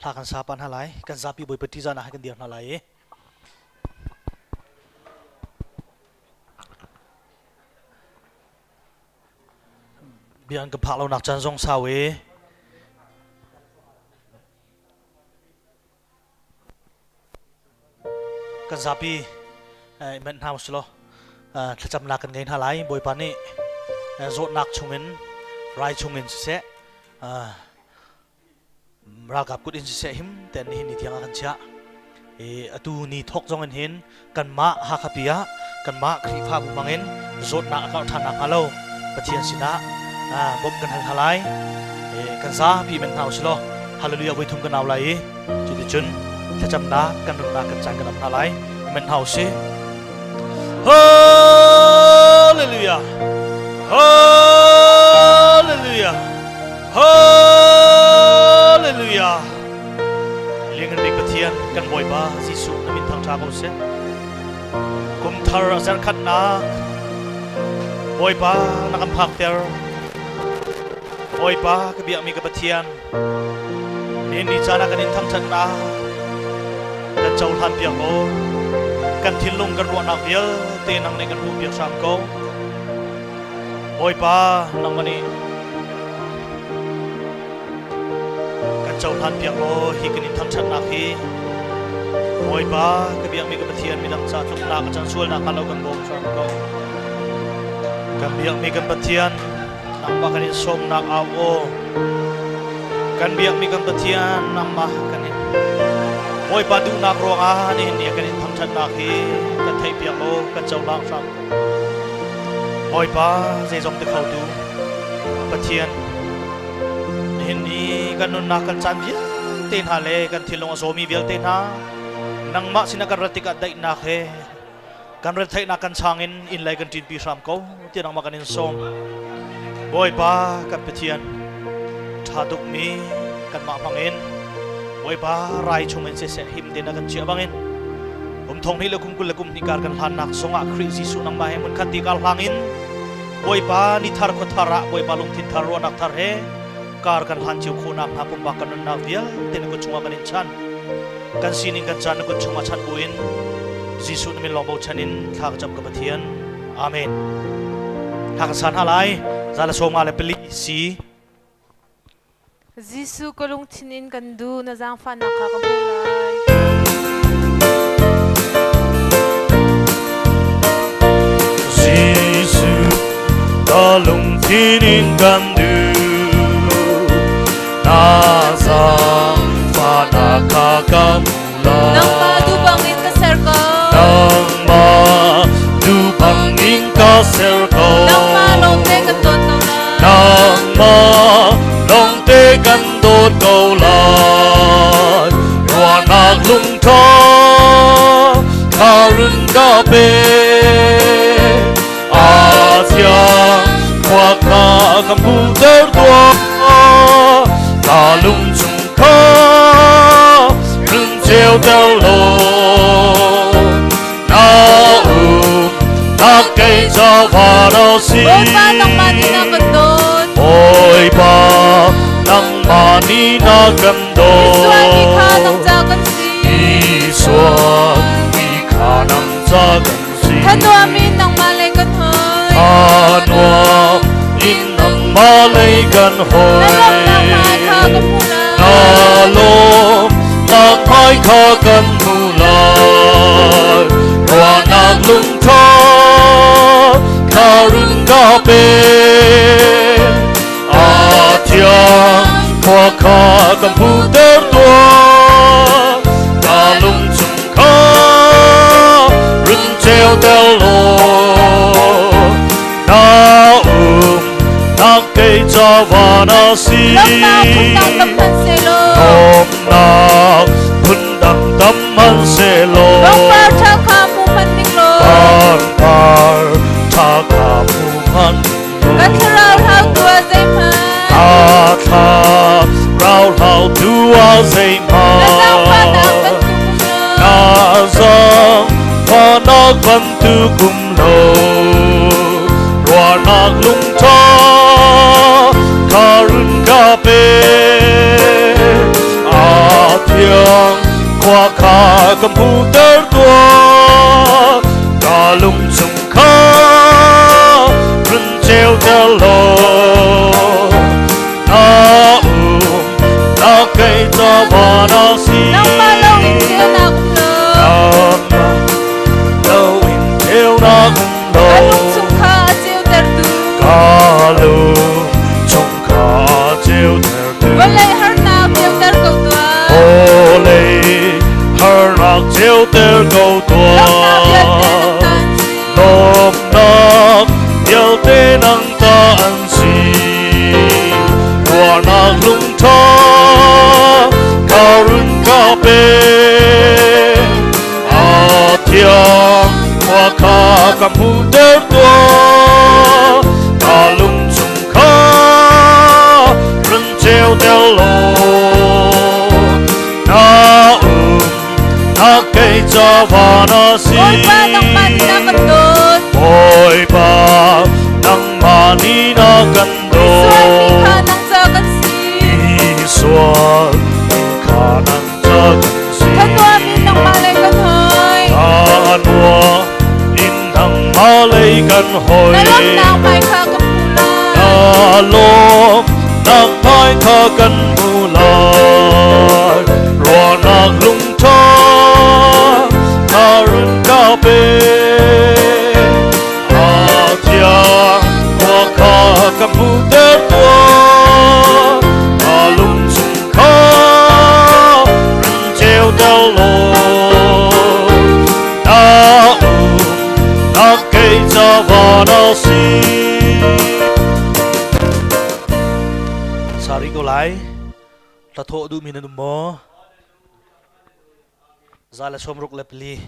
Hla kan sa pah hna lai. Kan zapi Bawipa ṭihzahnak he kan dir hna lai i bia an kan phak lonak caan zong sau i kan zapi menh hna usih law thlacamnak kan ngei hna lai. Bawipa nih zawtnak chungin rai chungin siseh ralkap kut in siseh him ten nihin ni tiang a kan chiah. I atu ni thok zong in hin kanmah Hakha pi ah kanmah Khrihfabu hmangin zawtnak a karh ṭhan nakhnga lo Pathian sinah bawmh kan hal hna lai. Kan zapi men hna usih law hallelujah voi thum kan au lai i cuticun thlacamnak kan runnak kan caan kan am hna lai. Men hna usih. Hallelujah. Hallelujah. Hallelujah. Liangngan bik Pathian kan Bawipa Jesuh na min thangṭha ko seh. Kum thar a zarkhatnak Bawipa na kan phakter. Bawipa ka biakmi ka Pathian nihin ni caan ah kan in thangṭhatnak kan cohlan piak ko. Kan thinlung kan ruahnak vialte nang nih kan hmuh piak hram ko. Bawipa nangmah nih kan cohlan piak law hi kan in thangṭhatnak hi Bawipa ka biakmi ka Pathian midang ca tluknak a can sualnak hnga lo kan bawm hram ko. Kan biakmi kan Pathian nangmah kan in sawmnak au aw kan biakmi kan Pathian nangmah kan in Bawipa duhnak ruangah nihin ni kan in thangṭhatnak hi kan theihpiak law kan cohlang hram ko. Bawipa zeizong ti khotu Pathian nihin ni kan nunnak kan caan vialte hna le kan thinlung a zawmi vialte hna nangmah sinah kan rat tikah daihnak he kan retheihnak kan chang in inn lei kan ṭinpi hram ko tiah nangmah kan in sawm. Bawipa kan Pathian ṭha tukmi kanmah hmangin Bawipa rai chungin siseh him tein a kan chiah bangin kum thong hnih le kum 20 le kum hnih kar kan hlannak zongah Khrih Jesuh nangmah he hmunkhat ti kar hlang in Bawipa ni thar khua thar ah Bawipa lungthin thar ruahnak thar he kar kan hlan cio khawhnak hnga pumpak kan nunnak vialte na kut chungah kan in chan kan sining kan caan na kut chungah chan buin Jesuh na min lawng bochan in thla ka cam ka Pathian. Amen. Thla kan san hna lai. Zala sawma le pali si. Jesuh ka lungthin in kan duh na zaangfahnak kha ka hmuh lai. Jesuh ka lungthin in kan duh na zaangfahnak kha ka hmuh lai. Nangmah duh bangin ka ser ko. Nangmah duh bangin ka ser ko. Nangmah lawngte kan dawt ko lai. Nangmah lawngte kan dawt ko lai. Ruahnak lungtha kha run ka pe. A thiang khua kha ka hmuhter tuah. Ka lung chung kha run ceuter law. Na um na kei ca va na si. Bawipa nangmah nih na kan dawt. Bawipa nangmah nih na kan dawt. Misual mi kha nang ca kan si. Misual mi kha nang ca kan si. Thanuam in nangmah lei kan hoi. Thanuam in nangmah lei kan hoi. Na lawmnak hmai kha ka hmu lai. Na lawmnak hmai kha kan hmu lai. Ruahnak lungtha kha run ka pe. A thiang khua kha kan hmuhter tuah. Ka lung chung kha run ceuter law. Na um nak kei ca va na si. Lawmnak phundang tam hmanhsehlaw. Lawmnak phundang tam hmanhsehlaw. Pangpar ṭha kha hmu hmanh ning law. Pangpar ṭha kha hmu hmanh law. Ka thlarau hlau tu ah zeihmanh. Ka thlarau hlau tu ah zeihmanh. Na zaangfahnak bantuk um lo. Na zaangfahnak bantuk um lo. Ruahnak lungtha kha run ka pe. A ka hmuhter tuah. Ka lung chung kha run ceuter law, na um nak kei ca van a si. Bawipa, nangmah nih na kan dawt. Bawipa, nangmah nih na kan Misual mi dawt. kha nang ca kan si. Misual mi kha nang ca kan si. Thanuam in nangmah lei kan hoi. Thanuam in nangmah lei kan hoi. Na lawmhnak hmai kha ka hmu lai. Na lawmhnak hmai kha kan hmu lai. Ruahnak lungtha na run ka pe. A thiang khua kha ka hmuhter tuah. Ka lung chung kha run ceuter law. Na um nak kei ca van a si. Sari ko lai. Hla thawh duhmi nan um maw? 164.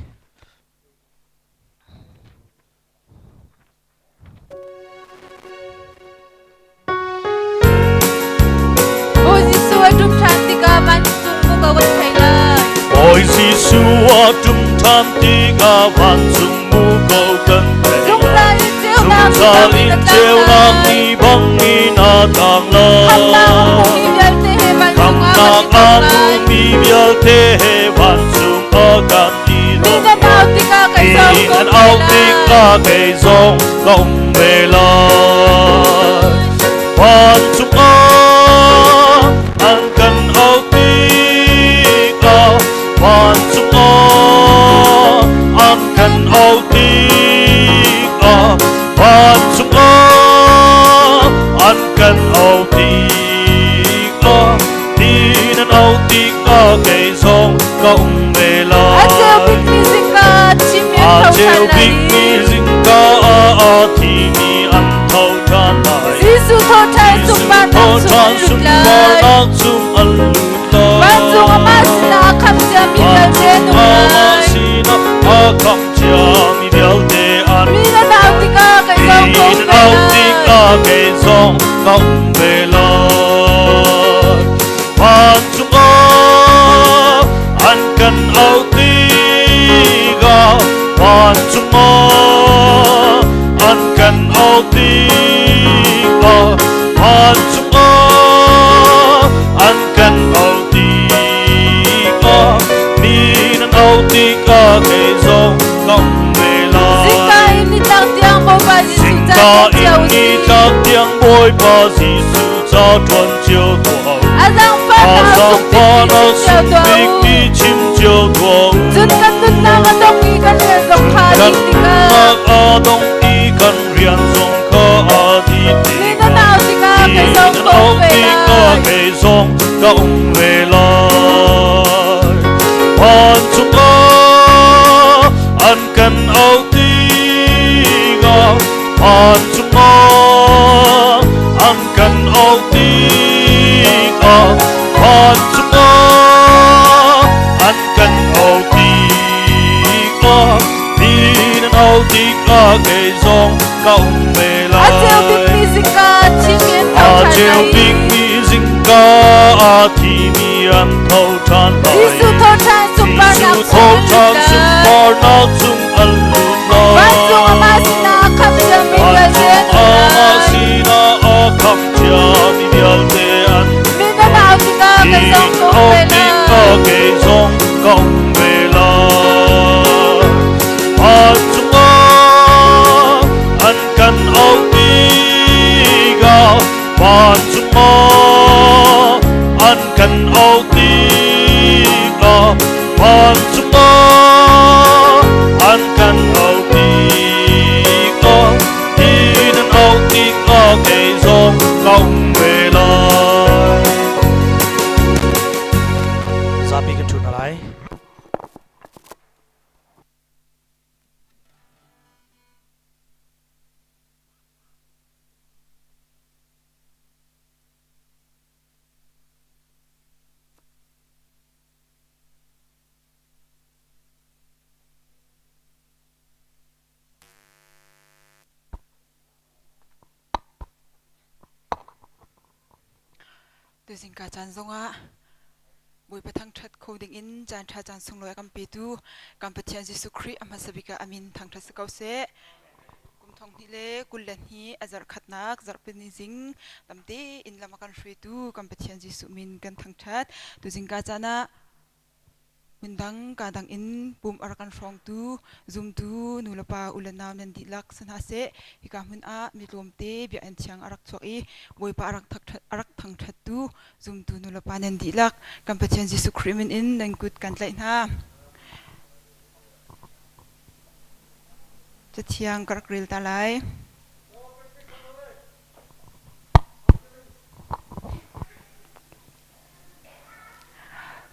Bawi Jesuh a ṭum ṭhan tikah vancung muko kan thei lai. Bawi Jesuh a ṭum ṭhan tikah vancung muko kan thei lai. Zungzal in ceunak Zungzal in ceunak ni bang in a tang lai. Khamhnak a hmumi vialte he vancung ah kan Khamhnak i a tong lai. hmumi vialte he vancung ah kan i Mi tong nan au tikah kei zong Mi ka nan um au ve lai. tikah kei zong ka um ve lai. Vancung ah an kan au tikah, vancung ah an kan au tikah, vancung ah an kan au tikah, mi nan au tikah kei zong ka um ve A ceu lai. bikmi zingka thimi an A tho ceu ṭhan lai bikmi i zingka ah a thimi an tho ṭhan lai. Jesuh thawhṭhan sunparnak chung an lut lai. Sunparnak chung an lut lai. Vancung amah sinah a khamh ciami vialte an um Amah lai. sinah a khamh ciami vialte an Mi nan au tikah kei zong ka um Mi ve nan au lai. tikah kei zong ka um ve lai. Vancung ah an kan au tikah, vancung ah an kan au tikah, vancung ah an kan au tikah, mi nan au tikah kei zong ka um ve lai. Zingka in nitlak tiang Bawipa Jesuh ca Zingka ṭuan in cio u sih. nitlak tiang Bawipa Jesuh ca ṭuan cio tuah u. A zaangfahnak A a sung zaangfahnak bikmi chim cio sung tuah u. bikmi chim cio tuah u. Cun kan nunnak a dong i kan rian zong kha a Kan dih tikah nunnak a dong i kan rian zong kha a dih mi tikah nan au tikah mi kei zong nan ka au um ve tikah lai. kei zong ka um ve lai. Vancung ah an kan au tikah, vancung ah an kan au tikah, vancung ah an kan au tikah, mi nan au tikah kei zong ka um ve A ceu lai. bikmi zingka thimi an tho A ṭhan ceu lai i bikmi zingka a thimi an tho ṭhan lai. Jesuh thawhṭhan sunparnak Jesuh chung an thawhṭhan lut lai. sunparnak chung an lut lai. Vancung amah sinah a khamh ciami vialte an Vancung um amah lai. sinah a khamh ciami vialte an Mi nan au tikah kei zong ka um au ve tikah lai. kei zong ka um ve lai. Vancung ah an kan au tikah, vancung ah an kan au tikah, vancung ah an Tuzingka caan zongah Bawipa thangṭhat kho dingin caan ṭha caan sunglawi a kan petu kan Pathian Jesuh Khrih a hmasa bik ah a min thangṭhat si ko seh. Kum thong hnih le 22 a zarh khatnak zarhpini zing tamte in lam a kan hruaitu kan Pathian Jesuh min kan thangṭhat. Tuzingka caan ah Hmundang kaa dang in pum a rak kan hrawngtu zumtu nulepa u le nau nan dihlak si hna seh. Hika hmun ah mi tlawmte biakinn thiang a rak chuak i Bawipa a rak thangṭhattu zumtu nulepa nan dihlak kan Pathian Jesuh Khrih min in nan kut kan tlaih hna. Cathiang ka rak rel ta lai.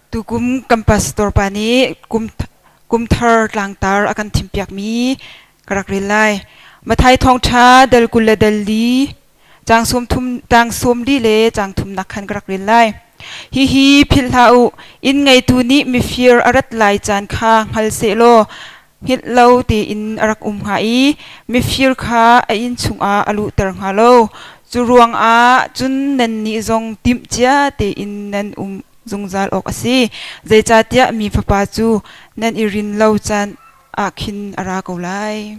Tukum kan pastor pa nih kumthar tlangtar a kan thimpiakmi ka rak rel lai. Matthai thawngṭha dal 20 le dal li, caang 34 le caang thumnak khan ka rak rel lai. Hihi philh hlah u, inn ngeitu nih mifir a rat lai caan kha hngal sehlaw hngilh lo tein a rak um hnga i mifir kha a inn chungah a luhter hnga lo. Cu ruangah cun nannih zong timhcia tein nan um zungzal awk a si. Zeicahtiah mi Fapa cu nan i rin lo caan ah khin a ra ko lai.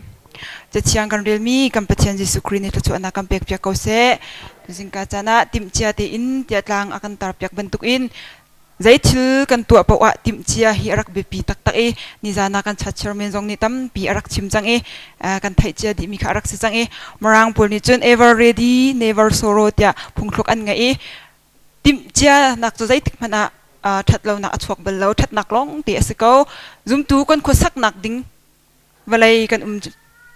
Cathiang kan relmi kan Pathian Jesuh Khrih nih thluachuahnak kan pekpiak ko seh. Tuzingka caan ah timhcia tein tiah tlang a kan tarpiak bantukin Zeithil kan tuah paoh ah timhcia hi a rak biapi taktak i nizan ah kan chat chairman zong nih tampi a rak chim cang i kan theih cia dihmi kha a rak si cang i Mirang pawl nih cun ever ready never sorrow tiah phungthluk an ngeih i timhcia nak cu zeitik hmanh ah ṭhat lonak a chuak bal lo, ṭhatnak lawng te a si ko. Zumtu kan khuasaknak ding vawlei kan um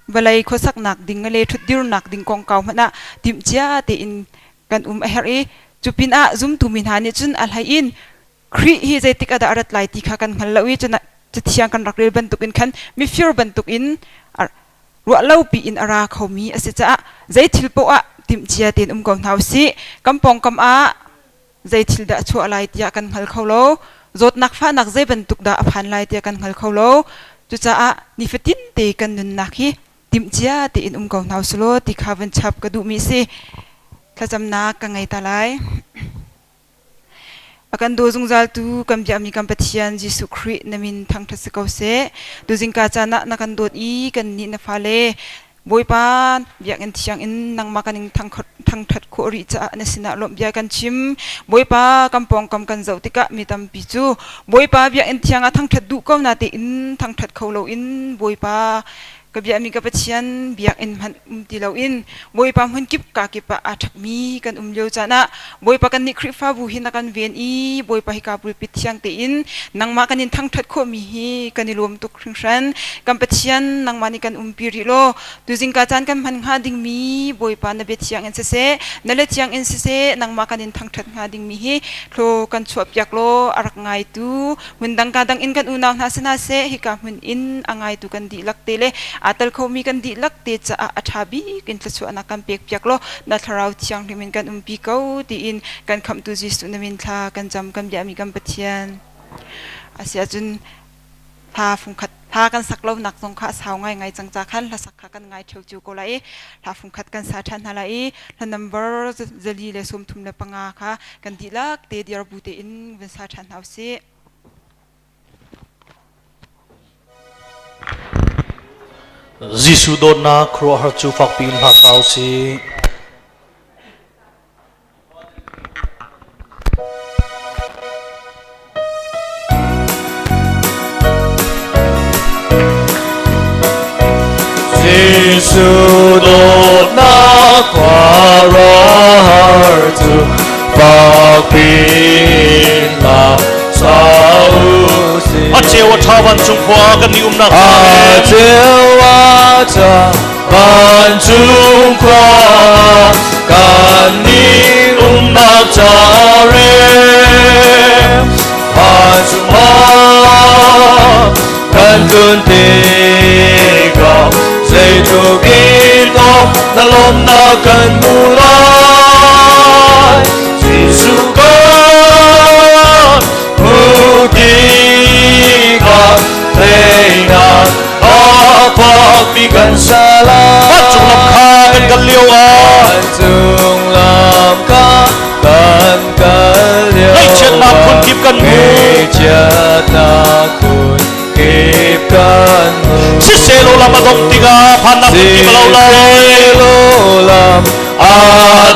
vawlei khuasaknak ding le ṭhutdirnak ding kongkau hmanh ah timhcia tein kan um a herh i cu pinah zumtu mi hna nih cun a hlei in Khrih hi zeitik ah dah a rat lai ti kha kan hngal lo i cathiang kan rak rel bantukin khan mifir bantukin ruah lopi in a ra khomi a si caah zei thil poah ah timhcia tein um ko hna usih. Kan pawngkam ah zei thil dah a chuah lai tiah kan hngal kho lo. Zawtnak fahnak zei bantuk dah a phan lai tiah kan hngal kho lo. Cucaah nifatin te kan nunnak hi timhcia tein um ko hna usih ti kha van chap ka duhmi a si. Thlacamnak ka ngei ta lai. A kan daw zungzaltu kan biakmi kan Pathian Jesuh Khrih na min thangṭhat si ko seh. Tuzingka caan ah na kan dawt i kannih na fale Bawipa biakinn thiang in nangmah kan in thangṭhat khawh rih caah na sinah lawmh bia kan chim. Bawipa kan pawngkam kan zoh tikah mi tampi cu Bawipa biakinn thiang ah thangṭhat duh ko na tein thangṭhat kho loin Bawipa ka biakmi ka Pathian biakinn hmanh um ti loin Bawipa hmun kip ka kip ah aa ṭhekmi kan um lio caan ah Bawipa kannih Khrihfabu hi na kan ven i Bawipa hika pulpit thiang tein nangmah kan in thangṭhat khawhmi hi kan i lawm tuk hringhran. Kan Pathian nangmah nih kan umpi rih law tuzingka caan kan hman hnga dingmi Bawipa na bia thiang in siseh na le thiang in siseh nangmah kan in thangṭhat hnga dingmi hi thlaw kan chuahpiak law a rak ngaitu hmundang ka dang in kan unau hna si hna seh hika hmun in a ngaitu kan dihlak te le aa tel khomi kan dihlak te caah a ṭha bik in thluachuahnak kan pekpiak law na thlarau thianghlim in kan umpi ko tiin kan khamhtu Jesuh na min thla kan cam kan biami kan Pathian. Asiahcun hla fungkhat hla kan sak lonak zong kha a sau ngaingai cang ca khan hlasak kha kan ngai ṭheo cio ko lai i hla fungkhat kan sa ṭhan hna lai i hla number 435 kha kan dihlak te diar bu tein vun sa ṭhan hna usih. Jesuh dawtnak khuaruahhar cu fakpi in hla sa usih. Jesuh dawtnak khuaruahhar cu fakpi in hla sa usih. A ceu a ṭha vancung khua kan i umnak A ceu a ṭha Vancung khua kan nih umnak ca rem vancung ah kan tlun tikah zeitluk in aw na lawmnak kan hmu lai Jesuh kan hmu tikah teinak Fakpi kan sa lai. Vancung lam kha kan kal lio ah. Vancung lam kha kan kal kan hmu. Ngaihchiatnak phun kip kan hmu. Siselaw lam a dongh tikah phannak phun kip a lo lai. Siselaw lam a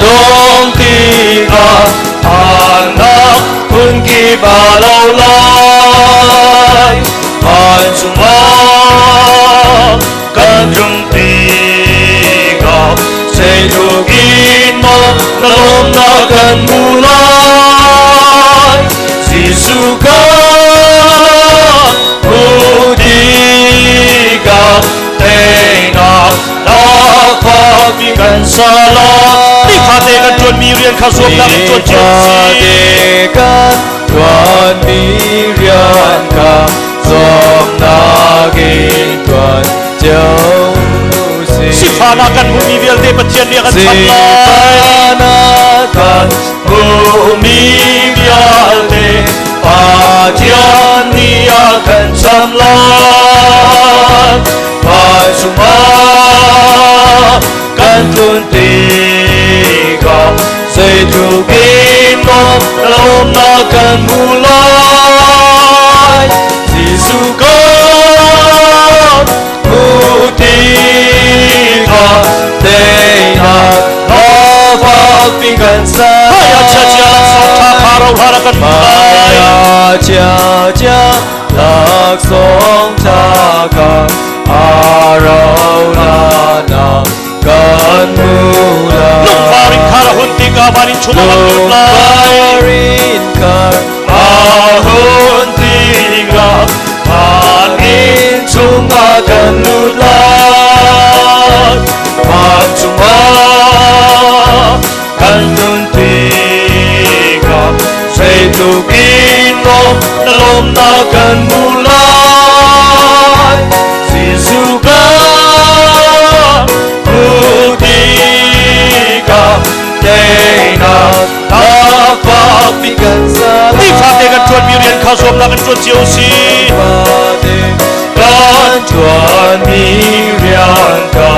dong tikah phannak phun kip a lo lai. Vancung ah kan tlung tikah zeitluk in maw na lawmnak kan hmu lai. Jesuh kan hmuh tikah teinak lakphakti kan sa lai. Nifate kan ṭuanmi rian kha zuamnak in ṭuan cio u sih. Nifate kan ṭuanmi rian kha zuamnak in ṭuan cio u sih. Sifahnak kan hmuhmi vialte Pathian nih a kan cham lai. Sifahnak kan hmuhmi vialte Pathian nih a kan cham lai. Vancung ah kan tlun tikah zeitluk in maw lawmnak kan hmu lai. Jesuh kan hmuh tikah teinak fakpi kan sa. Maya chia chia laksawng ṭha kha rohlan a kan hmuh lai. Maya chia chia laksawng ṭha kha a rohlan kan hmu lai. Lungvar in khar a hun tikah van in chung ah kan lut lai. Lungvar in khar a hun tikah van in chungah kan lut lai. Vancung ah kan tlun tikah zeitluk in maw na lawmnak kan hmu lai. Jesuh kan hmuh tikah teinak lakphakpi kan sa lai. Nifate kan ṭuanmi rian kha zuamnak in ṭuan cio u sih. Nifate kan ṭuanmi rian kha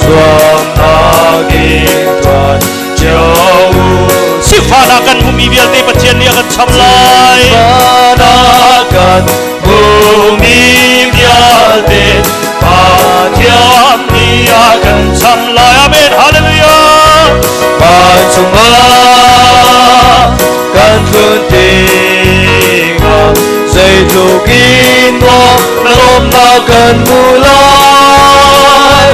zuamnak in ṭuan cio u Sifahnak kan hmuhmi vialte Pathian nih a kan cham lai. Sifahnak kan hmuhmi vialte Pathian nih a kan cham lai. Amen. Hallelujah. Vancung ah kan tlun tikah zeitluk in maw na lawmnak kan hmu lai.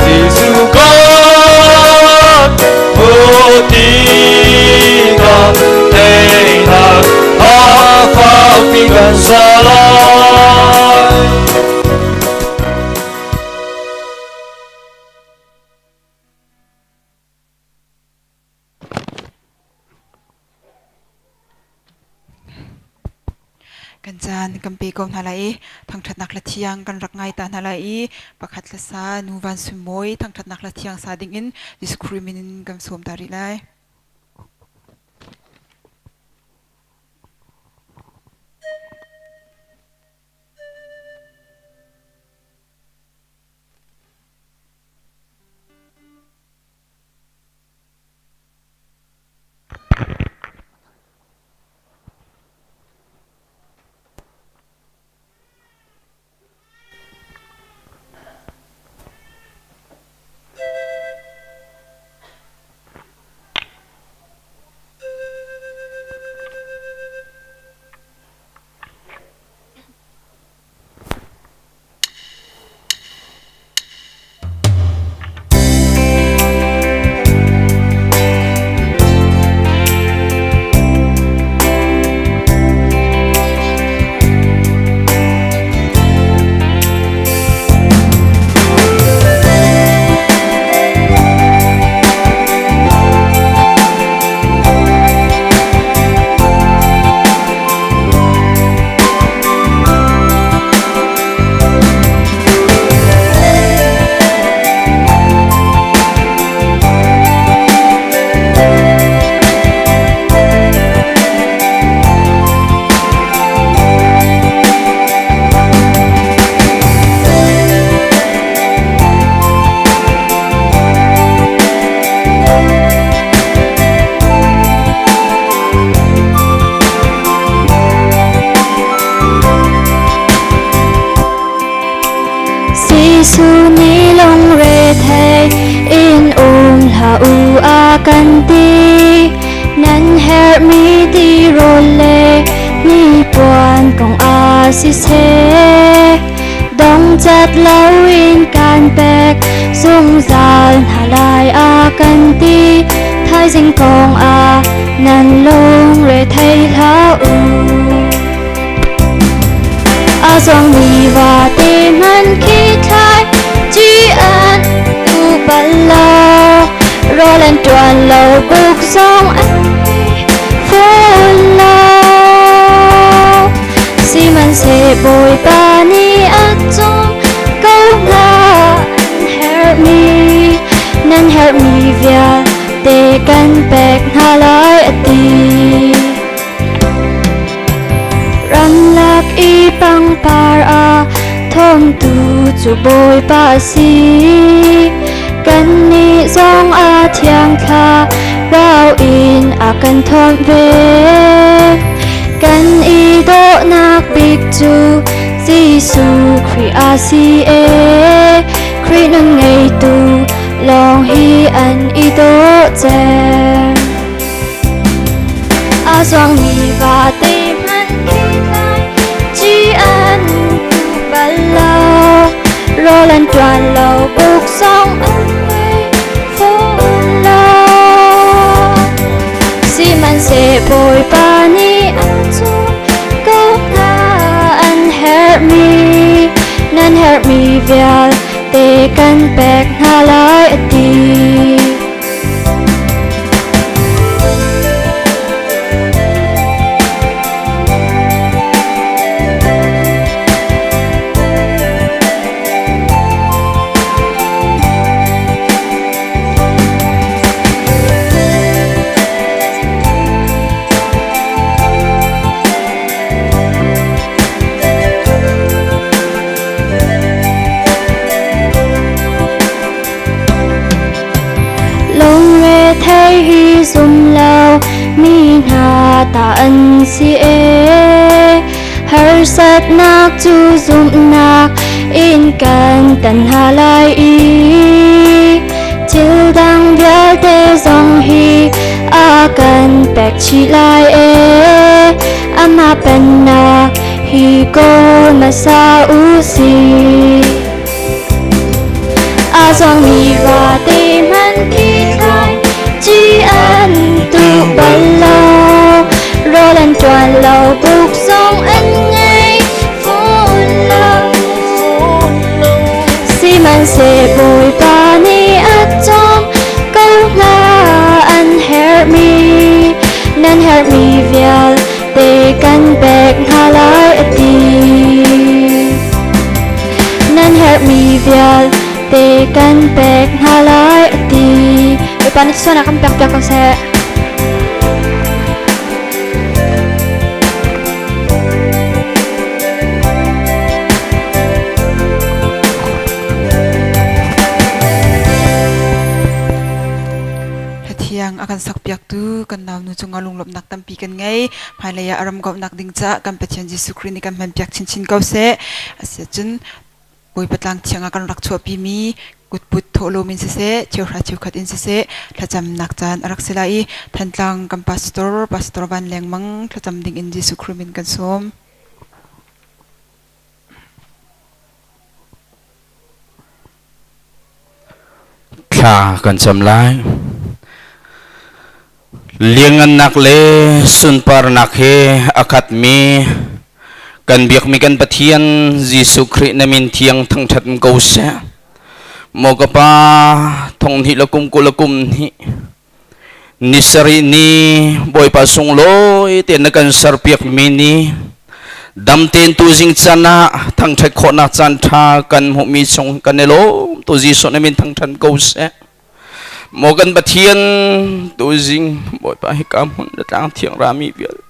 Jesuh kan hmuh tikah teinak a fakpi kan sa lai. Kan caan kan pe ko hna lai i thangṭhatnak hla thiang kan rak ngai ta hna lai i pakhat hla sa nu van sunmawi thangṭhatnak hla thiang sa dingin Jesuh Khrih min in kan sawm ta rih lai. kong ah nan lungre thei hlah u. A zuangmi vate hmanh khi thlai ci an tu bal lo. Rawl an ṭuan lo buk zong an ei fawn lo. Sihmanhseh Bawipa nih a cawm ko hna an herhmi nan herhmi vialte kan pek hna lai a ti. Ramlak i pangpar a thawngtu cu Bawipa a si. Kannih zong a thiang thlarau in a kan thawnh ve. Kan i dawhnak bik cu Jesuh Khrih a si e. Khrih nun ngeitu lawng hi an i dawh cem. A zuangmi vate hmanh khi tlai ci an tu bal lo. Rawl an ṭuan lo, buk zong an ngei fawn lo. Sihmanhseh Bawipa nih a cawm ko hna an herhmi nan herhmi vialte kan pek hna lai a ti. Lungrethei hi zum lo mi hna ta an si e. Harsatnak cu zumhnak in kan tan hna lai i thil dang vialte zong hi a kan pek chih lai e. Amah pennak hi kawl hmasa u sih. A zuangmi vate hmanh khi thlai ci an tu bal lo. Rawl an ṭuan lo, buk zong an ngei fawn lo. Sihmanhseh Bawipa nih a cawm ko hna an herhmi nan herhmi vialte kan pek hna lai a ti. Nan herhmi vialte kan pek hna lai a ti. Bawipa nih sualnak kan pek piak ko seh. Hlathiang a kan sakpiaktu kan naunu cungah lunglawmhnak tampi kan ngei. Hmailei ah a ram kauhnak ding caah kan Pathian Jesuh Khrih nih kan hmanpiak chinchin ko seh. Asiahcun Bawipa tlang thiang ah kan rak chuahpimi kutput thawhlawm in siseh, cheuhra cheukhat in siseh, thlacamnak caan a rak si lai i Thantlang kan pastor, Pastor Van Leng Mang thlacam ding in Jesuh Khrih min kan sawm. Thla kan cam lai. Liangngannak le sunparnak he a khatmi kan biakmi kan Pathian Jesuh Khrih na min thiang thangṭhat ko seh. Maw ka Pa, thong hnih le kum 20 le kum hnih ni sarih ni Bawipa sunglawi tein na kan serpiakmi ni dam tein tuzing caan ah thangṭhat khawhnak caan ṭha kan hmuhmi chung kan i lawm tu Jesuh na min thangṭhan ko seh. Maw kan Pathian tuzing Bawipa hika hmun na tlang thiang rami vialte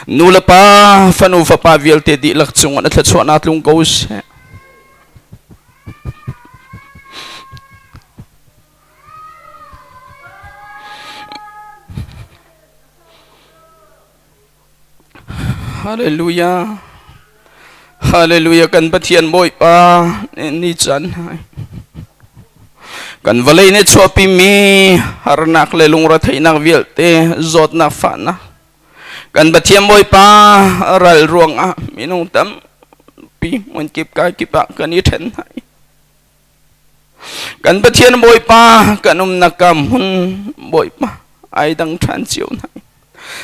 nu le pa fanu fapa vialte dihlak cungah na thluachuahnak tlung ko seh. Hallelujah. Hallelujah kan Pathian Bawipa ni caan hai. Kan vawlei nih chuahpi mi harnak le lungretheihnak vialte zawtnak fahnak kan Pathian Bawipa ral ruangah minung tampi hmun kip kai kip ah kan i ṭhen hai. Kan Pathian Bawipa kan umnak ka hmun Bawipa ai dang ṭhan cio hna.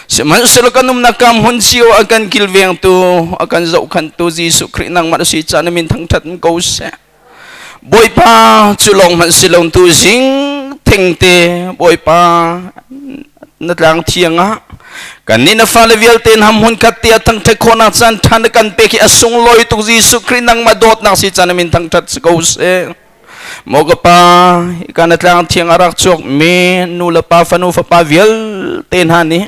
Sihmanhsehlaw kan umnak ka hmun cio a kan kilvengtu a kan zohkhantu Jesuh Khrih nangmah na si caan na min thangṭhat ko seh. Bawipa cu lawng hmanh si lo tu zing thengte Bawipa na tlang thiang ah kannih na fale vialte na hmun khat te a thangṭhat khawhnak caan ṭha na kan pek hi a sunglawi tuk Jesuh Khrih nangmah dawtnak si caan na min thangṭhat si ko seh. Maw ka pa, hika na tlang thiang a rak chuak mi nu le pa fanu fapa vialte hna nih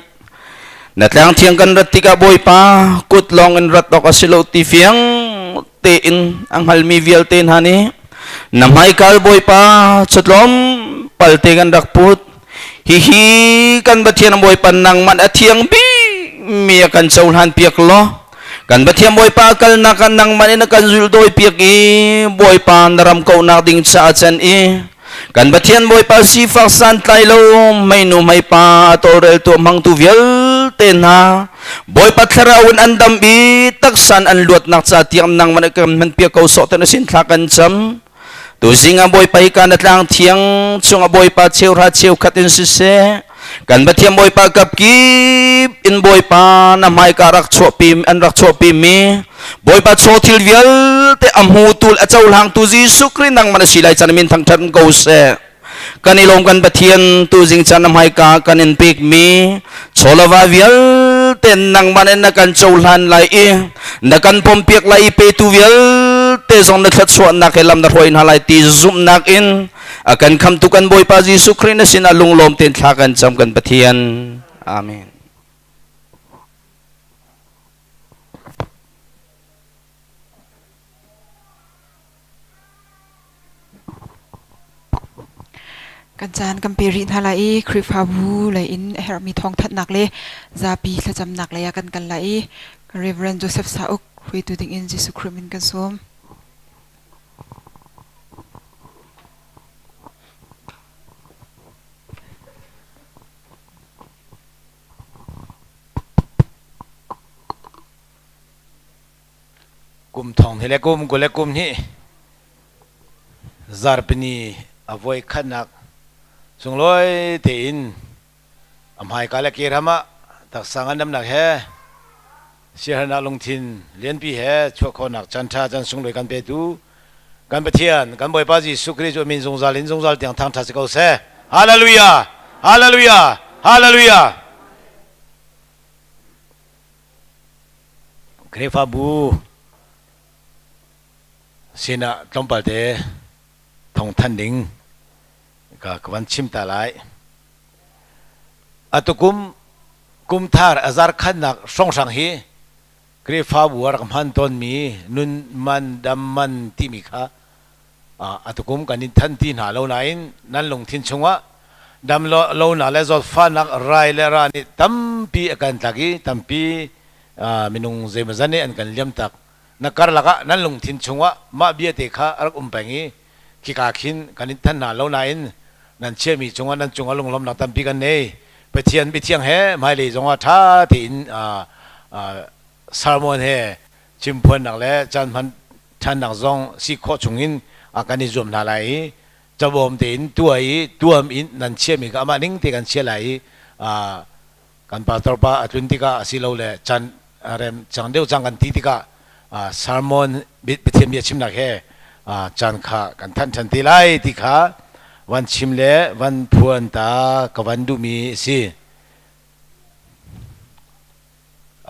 na tlang thiang kan rat tikah Bawipa kut lawng in rat awk a si lo ti fiang tein a hngalmi vialte hna nih na hmaikal Bawipa chawtlawm palte kan rak put. Hihi kan Pathian Bawipa nangmah a thiang bikmi a kan cohlan piak law kan Pathian Bawipa kalnak ah nangmah in a kan zuldawi piak i Bawipa na ram kohnak ding caah can i kan Pathian Bawipa sifak santlai lo meinu meipa a tawlreltu hmangtu vialte hna Bawipa thlarau in an dam i taksan an luatnak ca tiang nangmah nih kan hman piak ko sawh te na sin thla kan cam. Tuzing ah Bawipa hi kana tlang thiang chungah Bawipa cheuhra cheukhat in siseh kan Pathian Bawipa kapkip in Bawipa na hmaika rak chuahpi an rak chuahpi mi Bawipa chaw thil vialte a hmutu a cohlangtu Jesuh Khrih nangmah na si lai chan min thangṭhat ko seh. Kan i lawm kan Pathian tuzing chan na hmaika kan in pekmi chawlava vialte nangmah nih na kan cohlan lai i na kan pompiak lai i petu vialte zong na thluachuahnak he lam na hruai hna lai ti zumhnak in a kan khamtu kan Bawipa Jesuh Khrih na sinah lunglawm tein thla kan cam kan Pathian. Amen. Kan caan kan pe rih hna lai i Khrihfabu lei in a herhmi thawngthanhnak le zapi thlacamnak lei ah kan kal lai i Reverend Joseph Sauk hruaitu dingin Jesuh Khrih min kan sawm. Kum thong hi le kum 20 le kum hnih zarhpini a voi khatnak sunglawi tein a hmaika le keram ah taksa ngandamnak he siaherhnak lungthin lianpi he chuah khawhnak caan ṭha caan sunglawi kan petu kan Pathian kan Bawipa Jesuh Khrih cu a min zungzal in zungzal tiang thangṭhat si ko seh. Hallelujah! Hallelujah! Hallelujah! Khrihfabu sinah tlawmpal te thawngthanh ding ka ka van chim ta lai. Atu kum kumthar a zarkhannak hrawnghrang hi Khrihfabu a rak hman tawnmi nun man dam man timi kha Atu kum kan in thanh ti hna lo nain nan lungthin chungah dam lonak le zawtfahnak rai le ra nih tampi a kan tlak i tampi minung zeimawzat nih an kan liamtak. Na karlak ah nan lungthin chungah mah bia te kha a rak um peng i khika khin kan in thanh hna lo nain nan chiahmi cungah nan cungah lunglawmhnak tampi kan nei. Pathian biathiang he hmailei zongah ṭha tein sermon he chimphuannak le caan hman ṭhannak zong si khawh chungin a kan i zuam hna lai i cabawm tein tuah i tuam in nan chiahmi kha amah ning te kan chiah lai i kan pastor pa a tlun tikah asilole caan rem cang deuh cang kan ti tikah sermon Pathian bia chimnak he caan kha kan thanh ṭhan te lai ti kha van chim le van phuan ta ka van duhmi a si.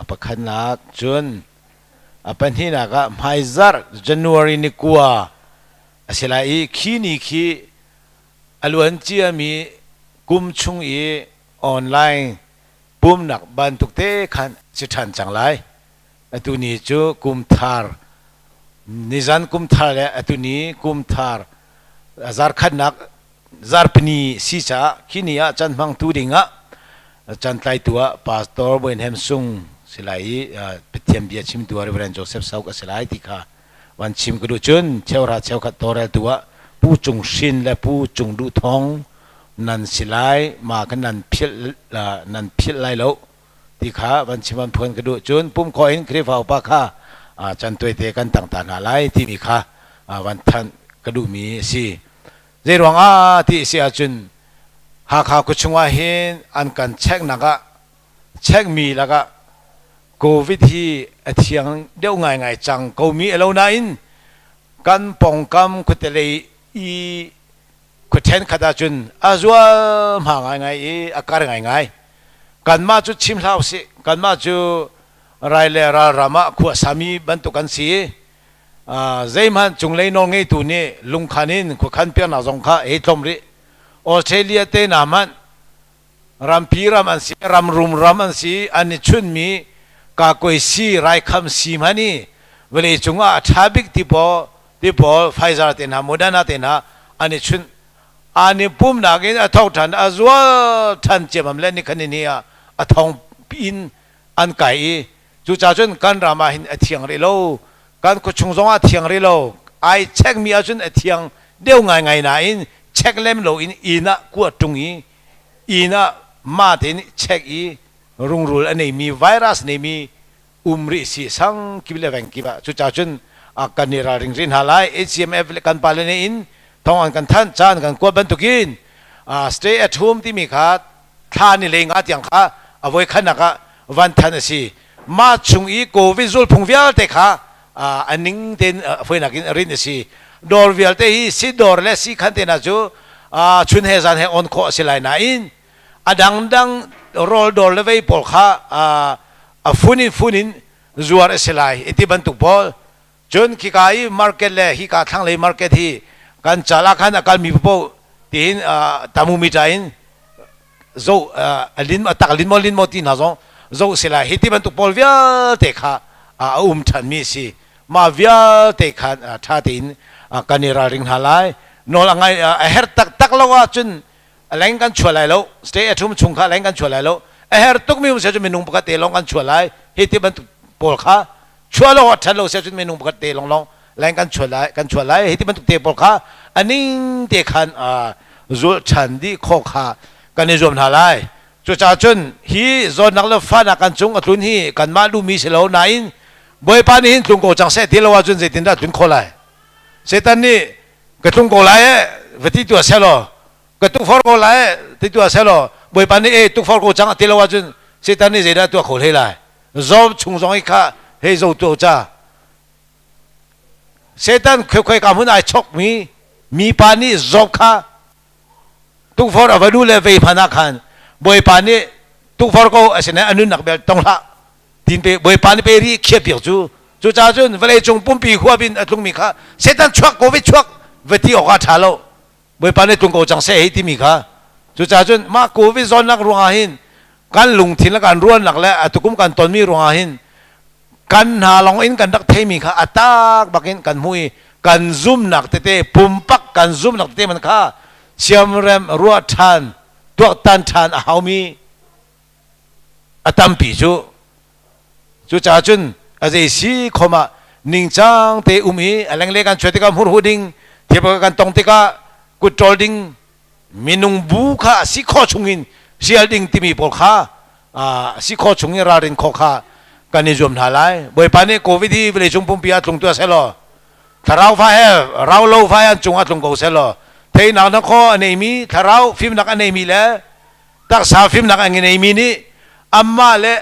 A pakhatnak cun a pahnihnak ah hmaizarh January ni 9 a si lai i khi ni khi a luan ciami kum chung i online pumnak bantuk te khan si ṭhan cang lai. Atu ni cu kum thar nizan kum thar le atu ni kum thar zarkhatnak Zarhpini si caah khi ni ah can hmangtu dingah can tlaitu ah Pastor Wenham Sung si lai i Pathian bia chimtu ah Reverend Joseph Sauk a si lai ti kha van chim ka duh. Cun cheuhra cheukhat tawlreltu ah Pu Cung Hrin le Pu Cung Duh Thawng nan si lai ma kha nan philh nan philh lai lo ti kha van chim van phuan ka duh. Cun pum khawh in Khrihfa upa kha can tuaite kan tang ta hna lai timi kha van thanh ka duhmi a si. Zei ruangah ti si ahcun Hakha khuachung ah hin an kan checknak ah checkmi lakah COVID hi a thiang deuh ngaingai cang komi a lo nain kan pawngkam khuatelei i khua ṭhenkhat ahcun a zual hma ngaingai i a kar ngaingai. Kanmah cu chim hlah usih, kanmah cu rai le ralram ah khua sami bantuk kan si i zeihmanh cunglei nawlngeitu nih lungkhan in khuakhan piaknak zong kha hei tlawm rih. Australia te hna hmanh rampi ram an si, ram rum ram an si, an i chunmi kakuaisi raikham si hmanh i vawlei cungah a ṭha bik ti pawl ti pawl Pfizer te hna Moderna te hna an i chunh. An i pumnak in a thawk ṭhan, a zual ṭhan ciammam le nikhat ni ah a thong in an kai i Cucaah cun kan ram ah hin a thiang rih lo. Kan khuachung zong ah a thiang rih lo. Ai chekmi ahcun a thiang deuh ngaingai nain chek lem loin inn ah kuah ṭung i inn ah mah tein chek i rungrul a neimi virus neimi um rih si sang kip le veng kip ah cucaah cun kan i ralring rih hna lai. HCMF le kan pale nih in thawng an kan thanh caan kan kuat bantukin stay at home timi kha thla ni lei nga tiang kha a voi khatnak ah van than a si. Mah chung i COVID zulphung vialte kha a ning tein foinak in rin a si. Dawr vialte hi si dawr le si khan te hna cu chun he zan he on khawh a si lai nain a dangdang rawl dawr le vei pawl kha a fun in fun in zuar a si lai. Iti bantuk pawl Cun khika i market le hika thlanglei market hi kan cal ah khan a kalmi paoh tihin thermometer in zoh a lin a tak lin maw lin maw ti hna zong zoh si lai. Hi ti bantuk pawl vialte kha a um ṭhanmi a si. Mah vialte kha ṭha tein kan i ralring hna lai. Nawl a ngai a herh taktak lo ahcun a leng kan chuah lai lo. Stay at home chung kha a leng kan chuah lai lo. A herh tukmi um seh cun minung pakhat te lawng kan chuah lai. Hi ti bantuk pawl kha chuah lo a ṭhat lo si ahcun minung pakhat te lawnglawng leng kan chuah lai kan chuah lai. Hi ti bantuk te pawl kha a ning te khan zulh ṭhan dih khawh kha kan i zuam hna lai. Cucaah cun hi zawtnak le fahnak kan cung a tlun hi kanmah duhmi si lo nain Bawipa nih hin tlung ko cang seh ti lo ahcun zeitindah tlun khawh lai? Satan nih ka tlung ko lai eh va ti tuah seh law ka tukforh ko lai ti tuah seh law Bawipa nih e tukforh ko cang a ti lo ahcun Satan nih zeidah tuah kho hlei lai? Job chung zong i kha hei zo tuah ca. Satan khoi ka hmun ai chokmi mipa nih Job kha tukforh a va nu le vei hmanh ah khan Bawipa nih tukforh ko asinain a nunnak bel tong hlah tin pe Bawipa nih pe ri khiah piak cu. Cucaah cun vawlei cung pumpi huap in a tlungmi kha Satan chuak ko ve chuak va ti awk ah ṭha lo. Bawipa nih tlung ko cang seh hei timi kha. Cucaah cun mah COVID zawtnak ruangah hin kan lungthin le kan ruahnak le atukum kan tonmi ruangah hin kan hna lawng in kan rak theimi kha a tak bakin kan hmuh i kan zumnak tete pumpak kan zumnak tete man kha siamrem ruah ṭhan tuaktan ṭhan a haumi a tampi cu. Cucaah cun a zei si khom ah ningcang te um i a lengle kan chuah tikah hmurhu ding, thil kan tong tikah kut ṭawl ding, minung bu kha a si khawh chungin hrial ding timi pawl kha a si khawh chungin ralrin khawh kha kan i zuam hna lai. Bawipa nih COVID hi vawleicung pumpi ah tlung tuah sehlaw thlarau fa he rau lo fa he an cung ah tlung ko sehlaw theihnak na khaw a neimi thlarau fimnak a neimi le taksa fimnak a ngeimi nih amah le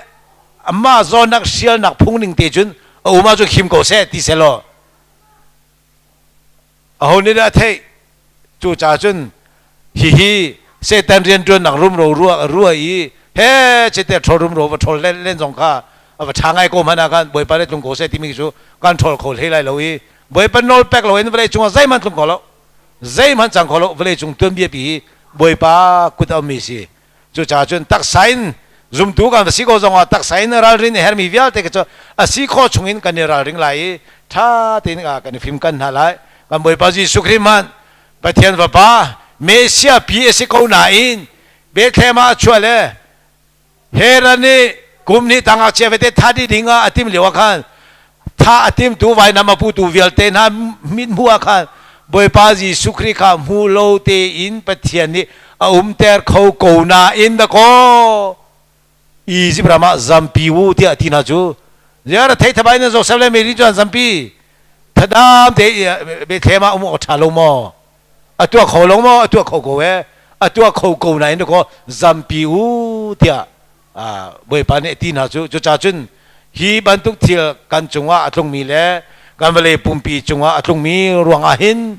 amah zawnak hrialnak phung ning te cun a um ahcun him ko seh ti selaw aho nih dah a theih? Cucaah cun hihi Satan rianṭuannak rumro ruah rua i he chite ṭhawl rumro va ṭhawl len len zong kha a va ṭha ngai ko hmanh ah khan Bawipa nih tlung ko seh timi cu kan ṭhawl kho hlei lai lo i Bawipa nawl pek loin vawlei cungah zeihmanh tlung kho lo, zeihmanh cang kho lo. Vawlei cung tuanbia pi hi Bawipa kut a ummi si. Cucaah cun taksa in zumtu kan va si ko zongah taksa in ralrin a hermi vialte cu a si khawh chungin kan i ralring lai i ṭha tein kan i fim kan hna lai. Kan Bawipa Jesuh Khrih hmanh Pathian Fapa Messiah pi a si ko nain Bethlehem ah a chuah le Herod nih kum hnih tang ngakchia vete thah dih ding ah a timh lio ah khan thah a timtu vainam a putu vialte hna mit hmuh ah khan Bawipa Jesuh Khrih kha hmu lo tein Pathian nih a umter kho ko nain dakaw Izipt ram ah zampi u tiah a ti hna cu. Ziar thei thabai na Joseph le Mary cu an zampi. Thadam te Bethlehem ah um awk a ṭha lo maw? A tuah kho lo maw? A tuah kho ko ee. A tuah kho ko nain dakaw zampi u tiah Bawipa nih a ti hna cu. Cucaah cun hi bantuk thil kan cungah a tlungmi le kan vawlei pumpi cungah a tlungmi ruangah hin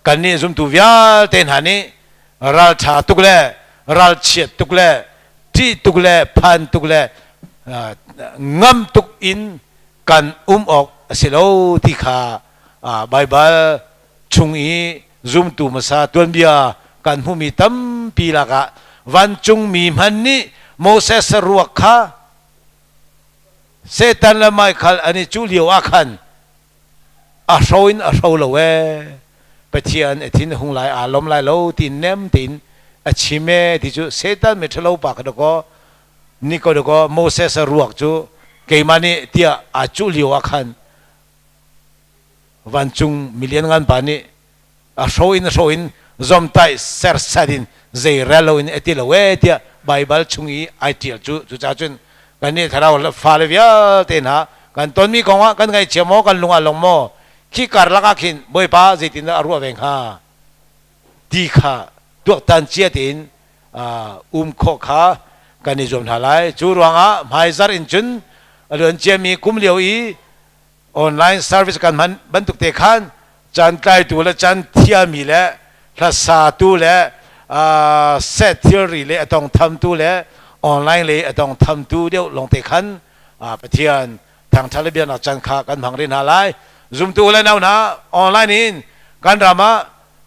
kannih zumtu vialte hna nih ralṭha tuk le ralchiat tuk le ṭih tuk le phan tuk le ngam tuk in kan um awk a si lo ti kha Baibal chung i zumtu hmasa tuanbia kan hmuhmi tampi lakah vancungmi hmanh nih Moses ruak kha Satan le Michael an i cuh lio ah khan a hro in a hro lo ee. Pathian a thin a hung lai aa lawm lai lo tiin nem tein a chim ee ti cu Satan miṭhalo pa kha dakaw ni ko dakaw Moses a ruak cu keimah nih tiah aa cuh lio ah khan vancung milian ngan pa nih a hro in a hro in zomtaih sersat in zei rel lo in a ti lo ee tiah Baibal chung i ai ṭial cu. Cucaah cun kannih thlarau fale vialte hna kan tonmi kong ah kan ngaihchia maw, kan lung aa lawng maw, khi karlak ah khin Bawipa zeitindah a ruah ve hnga ti kha tuaktan cia tein um khawh kha kan i zuam hna lai. Cu ruangah hmaizarh in cun a luan ciami kum lio i online service kan hman bantuk te khan caan tlaitu le caan thiami le hlasatu le set thilri le a tongthamtu le online le a tongthamtu deuh lawngte khan Pathian thangṭhat le biaknak caan kha kan hmang rih hna lai. Zumtu le nau hna, online in kan ram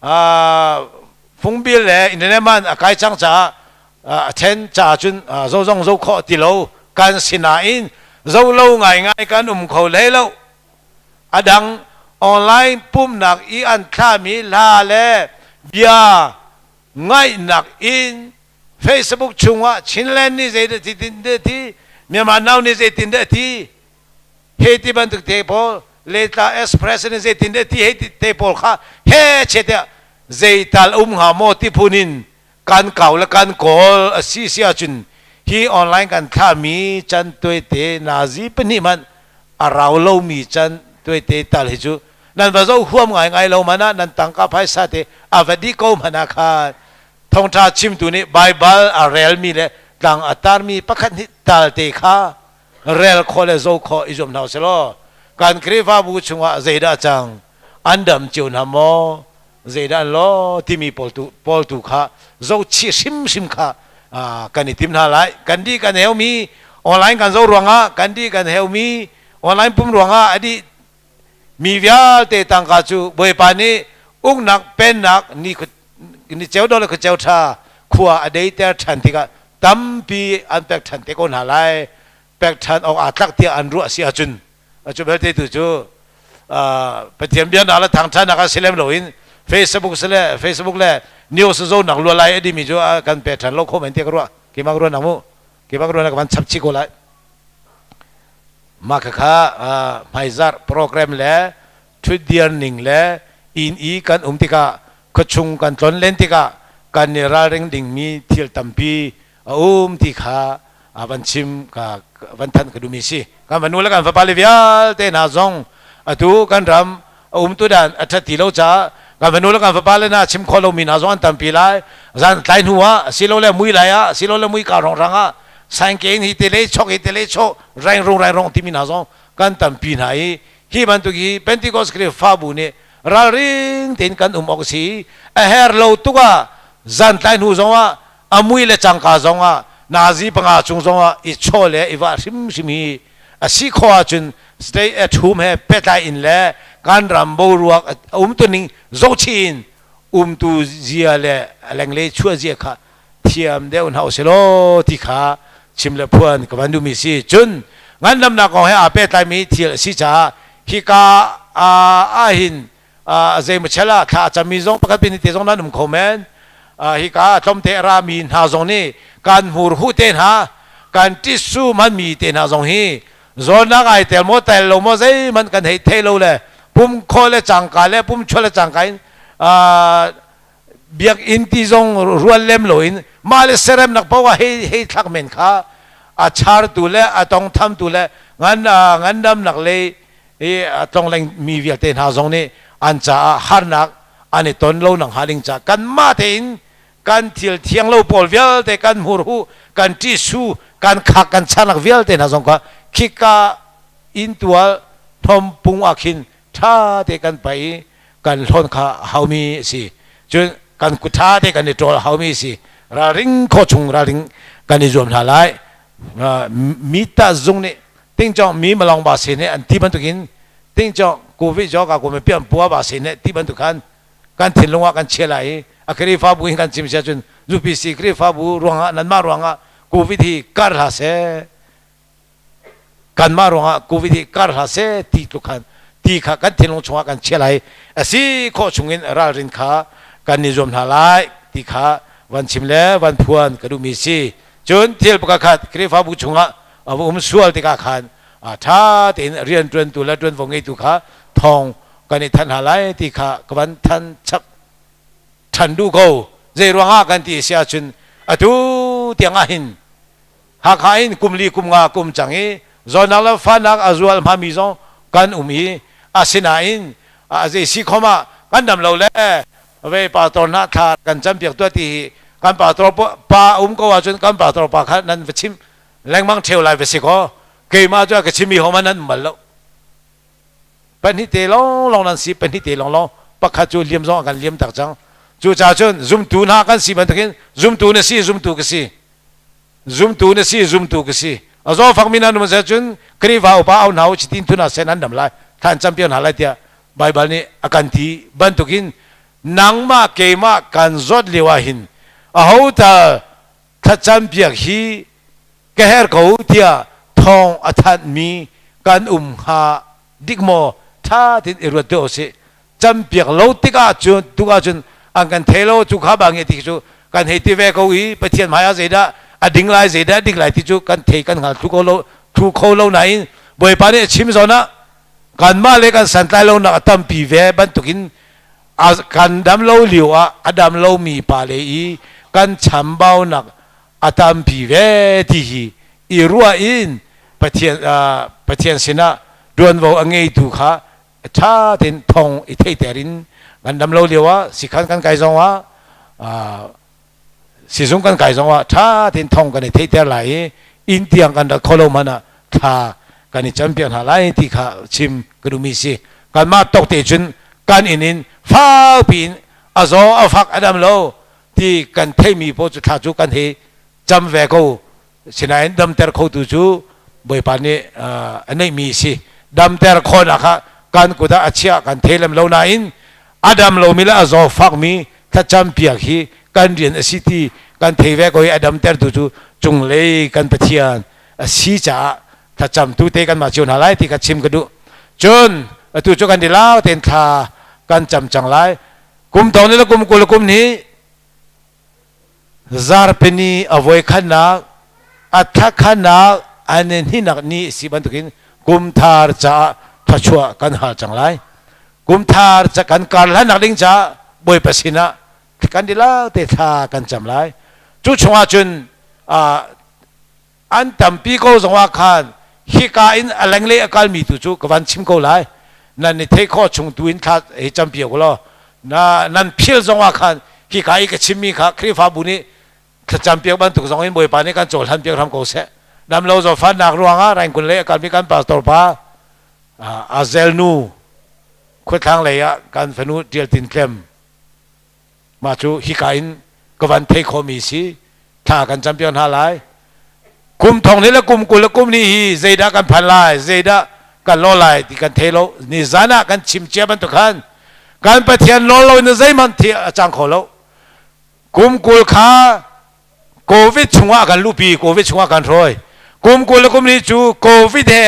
ah phungbil le internet man a kai cang caah a then caah cun zo zong zo khawh ti lo kan si nain zo lo ngaingai kan um kho hlei lo. A dang online pumhnak i an thlahmi hla le bia ngaihnak in Facebook chungah Chinland nih zeidah ti tin dah ti, Myanmar Now nih zeitin dah ti, hei ti bantuk te pawl, Letla Express nih zeitin dah ti, hei ti te pawl kha he che tiah zeital um hnga maw ti phun in kan kau le kan kawl a si si ahcun hi online kan thlahmi can tuaite nazi pahnih hmanh a rau lomi can tuaite tal hi cu nan va zoh huam ngaingai lo hmanh ah, nan tangka phaisa te a va dih ko hmanh ah khan thawngṭha chimtu nih Baibal a relmi le tlang a tarmi pakhat hnih tal te kha rel khawh le zoh khawh i zuam hna usih law kan Khrihfabu chungah zeidah cang, an dam cio hna maw, zeidah an lo timi pawl tu pawl tu kha zohchih hrimhrim kha kan i tim hna lai. Kan dih kan heumi online kan zoh ruangah, kan dih kan heumi online pum ruangah a dih mi vialte tangka cu Bawipa nih uknak pennak ni ni ceu dawh le khuaceu ṭha khua a deiter ṭhan tikah tampi an pek ṭhan te ko hna lai. Pek ṭhan awk aa tlak tiah an ruah si ahcun. Cu belte tu cu Pathian biaknak le thangṭhatnak ah si lem loin Facebook le Facebook le news zonak lua lai a dimi cu kan pe ṭhan lo kho men tiah ka ruah. Keimah ka ruahnak mu, keimah ka ruahnak ka van chap chih ko lai. Mah khakha hmaizarh program le ṭhutdir ning le inn i kan um tikah, khuachung kan tlon len tikah kan i ralring dingmi thil tampi a um ti kha van chim ka van thanh ka duhmi si. Kan fanu le kan fapa le vialte hna zong atu kan ram a umtu dan a ṭhat ti lo caah kan fanu le kan fapa le hna chim khawh lomi hna zong an tampi lai. Zan tlai hnu ah silole mui lai ah silole mui ka rong ah saingkein hi te le chok hi te le chok reng rung reng rong timi hna zong kan tampi hna i hi bantuk hi Pentecost Khrihfabu nih ralring tein kan um awk si. A her lo tuk ah zan tlai hnu zong ah, a mui le cangka zong ah, nazi panga chung zong ah i chaw le i vah hrimhrim hi a si khawh ahcun stay at home he pehtlai in le kan ram boruak a umtu ning zohchih in umtu zia le a lenglei chuah zia kha thiam deuh hna usih law ti kha chim le phuan ka van duhmi si. Cun ngandamnak kong he aa pehtlaimi thil a si caah hika ahhin zeimaw chel ah thla a cammi zong pakhat pin te zong nan um kho men. Hika tlawmte a rami hna zong nih kan hmurhuh te hna, kan tissue hmanmi te hna zong hi zawtnak ai tel maw tel lo maw zeihmanh kan hei thei lo le pum khawh le cangka le pum chuah le cangka in biakinn ti zong rual lem loin mah le seremnak paoh ah hei hei thlak men kha a chartu le a tongthamtu le ngan ngandamnak lei i a tlongleng mi vialte hna zong nih an caah harnak. an i ton lo nak hnga ding ca kanmah tein kan thil thiang lo pawl vialte kan hmurhu kan ṭisu kan khak kan chanak vialte hna zong kha khika inntual hnawmpung ah khin ṭha te kan paih i kan hlawn kha a haumi a si. Cun kan kut ṭha te kan i ṭawl a haumi a si. Ralring khawh chung ralring kan i zuam hna lai. Mi ta zung nih tingcong mi malong ba se nih an ti bantukin tingcong covid jo ka ko mi pian pua ba se nih ti bantuk khan kan thinlung ah kan chia lai i a Khrihfabu hin kan chim sia cun UPC Khrihfabu ruangah nanmah ruangah covid hi kar hlah seh kanmah ruangah covid hi kar hlah seh ti tluk khan ti kha kan thinlung chungah kan chia lai a si khawh chungin ralrin kha kan i zuam hna lai ti kha van chim le van phuan ka duhmi si. Cun thil pakhat Khrihfabu chungah a va um sual tikah khan ṭha tein rianṭuantu le ṭuanvo ngeitu kha thawng kan i thanh hna lai ti kha ka van than chap ṭhan duh ko. Zei ruangah kan ti si ahcun atu tiang ah hin Hakha in kum li kum nga kum cang i zawtnak le fahnak a zual hmami zong kan um i asinain a zei si khom ah kan dam lo le ve pastor hna thla kan campiak tuah ti hi kan pastor pa um ko ahcun kan pastor pa kha nan va chim lengmang ṭheo lai va si kaw keimah cu ka chimmi hom ah nan um bal lo. Pahnih te lawnglawng nan si, pahnih te lawnglawng. Pakhat cu liam zong a kan liam tak cang. Cucaah cun zumtu hna kan si bantukin zumtu na si, zumtu ka si, zumtu na si, zumtu ka si. A zawfakmi nan um cun Khrihfa upa au hna u chitin thun ah sen an dam lai, thlan campion hna lai tiah Baibal nih a kan ti bantukin nangmah keimah kan zawt lio ah hin aho tal thlacam piak hi ka her ko tiah thawng a thanhmi kan um hnga dik maw? Ṭha tein i ruat deuh usih. Campiak lo tikah cun tuk ahcun an kan thei lo cu kha ba nge ti cu kan hei ti ve ko i Pathian hmai ah zeidah a ding lai, zeidah a dik lai ti cu kan thei kan hngal thlu ko lo thlu kho lo nain Bawipa nih a chim zawn ah kanmah le kan santlai lonak a tampi ve bantukin kan dam lo lio ah a dam lomi pa le i kan chambaunak a tampi ve ti hi i ruah in Pathian Pathian sinah ṭuanvo a ngeitu kha ṭha tein thong i theihter in kan dam lo lio ah sikhan kan kai zong ah sizung kan kai zong ah ṭha tein thong kan i theihter lai i inn tiang kan rat kho lo hmanh ah thla kan i campiak hna lai ti kha chim ka duhmi si. Kanmah tawk te cun kan inn in fakpi in a zaw a fak a dam lo ti kan theihmi paoh cu thla cu kan hei cam ve ko. Sinain damter khotu cu Bawipa nih a neihmi a si. Damter khawhnak kha kan kut ah a chiah kan thei lem lo nain a dam lomi le a zaw fakmi thlacam piak hi kan rian a si ti kan thei ve ko i a damtertu cu cunglei kan Pathian a si caah thlacamtu te kanmah cio hna lai ti kha chim ka duh. Cun atu cu kan i lau tein thla kan cam cang lai. Kum thong le kum 20 kum hnih Zarhpini a voikhatnak, a thlakhatnak, a nihnak ni si bantukin kumthar caah thluachuah kan hal cang lai. Kumthar ca kan kar hlannak ding caah Bawipa sinah kan dihlak te thla kan cam lai. Cu chungah cun an tampi ko zongah khan hika in a lenglei a kalmi tu cu ka van chim ko lai. Nan i theih khawh chung tu in thla hi campi ko law na nan phil zongah khan hika i ka chimmi kha Khrihfabu nih thlacam piak bantuk zong in Bawipa nih kan cohlan piak hram ko seh. Dam lo zawtfahnak ruangah Rangoon lei a kalmi kan pastor pa Azel nu khuathlang lei ah kan fanu Tial Tin Tlem Mah cu hika in ka van thei khawhmi si. Thla kan campiak hna lai. Kum thong ni le kum 20 le kum ni hi zeidah kan phan lai, zeidah kan lo lai ti kan thei lo. Ni zan ah kan chim cia bantuk khan kan Pathian nawl lo in zeihmanh thi a cang kho lo. Kum 20 kha COVID chungah kan luhpi, COVID chungah kan hruai. Kum 20 le kum ni cu COVID he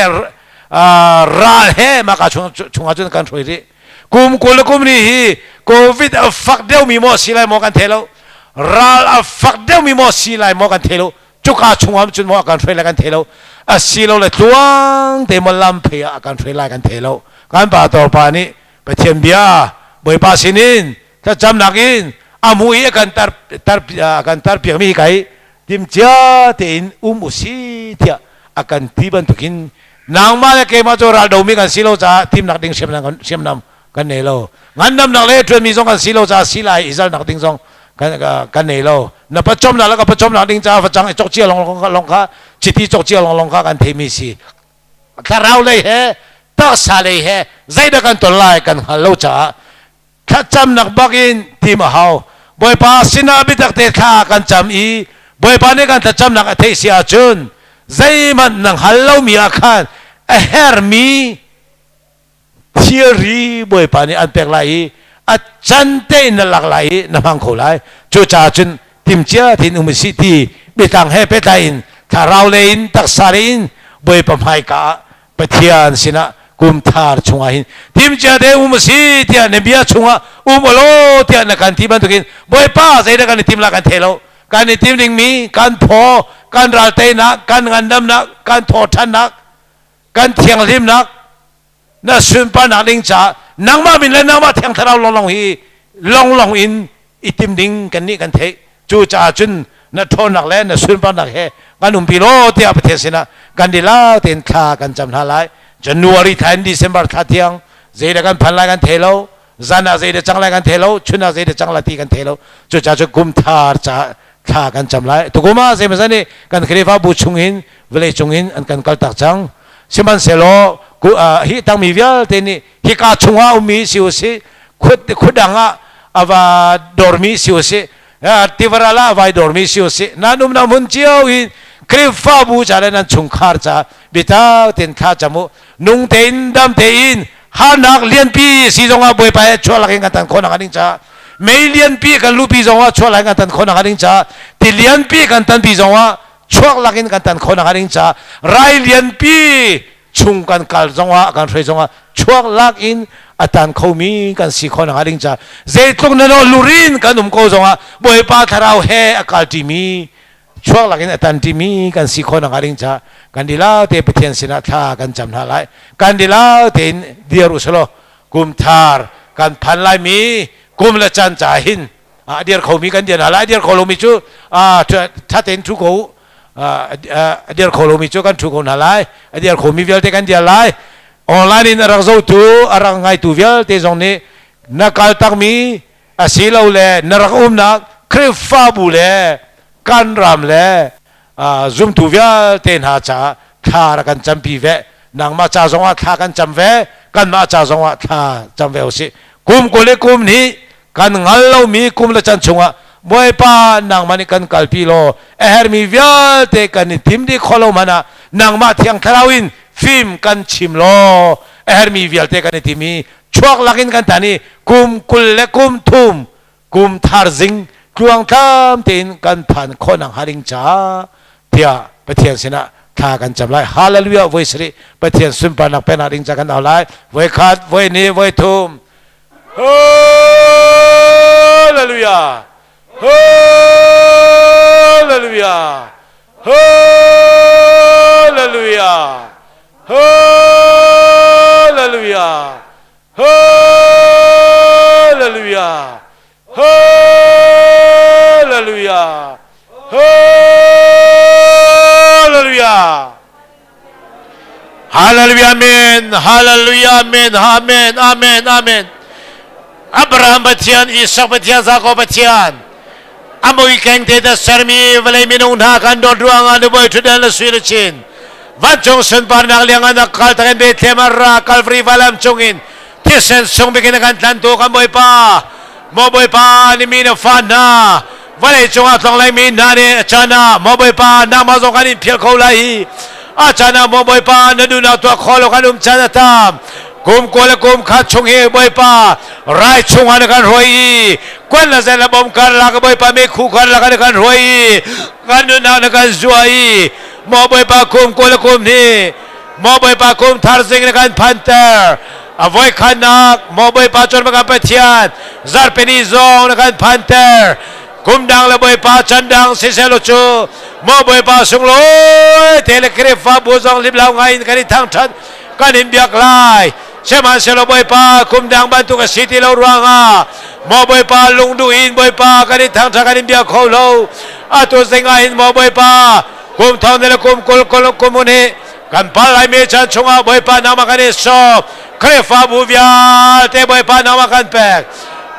ral he maka chungah cun kan hruai rih. Kum 20 le kum ni hi COVID a fak deuhmi maw si lai maw kan thei lo. Ral a fak deuhmi maw si lai maw kan thei lo. Cuka chungah cun maw a kan hruai lai kan thei lo. A si lo le tluang te maw lam phei ah a kan hruai lai kan thei lo. Kan pastor pa nih Pathian bia Bawipa sinin thlacamnak in a mu i a kan tar tar a kan tar piakmi hi kai timcia tein um u si tiah a kan ti bantukin nangmah le keimah cu ral domi kan si lo caah thimnak ding hriamnam hriamnam. Kan nei lo. Ngandamnak le ṭuanmi zong kan si lo caah si lai i zalnak ding zong kan nei lo. Na pawcawmnak le ka pawcawmnak ding caah facang i cawk cia lawng kha, chiti cawk cia lawng kha kan theimi si. Thlarau lei he taksa lei he zeidah kan ton lai kan hngal lo caah thlacamnak bak in tim a hau. Bawipa sinah biatak te thla kan cam i Bawipa nih kan thlacamnak a theih si ahcun zeihmanh na hngal lomi ah khan a hermi thilri Bawipa nih an pek lai i a can tein na lak lai i na hmang kho lai. Cucaah cun timcia tein um usih ti biatlang he pehtlai in thlarau lei in taksa lei in Bawipa hmaika ah Pathian sinah kum thar chungah hin timcia te um si tiah na bia chungah um ulaw tiah na kan ti bantukin Bawipa zeidah kan i tim la kan thei lo. Kan i tim dingmi kan phaw, kan ralteinak, kan ngandamnak, kan thawṭhannak, kan thianghlimnak, na sunparnak ding caah nangmah min le nangmah Thiang Thlarau lawnglawng hi lawnglawng in i tim ding kan nih kan theih. Cucaah cun na ṭhawnnak le na sunparnak he kan umpi law tiah Pathian sinah kan dilau tein thla kan cam hna lai. January thla in December thla tiang zeidah kan phan lai kan thei lo, zan ah zeidah cang lai kan thei lo, chun ah zeidah cang lai ti kan thei lo. Cucaah cun kum thar caah thla kan cam lai. Tukum ah zeimawzat nih kan Khrihfabu chungin vawlei cungin an kan kaltak cang. Sihmanhsehlaw hi tangmi vialte nih hika chungah ummi si usih, khudang ah a va dormi si usih, tivaral ah a vai dormi si usih, nan umnak hmun cio in Khrihfabu ca le nan chungkhar ca biatak tein thla cam u. Nung tein, dam tein, harnak lianpi si zongah Bawipa he chuah lakin kan tan khawh nak ding caah, mei lianpi kan lupi zongah chuah lakin kan tan khawh nak ding caah, ti lianpi kan tanpi zongah chuak lakin kan tan khawh nak ding caah, rai lianpi chung kan kal zongah kan hruai zongah chuak lak in a tan khomi kan si khawh nak ding caah, zeitluk na lurin kan um ko zongah Bawipa thlarau he a kal ṭimi, chuak lakin a tan ṭimi kan si khawh nak ding caah kan dilau te Pathian sinah thla kan cam hna lai. Kan dilau tein dir usalaw kum thar kan phan laimi kum le caan ca hin a dir khomi kan dir hna lai. A dir kho lomi cu ṭha tein ṭhu ko, a dir kho lomi cu kan ṭhu ko hna lai. A dir khomi vialte kan dir lai. Online in a rak zohtu, a rak ngaitu vialte zong nih na kal takmi asilole na rak umnak Khrihfabu le kan ram le zumtu vialte hna caah thla rak kan campi ve. Nangmah ca zongah thla kan cam ve, kanmah ca zongah thla cam ve usih. Kum 20 le kum hnih kan hngal lomi kum le chan chungah Bawipa, nangmah nih kan kalpi law a hermi vialte kan i tim dih kho lo hmanh ah nangmah Thiang Thlarau in fim kan chim law a hermi vialte kan i tim i chuak lakin kan tan i kum 20 le kum thum kum thar zing tluangtlam tein kan phan khawh nak hnga ding caah tiah Pathian sinah thla kan cam lai. Hallelujah voi sarih Pathian sunparnak peknak ding ca kan au lai. Voi khat, voi hnih, voi thum. Hallelujah, Hallelujah, Hallelujah, Hallelujah, Hallelujah, Hallelujah, Hallelujah. Hallelujah, amen, hallelujah, amen, amen, amen, amen. Abraham Pathian, Isak Pathian, Jakob Pathian, a mui keng te da sermi vawlei minung hna kan dawt ruangah nu bawi ṭhutdan le sui le chin vancung sunparnak liang an kal takin Bethlehem a ra Calvary valam cungin thisen sung bikin a kan tlantu kan Bawipa, maw Bawipa, ni mi na fa hna vawlei cungah tlong lai mi hna nih a caan ah, maw Bawipa, nangmah zong kan in philh kho lai hi a caan ah, maw Bawipa, na duhnak tuah kho lo kan um caan a tam. Kum 20 le kum khat chung hi, Bawipa, rai chungah na kan hruai i kwan le zen le bom karlak, Bawipa, meikhu karlak na kan hruai i kan nunnak na kan zuah i, maw Bawipa, kum 20 le kum hnih, maw Bawipa, kum thar zing na kan phanter. A voi khatnak, maw Bawipa, cun kan Pathian, zarhpini zong na kan phanter. Kum dang le, Bawipa, chan dang siseh cu, maw Bawipa, sunglawi te le Khrihfabu zong limlau ngai in kan i thangṭhat, kan in biak lai. Sihmanhsehlaw, Bawipa, kum dang bantuk a si ti lo ruangah, maw Bawipa, lungduh in, Bawipa, kan i thangṭhat, kan in biak kho lo. Atu zing ah hin, maw Bawipa, kum thong le kum 20 kum hun hi kan pal laimi chan chungah, Bawipa, nangmah kan i sawm. Khrihfabu vialte Bawipa nangmah kan pek.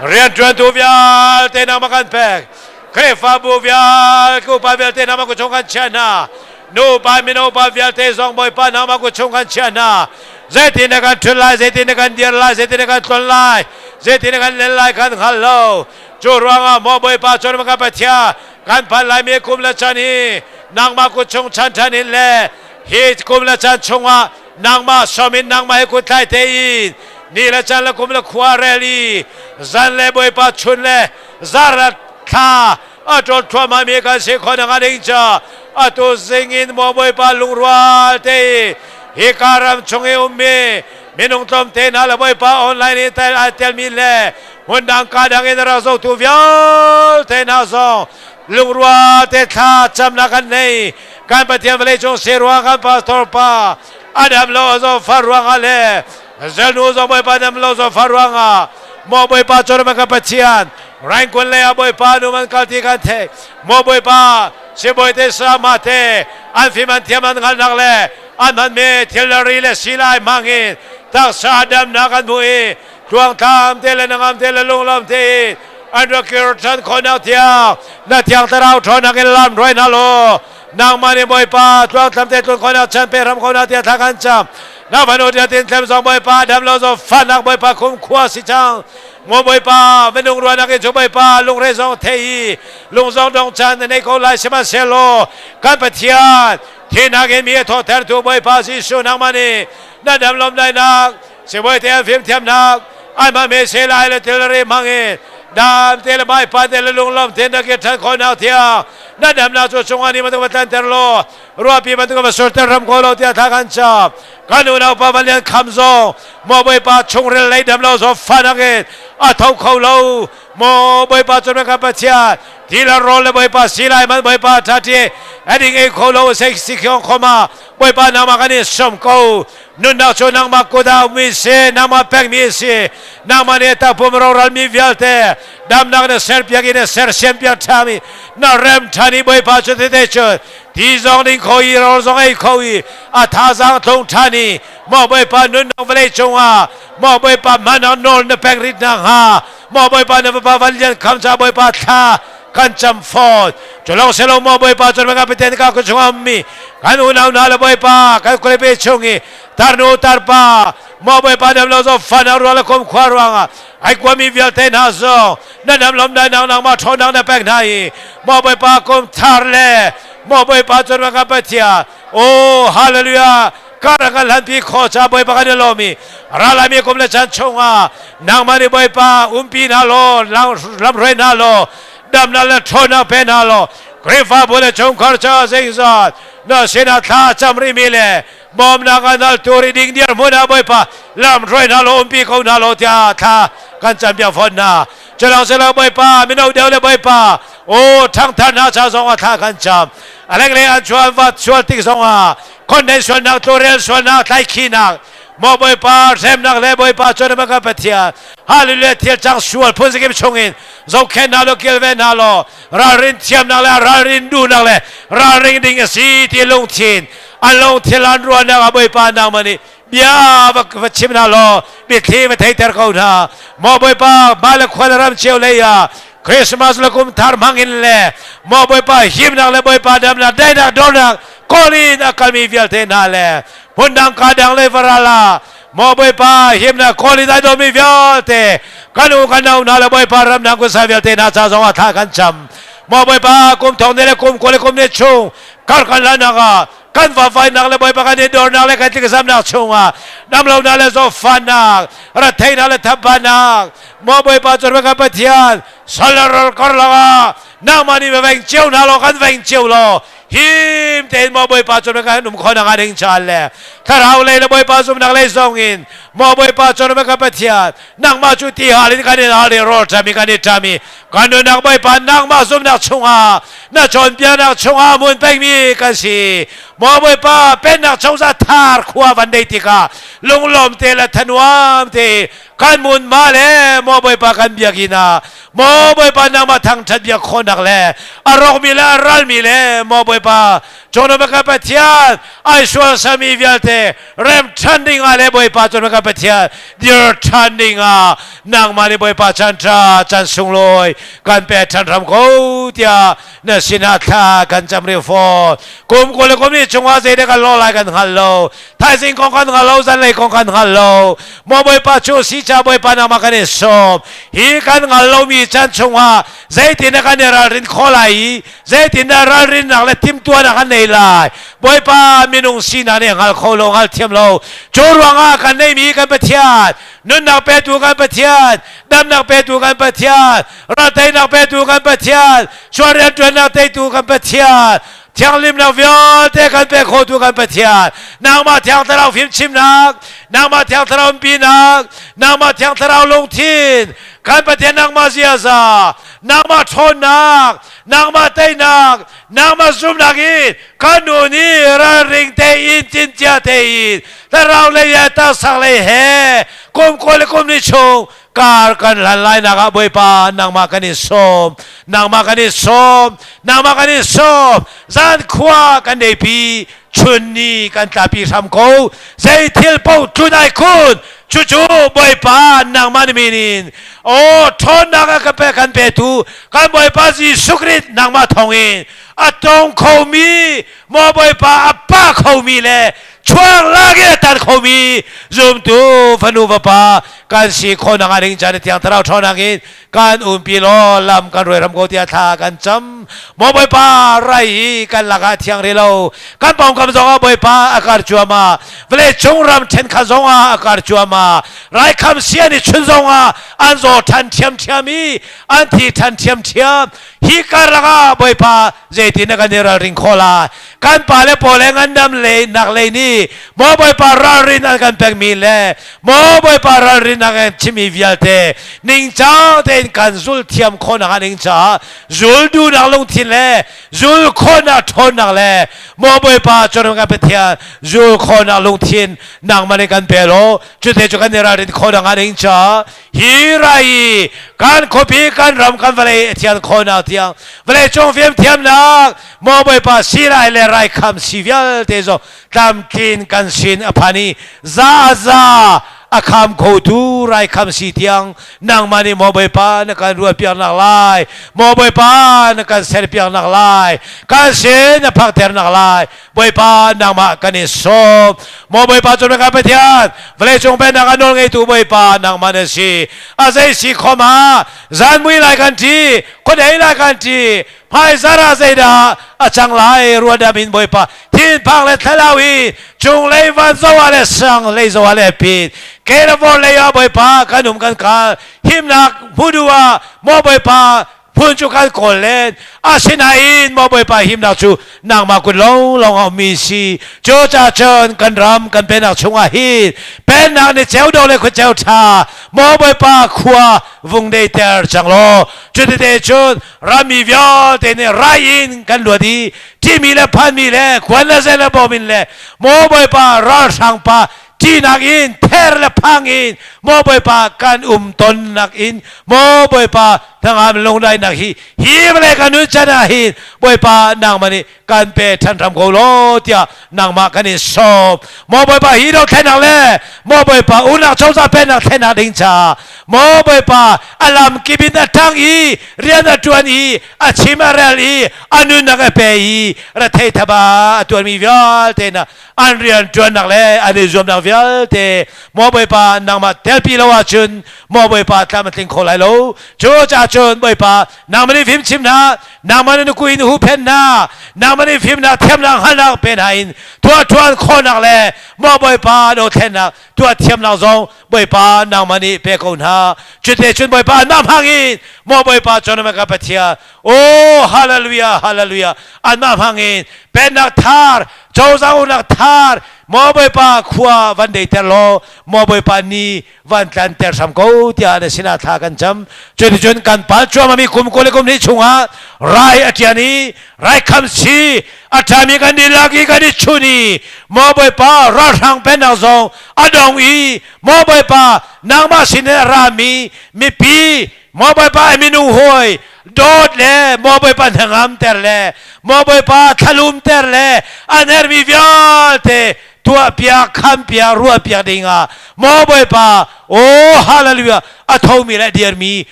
Rianṭuantu vialte nangmah kan pek. Khrihfabu vialte upa vialte nangmah kut chung kan chiah hna. Nupa mino pa vialte zong Bawipa nangmah kut chung kan chiah hna. Zeitin na kan ṭhut lai, zeitin na kan dir lai, zeitin na kan tlon lai, zeitin na kan len lai kan hngal lo. Cu ruangah maw Bawipa cun kan Pathian kan phan laimi kum le chan hi nangmah kut chung chan ṭhan in le hi kum le chan chungah nangmah som in nangmah he kut thlai tein ni le chan le kum le khua rel i zan le Bawipa chun le zar le thla a ṭawl thluahmah mi kan si khawh nakhnga ding ca atu zing in maw Bawipa lungrual te i hika ram chung i ummi minung tlawmte hna le Bawipa online i tel ai telmi le hmundang ka dang in rak zohtu vialte hna zong lungrual te thla camnak kan nei. Kan Pathian vawlei cung si ruang kan pastor pa adam lo zo far ruangah le zelnu zong Bawipa dam lo zo far ruangah maw Bawipa cawrma ka Pathian Rangkun lei ah Bawipa nu man kal ti kan theih. Maw Bawipa sibawi te sama te an fim an thiam an hngalhnak le an hmanmi thil le ri le silai hmang in taksa damnak an hmuh i tluangtlam te le nangam te le lunglawm te in an rak kir ṭhan khawhnak tiang na thiang thlarau ṭhawnnak in lam hruai hna law nangmah nih Bawipa tluangtlam te tlun khawhnak chan pe ram khawhnak tiah thla kan cam. Na fanu tia tin thlem zong Bawipa dam lo zong fahnak Bawipa khum khua si cang. Maw Bawipa minung ruahnak in cu Bawipa lungre zong thei i lung zong dong chan na nei ko lai. Sihmanhsehlaw kan Pathian thihnak in mi a thawhtertu Bawipa Jesuh, nangmah nih na dam lawmdainak sibawi te an fimthiamnak an hmangmi silai le tilri hmang in dam te le maipa te le lunglawm te na kir ṭhan khawhnak tiang na damnak cu chungah ni bantuk va tlanter law ruahpi bantuk va surter ram ko lo tiah thla kan cam. Kan unau pa Van Lian Kham zong maw Bawipa chungril lei dam lo zong fanak in a tho kho lo. Maw Bawipa cun kan Pathian ti le rawl le Bawipa silai man Bawipa ṭha a ding ei kho lo sei si khiong khoma Bawipa nangmah kan in som ko. Nunnak cu nangmah kut ah ummi si, nangmah pekmi si. Nangmah nih takpum rawhralmi vialte damnak na serpiak i na sersiampiak ṭhami na rem ṭhan i Bawipa cu tete cu ti zong ding kho i rawl zong ei kho i a thazaang tlung ṭhan i maw Bawipa nunnak vawlei cungah maw Bawipa hmannak nawl na pek rit nakhnga maw Bawipa na fapa Van Lian Kham ca Bawipa thla kan cam fawn. Cu lawng si lo, maw Bawipa cun ka Pathian ka kut chungah ummi kan unau hna le Bawipa kan khualipi chung i tarnu tarpa maw Bawipa dam lo zo fan ruang le kum khua ruangah ai kuami vialte hna zong na dam lom dai nangmah ṭhawnnak na pek hna i maw Bawipa kum thar le maw Bawipa cun ka Pathian oh hallelujah kar kan hlanpi kho ca Bawipa kan i lawm i ralami kum le chan chungah nangmah nih Bawipa umpi hna law, lamhruai hna law, damnak le ṭhawnnak pe hna law, Khrihfabu le chungkhar ca zeizat na sinah thla cam rihmi le bawmnak a naltu ri ding dirhmun ah Bawipa lamhruai hna law, umpi ko hna law tiah thla kan campiak fawn hna. Culang silo Bawipa mino deuh le Bawipa o ṭhangthar hna ca zong ah thla kan cam. A lenglei an chuan vat sual tik zongah khonden sualnak, tlurel sualnak, tlaikhinak maw Bawipa hremnak le Bawipa cun ka Pathian hallelujah thil cang sual phun zakip chungin zohkhen hna law, kilven hna law, ralrin thiamnak le ralrin duhnak le ralring ding a si ti lungthin an lungthil an ruahnak ah Bawipa nangmah nih bia va chim hna law, biathli va theiter ko hna. Maw Bawipa mah le khua le ram cio lei ah Christmas le kum thar hmang in le maw Bawipa himnak le Bawipa damnak daihnak dornak kawl in a kalmi vialte hna le hmundang ka dang le varala maw Bawipa himnak kawl in ai domi vialte kan u kan nau hna le Bawipa ramdang kusa vialte hna ca zong ah thla kan cam. Maw Bawipa kum thong ne le kum kua le kum ne chung kar kan lanak ah kan vavainak le Bawipa kan i dornak le kan tlikzamnak chungah damlonak le zawtfahnak, retheihnak le thabanak maw Bawipa cu kan Pathian sal karlak ah nangmah nih va veng cio hna law, kan veng cio law, him tein maw Bawipa cu kan um khawh nakhnga ding caah le thlarau lei le Bawipa zumhnak lei zong in maw Bawipa cu kan Pathian nangmah cu ti hal in kan in hal i rawl ṭam i kan i ṭam i kan nunnak Bawipa nangmah zumhnak chungah na cawnpiaknak chungah mun pekmi kan si. Maw Bawipa pennak chungah thar khua van nei tikah lunglawm te le thanuam te. Kan hmunhma le maw Bawipa kan biakinn ah maw Bawipa nangmah thangṭhat biak khawhnak le a rawkmi le a ralmi le maw Bawipa cawhnawm kan Pathian ai sual sami vialte rem ṭhan ding ah le Bawipa cawhnawm kan Pathian dir ṭhan ding ah nangmah nih Bawipa chan ṭha chan sunglawi kan pe ṭhan hram ko tiah na sinah thla kan cam rih fawn. Kum 20 le kum ni chungah zeidah kan lawh lai kan hngal lo. Thaizing kong kan hngal lo, zanlei kong kan hngal lo. Maw Bawipa cu si ca Bawipa nangmah kan i sawm. Hi kan hngal lomi chan chungah zeitin kan i ralrin khawh lai i zeitindah ralrinnak le timhtuahnak kan nei lai. Bawipa minung sinak nih hngal kho lo, hngal thiam lo. Cu ruangah kan neimi kan Pathian, nunnak petu kan Pathian, damnak petu kan Pathian, ralteinak petu kan Pathian, sual rianṭuannak teitu kan Pathian, thianghlimnak vialte kan pe khotu kan Pathian, nangmah Thiang Thlarau fimchimnak, nangmah Thiang Thlarau umpinak, nangmah Thiang Thlarau lungthin, kan Pathian nangmah ziaza, nangmah ṭhawnnak, nangmah teinak, nangmah zumnak in kan nu nih ralring tein cincia tein thlarau lei le taksa lei he kum 20 le kum ni chung kar kan hlan lai nak ah Bawipa nangmah kan in sawm, nangmah kan in sawm, nangmah kan in sawm. Zan khua kan neipi, chun ni kan tlapi hram ko. Zei thil paoh tlun ai khun, cucu Bawipa nangmah na min in aw ṭhawnnak a ka pe kan petu kan Bawipa Jesuh Khrist nangmah thawngin a tong khomi maw Bawipa a pa khomi le chuak lak in a tan khomi zumtu fanu vapa kan si khawhnak ah ding caan Thiang Thlarau ṭhawnnak in kan umpi law lam kan ruai ram ko tiah thla kan cam. Maw Bawipa, rai hi kan lakah thiang ri lo, kan pawngkam zongah Bawipa a kar cuahmah, vawlei cung ram ṭhenkhat zongah a kar cuahmah. Raikham sian i chun zongah an zaw ṭhan ṭhiamṭhiam i an thi ṭhan ṭhiamṭhiam. Hi karlak ah Bawipa, zeitin na kan i ralring khawh lai? Kan pale pawl le ngandam lei nak lei nih maw Bawipa ralrin an kan pekmi le maw Bawipa ralrin an kan chimmi vialte ningcang tein kan zul thiam khawhnak ah ding caah zul duhnak lungthin le zul khawhnak ṭhawnnak le maw Bawipa cun kan Pathian zul khawhnak lungthin nangmah nih kan pe law cute cu kan i ralrin khawhnak ah ding caah hi rai i kan khuapi kan ram kan vawlei a thian khawhnak tiang vawlei cung fimthiamnak maw Bawipa silai le raikham si vialte zong tlamtlin kan sin a phan i za za a kham khotu raikham si tiang nangmah nih maw Bawipa na kan ruahpiaknak lai, maw Bawipa na kan serpiaknak lai, kan sin na phakternak lai Bawipa nangmah kan in sawm. Maw Bawipa cu kan Pathian, vawleicung pennak a nawl ngeitu Bawipa nangmah na si. A zei si khom ah zan mui lai kan ṭi, khuadei lai kan ṭi, hmaizar ah zeidah a cang lai ruadam in Bawipa thinphang le thlalau i cunglei van zoh ah le sang lei zoh ah le pin ke le vor lei ah Bawipa kan um kan kal himnak hmu duh ah maw Bawipa phun cu kan kawl len. Asinain maw Bawipa, himnak cu nangmah kut lawnglawng a ummi si. Cu ca cun kan ram kan pennak chungah hin pennak ni ceu do le khuaceu ṭha maw Bawipa khua vung deiter cang law, cutite cun rammi vialte nih rai in kan luat i ṭihmi le phanmi le khuan le zen le bawm in le maw Bawipa ralhrang pa ṭihnak in ther le phang in maw Bawipa kan um tonnak in maw Bawipa hnangam lungdaihnak hi hi vawlei kan nun chan ah hin Bawipa nangmah nih kan pe ṭhan hram ko law tiah nangmah kan in sawm. Maw Bawipa, hi dothlennak le maw Bawipa unau cozah pennak thlennak ding caah maw Bawipa a lam kip in a ṭang i rian a ṭuan i a chim a rel i a nunnak a pe i rethei thaba a tuanmi vialte na an rian ṭuannak le an i zuamnak vialte maw Bawipa nangmah telpi lo ahcun maw Bawipa tlam a tling kho lai lo. Cu caah cun Bawipa nangmah nih fimchim hna, nangmah nih na kui in huhphenh hna, nangmah nih fimnak thiamnak hngalhnak pe hna in tuah ṭuan khawhnak le maw Bawipa dothlennak tuah thiamnak zong Bawipa nangmah nih pe ko hna. Cute cun Bawipa anmah hmang in maw Bawipa cun ka Pathian, oh hallelujah, hallelujah, anmah hmang in pennak thar. Cozah uknak thar maw Bawipa khua van deiter law maw Bawipa ni van tlanter hram ko tiah na sinah thla kan cam. Cuticun kan pal cuahmahmi kum 20 le kum hnih chungah rai a ṭian i raikham si a ṭhami kan dihlak i kan i chun i maw Bawipa ralhrang pennak zong a dong i maw Bawipa nangmah sin in a rami mipi maw Bawipa a minung hawi dawt le maw Bawipa hnangamter le maw Bawipa thlalumter le an herhmi vialte tuahpiak khampiak ruahpiak dingah maw Bawipa oh hallelujah a thomi le a dirmi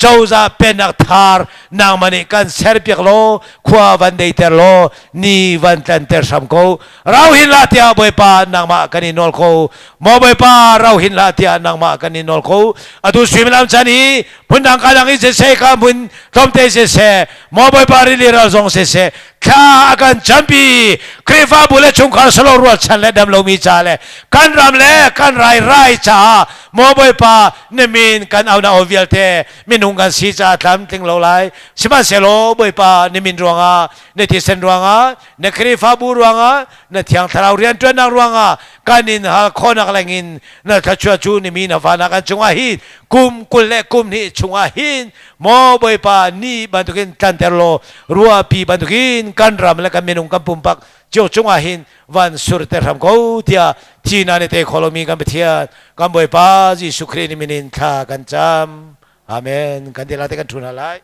cozah pennak thar nangmah nih kan serpiak law khua van deiter law ni van tlanter hram ko rau hin hlah tiah Bawipa nangmah kan i nawl ko maw Bawipa rau hin hlah tiah nangmah kan i nawl ko atu suimilam chan i phundang ka dang i siseh ka hmun tlawmte siseh maw Bawipa rili ral zong siseh thla a kan campi Khrihfabu le chungkhar salo rualchan le dam lomi ca le kan ram le kan rai rai caah maw Bawipa na min kan au na aw vialte minung kan si caah tlamtling lo lai sihmanhsehlaw Bawipa na min ruangah na thisen ruangah na Khrihfabu ruangah na Thiang Thlarau rianṭuannak ruangah kan in hal khawhnak lengin na thluachuah cu na mi na fa na kan cungah hin kum 20 le kum hnih chungah hin maw Bawipa ni bantukin tlanter law ruahpi bantukin kan ram le kan minung kan pumpak cio cungah hin van surter hram ko tiah thina ne te kho lomi kan Pathian kan Bawipa Jesuh Khrih min in thla kan cam. Amen. Kan dila te kan ṭhu hna lai.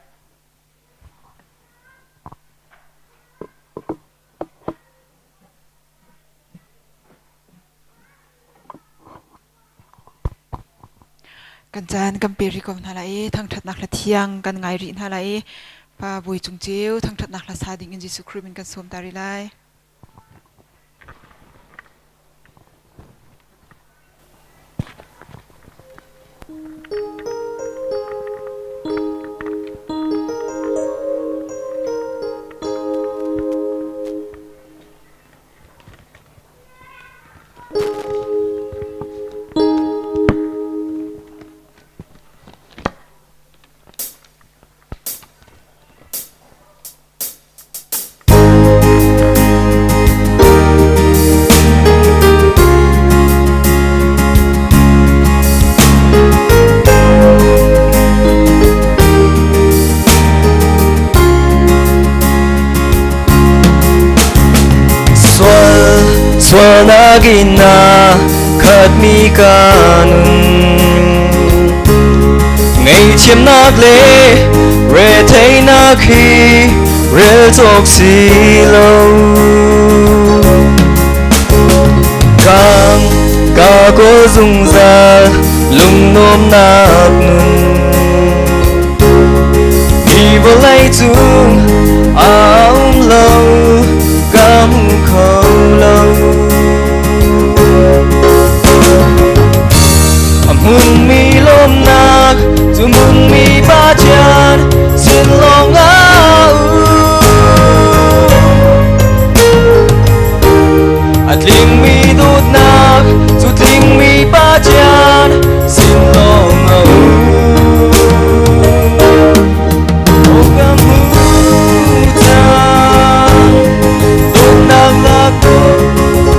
Kan caan kan pe rih ko hna lai i thangṭhatnak hla thiang kan ngai rih hna lai i Pa Bawi Cung Ceu thangṭhatnak hla sa ding in Jesuh Khrih min kan sawm ta rih lai. Sual sualnak in na khatmi ka nun Ngaihthiamnak le retheihnak hi rel cawk si lo Kang ka kawl zungzal lungnuamnak nun Hi vawlei cung a um lo ka hmu kho lo A hmunmi lawmnak cu hmunmi Pathian sin lawng ah A tlingmi dawtnak cu tlingmi Pathian sin lawng a um. Aw ka hmu cang, dawtnak lak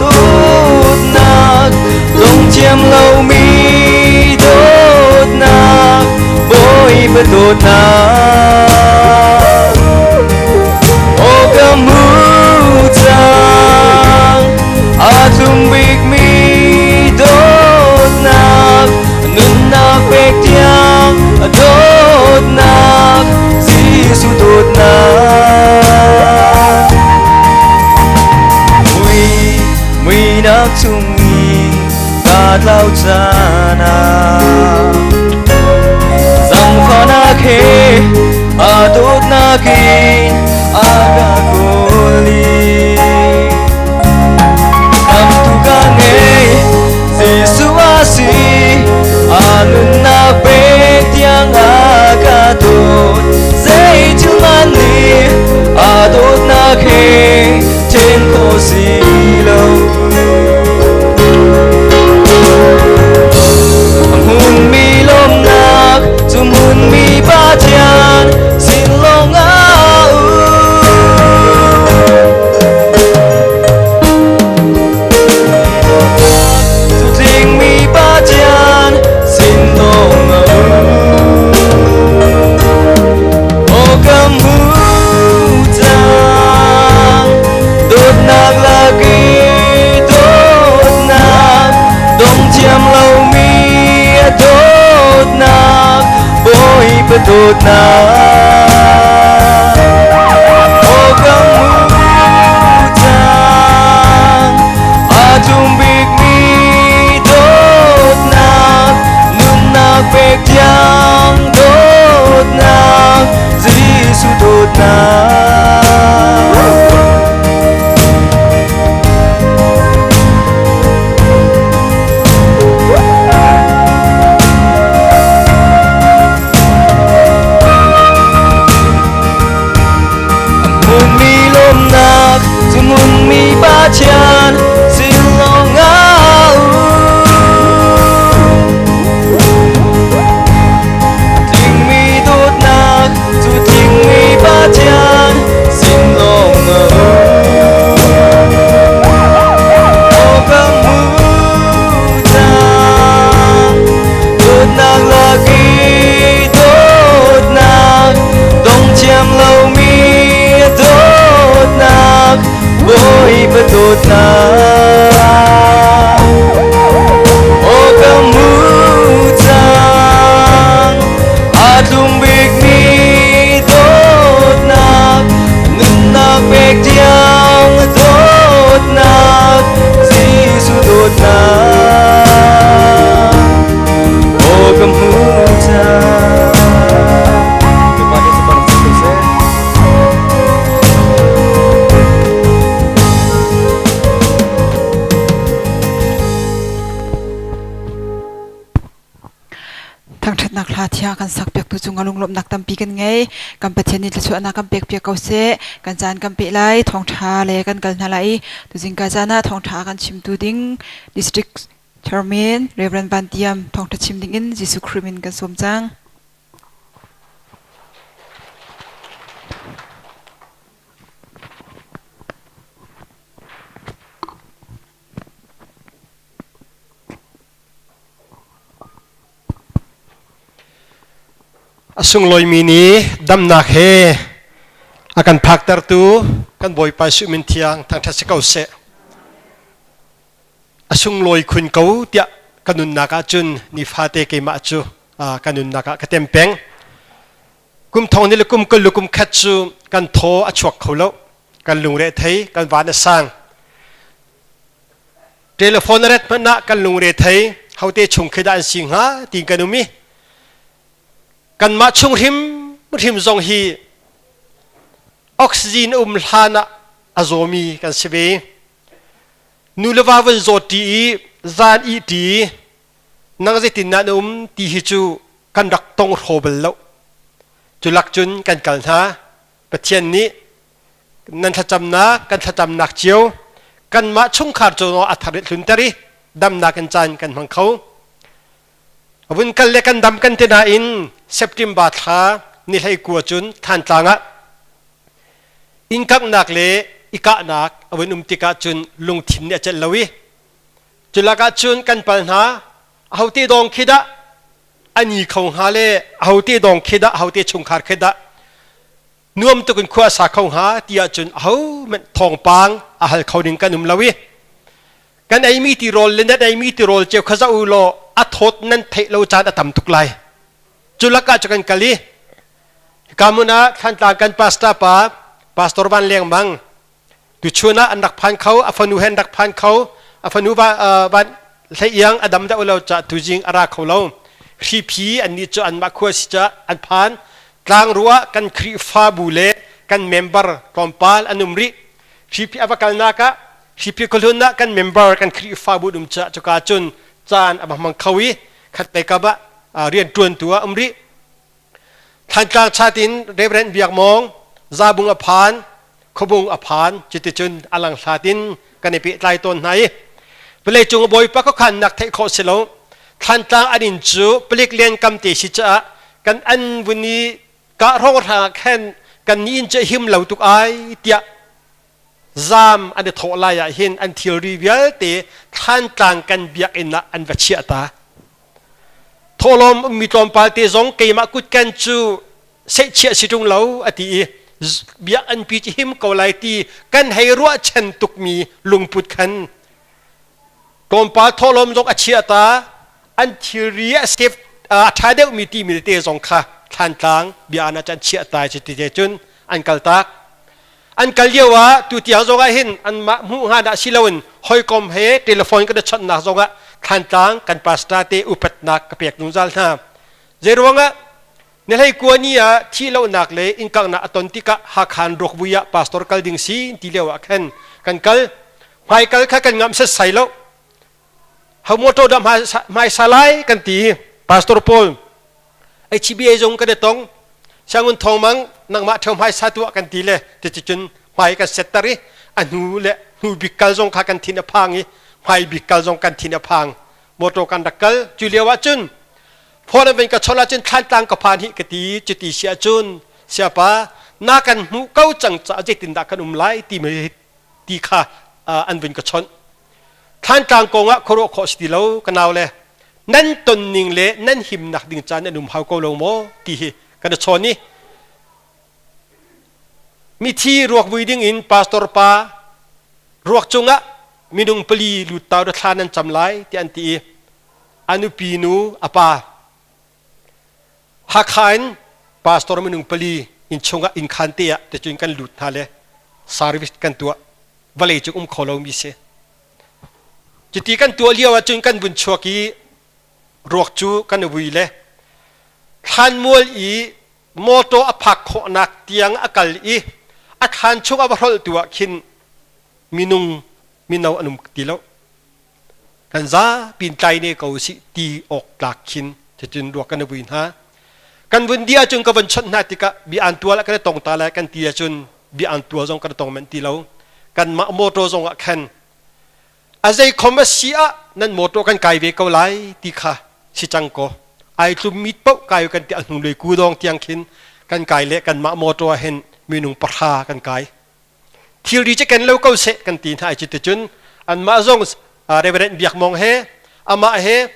dawtnak, lungthiam lomi dawtnak, Bawipa dawtnak. Aw ka hmu cang, aa tlum bikmi dawtnak, nunnak pek tiang dawtnak, Jesuh dawtnak. Mui muinak chungin ka tlau caan ah zangfahnak he a dawtnak in a ka kawl i khamtu ka ngei Jesuh a si a nunnak pek tiang a ka dawt zeithil hmanh nih a dawtnak he then khawh si lo a hmunmi lawmnak cu hmunmi Pathian sin lawng ah um. dawtnak Aw ka hmu cang a tlum bikmi dawtnak nunnak pek tiang dawtnak Jesuh dawtnak. Hmunmi lawmnak cu hmunmi Pathian sin lawng ah um. Tlingmi dawtnak cu tlingmi Pathian sin lawng ah um. Aw ka hmu cang dawtnak lak i dawtnak dong thiam lomi dawtnak Bawipa dawtnak Aw ka hmu cang a tlum bikmi dawtnak nunnak pek tiang dawtnak Jesuh dawtnak Aw ka hmu cang Bawipa nih sabar ko seh. Thangṭhatnak hla thiang kan sakpiaktu cungah lunglawmhnak tampi kan ngei. Kan Pathian nih thluachuahnak kan pekpiak ko seh. Kan caan kan peh lai, thawngṭha le kan kal hna lai i tuzing ka caan ah thawngṭha kan chimtu ding District Chairman Reverend Van Tiam thawngṭha chim dingin Jesuh Khrih min kan sawm cang. A sunglawimi ni damnak he a kan phaktertu kan Bawipa Jesuh min thiang thangṭhat si ko seh. A sunglawi khun ko tiah ka nunnak ahcun nifate keimah cu ka nunnak ah ka tem peng. Kum thong ni le kum kul le kum khat cu kan thaw a chuak kho lo. Kan lungre thei, kan van a sang. Telephone a ret hmanh ah kan lungre thei hote chung khi dah an si hnga ti kan um i kanmah chung hrim hrim zong hi oxygen um hlan ah a zawmi kan si ve. Nu le va vun zawt ṭi i zan ih ṭi nang zeitin dah na um ti hi cu kan rak tong hraw bal lo. Cu lak cun kan kal hna. Pathian nih nan thlacamnak kan thlacamnak cio kanmah chungkhar cu a thar hlunter i damnak in caan kan hmang kho. Vun kal le kan dam kan ti nain September thla ni hlei kua cun Thantlang ah innkaknak le i kahnak a vun um tikah cun lungthin nih a celh lo i culakah cun kan pal hna ahote dawng khi dah ani kho hnga le ahote dawng khi dah ahote chungkhar khi dah nuam tuk in khua sa kho hnga ti ahcun ahohmanh thawngpang a hal kho ding kan um lo i kan eimi tirawl le nan eimi tirawl cio kha zoh u law a thawt nan theih lo caan a tam tuk lai. Cu lakah cu kan kal i hika hmun ah Thlantlang kan pastor pa Pastor Van Leng Mang tuchun ah an rak phan kho a fanu he an rak phan kho a fanu van hlei iang a dam deuh lo ca tuzing a ra kho lo hriphi an nih cu anmah khua si ca an phan tlangrua kan Khrihfabu le kan member tlawmpal an um rih hriphi a va kalnak ah hriphi khuahlun ah kan member kan Khrihfabu um ca cuka cun caan a va hmang kho i khat lei kap ah rian ṭuantu ah um rih Thlantlang chatin Reverend Biak Mawng Zabung a phan Khuabung a phan cuticun a lang hlat in kan i pehtlai tawn hna i vawlei cung Bawipa khuakhannak theih khawh si lo Thlantlang an inn cu palik len kam te si caah kan an vun i kah hrawnghrang ah khan kan ni inn cu him lo tuk ai tiah zaam an i thawh lai ah hin an thilri vialte Thlantlang kan biakinn ah an va chiah ta. Thawhlawm ummi tlawmpal te zong keimah kutken cu sehchiah si ṭung lo a ti i bia an pi ci him ko lai ti kan hei ruahchan tukmi lungput khan tlawmpal thawhlawm zong a chiah ta an thilri a save a ṭha deuhmi timi te zong kha Thlantlang bia ana chan chiah tai cu ti te cun an kal tak. An kal lio ah tu tiang zong ah hin anmah hmuh hnga dah si loin hawikom he telephone kan i chawnhnak zong ah Thlantlang kan pastor te upatnak ka pek zungzal hna. Zeiruangah Nihlei kuani ah thih lonak le innkanghnak a ton tikah Hakhan ruakvui ah pastor kal ding si ti lio ah khan kan kal. Hmaikal kha kan ngamh setsai lo. Ho motor dah hmaisa lai kan ti. Pastor pawl HBA zong kan i tong. Siangun Thawng Mang nangmah ṭheo hmaisa tuah kan ti le ticun hmai kan setter i a hnu le hnu bik kal zong kha kan thin a phang i hmai bik kal zong kan thin a phang. Motor kan rak kal. Cu lio ah cun Phone an ka chawnh ahcun Thlantlang ka phan hi ka ti. Cuti si ahcun siapa na kan hmuh ko cang caah zeitindah kan um lai ti ti kha an vun ka chawnh. Thlantlang kong ah khuaruah khawh si ti lo ka nau le nan ton ning le nan himnak ding caan nan um hau ko lo maw ti hi kan i chawn i mithi ruak vui ding in pastor pa ruak cungah minung pali lut tau da thla nan cam lai ti an ti i a nupi nu a pa Hakha in pastor minung pali inn chungah inn khan te ah ticun kan lut hna le service kan tuah vawlei cu um kho lomi si cuti kan tuah lio ahcun kan vun chuak i ruak cu kan vui le thlanmual i motor a phak khawhnak tiang a kal i a thlan chung a va hrolh tu ah khin minung mino an um ti lo Kan zapi in tlai ne ko usih ti awk tlak khin cucun ruak kan i vui hna. Kan vun di ahcun ka von chawnh hna tikah bia an tual ah kan i tong ta lai kan ti ahcun bia an tual zong kan i tong manh ti lo. Kanmah motor zong ah khan a zei khom a si ah nan motor kan kai ve ko lai ti kha si cang kaw ai tlum mit paoh kai kan ti a hnu lei kudawng tiang khin kan kai le kanmah motor ah hin minung pahra kan kai. Thilri cu ken lo ko seh kan ti hna i cuticun anmah zong Reverend Biak Mong he amah he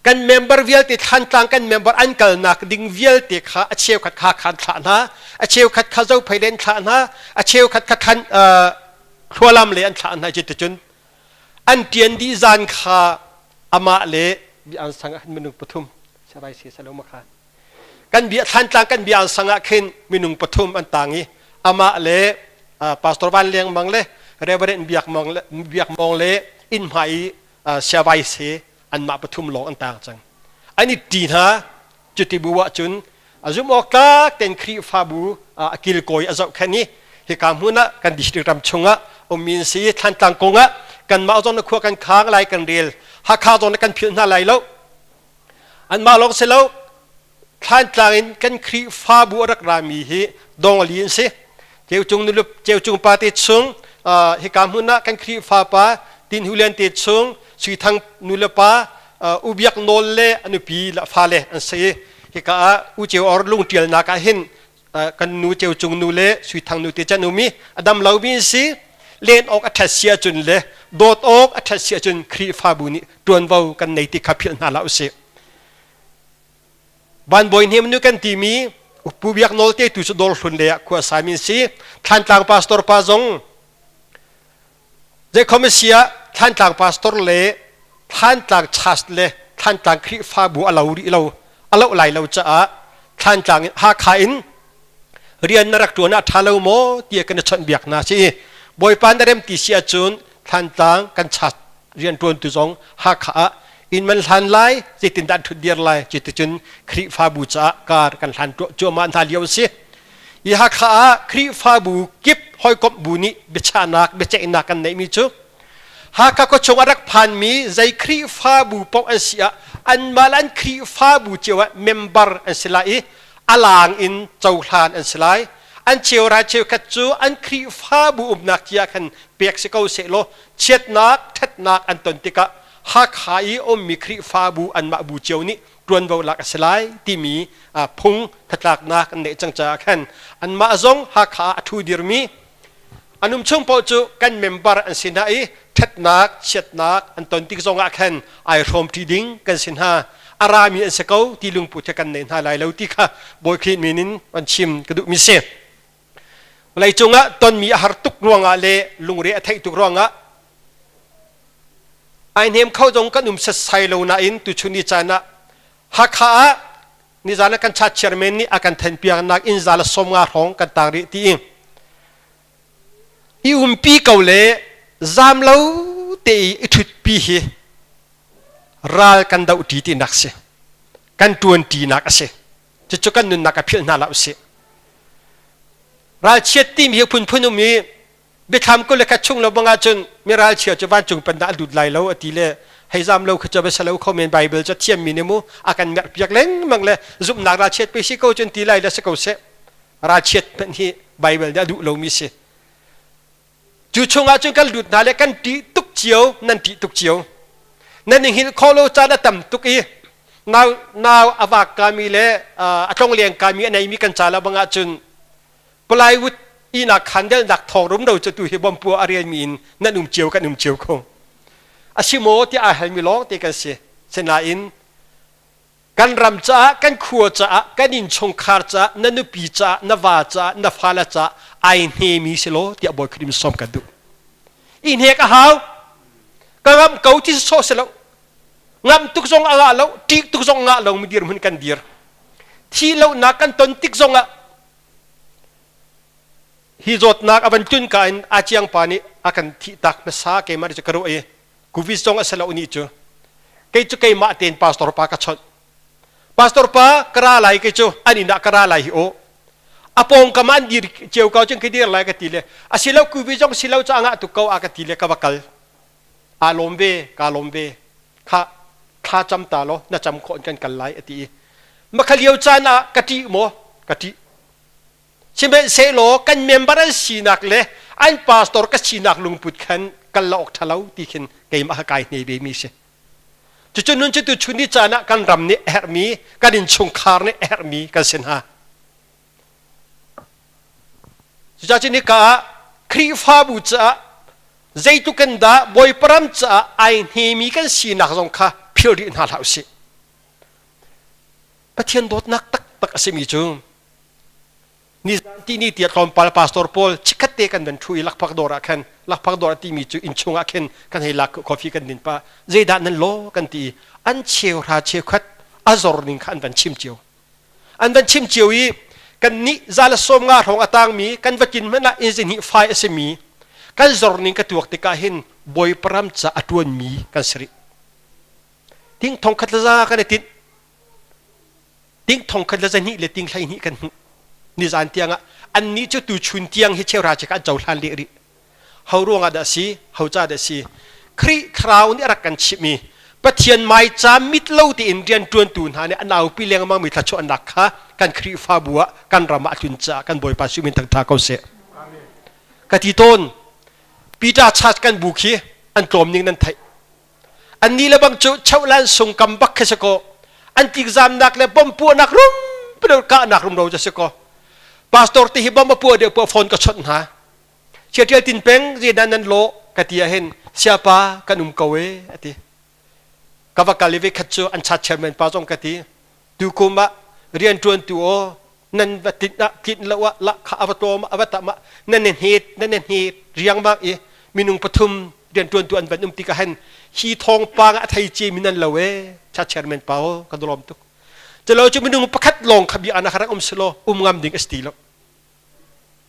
kan member vialte Thlantlang kan member an kalnak ding vialte kha a cheukhat kha khan thlah hna a cheukhat kha Zophei le an thlah hna a cheukhat kha khan Thlualam le an thlah hna cuticun an ṭian dih zan kha amah le an sang ah minung pathum sabai se salo ma kha Kan bia Thlantlang kan bia sang ah khin minung pathum an tang i amah le Pastor Van Leng Mang le Reverend Biak Mong le Biak Mong le inn hmai i Siavai se anmah pathum lawng an tang cang. An i ṭi hna cuti bu ah cun a zum awk tlak ten Khrihfabu a kilkawi a zohkhenh i hika hmun ah kan district ram chungah ummi an si Thlantlang kong ah kanmah zong na khua kan khang lai kan rel Hakha zong na kan philh hna lai lo Anmah lawng si lo, Thlantlang in kan Khrihfabu a rak rami hi dongli an si. Ceucung nulup, Ceucung pa te chung, hika hmun ah kan Khrihfa pa Tin Hu Lian te chung, Sui Thang nulepa, U Biak Nawl le a nupi le fale an si. Hika ah U Ceu Or lung ṭialnak ah hin kan nu Ceucung nu le Sui Thang nu te can um i a dam lomi an si. Len awk a ṭhat si ahcun le dawt awk a ṭhat si ahcun Khrihfabu nih ṭuanvo kan nei ti kha philh hna hlah usih. Van Bawi Hnem nu kan timi Pu Biak Nawl te tu cu Dawrhlun lei ah khua sami an si. Thlantlang pastor pa zong zeikhom a si ah Thlantlang pastor le Thlantlang church le Thlantlang Khrihfabu a lo rih lo a loh lai lo caah Thlantlang in Hakha in rian na rak ṭuan ah ṭha lo maw tiah kan i chawnhbiak hna si. Bawipa na rem ti si ahcun Thlantlang kan church rianṭuantu zong Hakha ah inn man hlan lai zeitindah an ṭhut dir lai cuticun Khrihfabu caah kar kan hlan cuahmah hna lio a si. Hi Hakha ah Khrihfabu kip hawikomh bu nih biachahnak biaceihnak kan neihmi cu Hakha khuachung a rak phanmi zei Khrihfabu paoh an si ah anmah le an Khrihfabu cio ah member an si lai i a laang in cohlan an si lai. An cheuhra cheukhat cu an Khrihfabu umnak cia khan pek si ko sehlaw chiatnak ṭhatnak an ton tikah Hakha i ummi Khrihfabu anmah bu cio nih ṭuanvo lak a si lai timi phung hnatlaknak an neih cang caah khan anmah zong Hakha ah a ṭhu dirmi an um chung paoh cu kan member an si hna i ṭhatnak chiatnak an ton tik zongah khan ai hrawmṭi ding kan si hna a rami an si ko ti lungput he kan nei hna lai lo ti kha Bawi Khrih min in an chim ka duhmi si. Vawleicung ah tonmi a har tuk ruangah le lungre a theih tuk ruangah ai hnem kho zong kan um setsai lo nain tuchun ni caan ah Hakha ah Nizan ah kan chat chairman nih a kan then piaknak inn za le 50 hrawng kan tang rih ti i i umpi ko le zam lo te i i ṭhutpi hi ral kan doh ṭi tinak si. Kan ṭuan ṭinak a si. Cucu kan nunnak a philh hna hlah usih. Ralchiat timi hi phunphun um i biathlam 21 chung lo bang ahcun mi ralchia cu vancung pennak a lut lai lo a ti le hei zam lo kha cu va lo kho men Bible cu thiammi nih mu a kan merh piak lengmang le zumhnak ralchiat pe si ko cun ti lai le si ko seh. Ralchiat hmanh hi Bible nih a duh lomi si. Cu chungah cun kan lut hna le kan ṭih tuk cio, nan ṭih tuk cio. Nan i hngilh khawh lo caan a tam tuk i nau nau a vak kami le a tlongleng kami a neimi kan ca lo bang ahcun plywood ihnak khandelnak thawng rumro cu tu hi bompu a relmi in nan um cio kan um cio kho. A si maw tiah aa halmi lawng te kan si. Sinain Kan ram caah, kan khua caah, kan innchungkhar caah, na nupi caah, na va caah, na fale caah ai hnemi si law tiah Bawi Khrih sawm kan duh. I hnek a hau. Ka ngamh ko ti sawh si lo. Ngamh tuk zong a ngah lo, ṭih tuk zong ngah lo mi dirhmun kan dir. Thi lonak kan ton tik zong ah hi zawtnak a van tlun ka in a ciang pa nih a kan thih tak hmasa keimah nih cu ka ruah i Kuvis zong a si lo ni cu. Kei cu keimah tein pastor pa ka chawnh. Pastor pa ka ra lai kei cu an inn ah ka ra lai hi aw. A pawngkam ah an dir cio ko cun ka dir lai ka ti le a si lo kuvi zong si lo cu a ngah tuk ko a ka ti le ka va kal. Aa lawm ve, kaa lawm ve. Kha thla cam ta law na cam khawh in kan kal lai a ti i. Makha lio caan ah ka ṭih maw? Ka ṭih. Sihmanhsehlaw kan member an sinak le an pastor ka sinak lungput khan kal la awk ṭha lo ti khin keimah kai hne ve mi si. Cucu nun cu tuchun ni caan ah kan ram nih a herhmi, kan innchungkhar nih a herhmi kan si hna. Cucaah cu nika ah Khrihfabu caah zeitluk in dah Bawipa ram caah ai hnemi kan sinak zong kha philh rih hna hlah usih. Pathian dawtnak taktak a simi cu Nizan tihni tiah tlawmpal pastor pawl chikkhat te kan van ṭhu i lakphak dawr ah khan lakphak dawr a timi cu innchung ah khin kan hei lak coffee kan din pah zeidah nan law kan ti i an cheuhra cheukhat a zor ning kha an van chim cio an van chim cio i kan nih za le 50 hrawng a tangmi kan va kin hmanh ah inn zihnih fai a simi kan zor ning ka tuak tikah hin Bawipa ram ca a ṭuanmi kan si rih ting thong khat le za kan i tinh ting 1200 le ting 12 kan hmuh nizan tiang ah annih cu tuchun tiang hi cheuhra chek an cohlan leh rih ho ruangah dah si ho ca dah si Khrih thlarau nih a rak kan chimh i Pathian maica mit lo tein rian ṭuantu hna nih an aupi lengmang mi thluachuahnak kha kan Khrihfabu ah kan ram ah a tlun caah kan Bawipa sumin thangṭha ko seh. Ka ti tawn Peter Church kan bu khi an tlawm ning nan theih. Annih le bang cu cheuhlan sung kam bak khi si kaw an tlikzamnak le bom puahnak rum kahnak rumro cu si kaw pastor te hi bom a puah deuh puah phone ka chawnh hna chia tial tin peng zeidah nan lawh ka ti ahhin siapa kan um ko e a ti ka va kal i ve khat cu an chat chairman pa zong ka ti tu kum ah rian ṭuan tu aw nan va tlinh ah tlinh lo ah lah kha a va tlawm a va tam ah nan ne hnet nan ne hnet riangmang i minung pathum rianṭuantu an van um tikah hin hi thawngpang a thei cia mi nan lo e cha chairman pa aw kan lawm tuk culo cu minung pakhat lawng kha bia ana rak um silo um ngam ding a si ti lo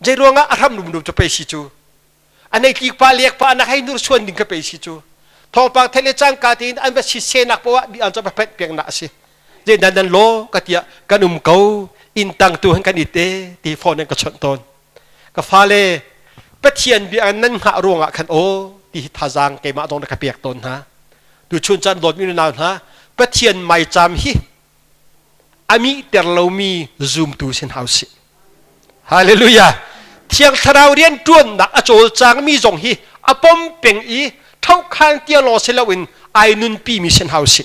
zei ruangah a hram rum rum cu pe si cu a nei tlik pa lek pa na hei nur suan ding ka pe si cu thawngpang thele cangka tein an va si senak poah bi an cho phet piang na a si je nan nan lo ka tia kan um ko in tang tu han kan i te ti phone ka chawnh tawn ka fale Pathian bia nan hngah ruangah khan aw ti hi thazaang keimah zong na ka pek tawn hna tu chun caan dawtmi nunau hna Pathian maicaam hi ami ter lomi zumtu sin hau si Hallelujah Thiang Thlarau rian ṭuannak a cawlcangmi zong hi a pom peng i thohkhan tia law si loin ai nunpi mi sin hau si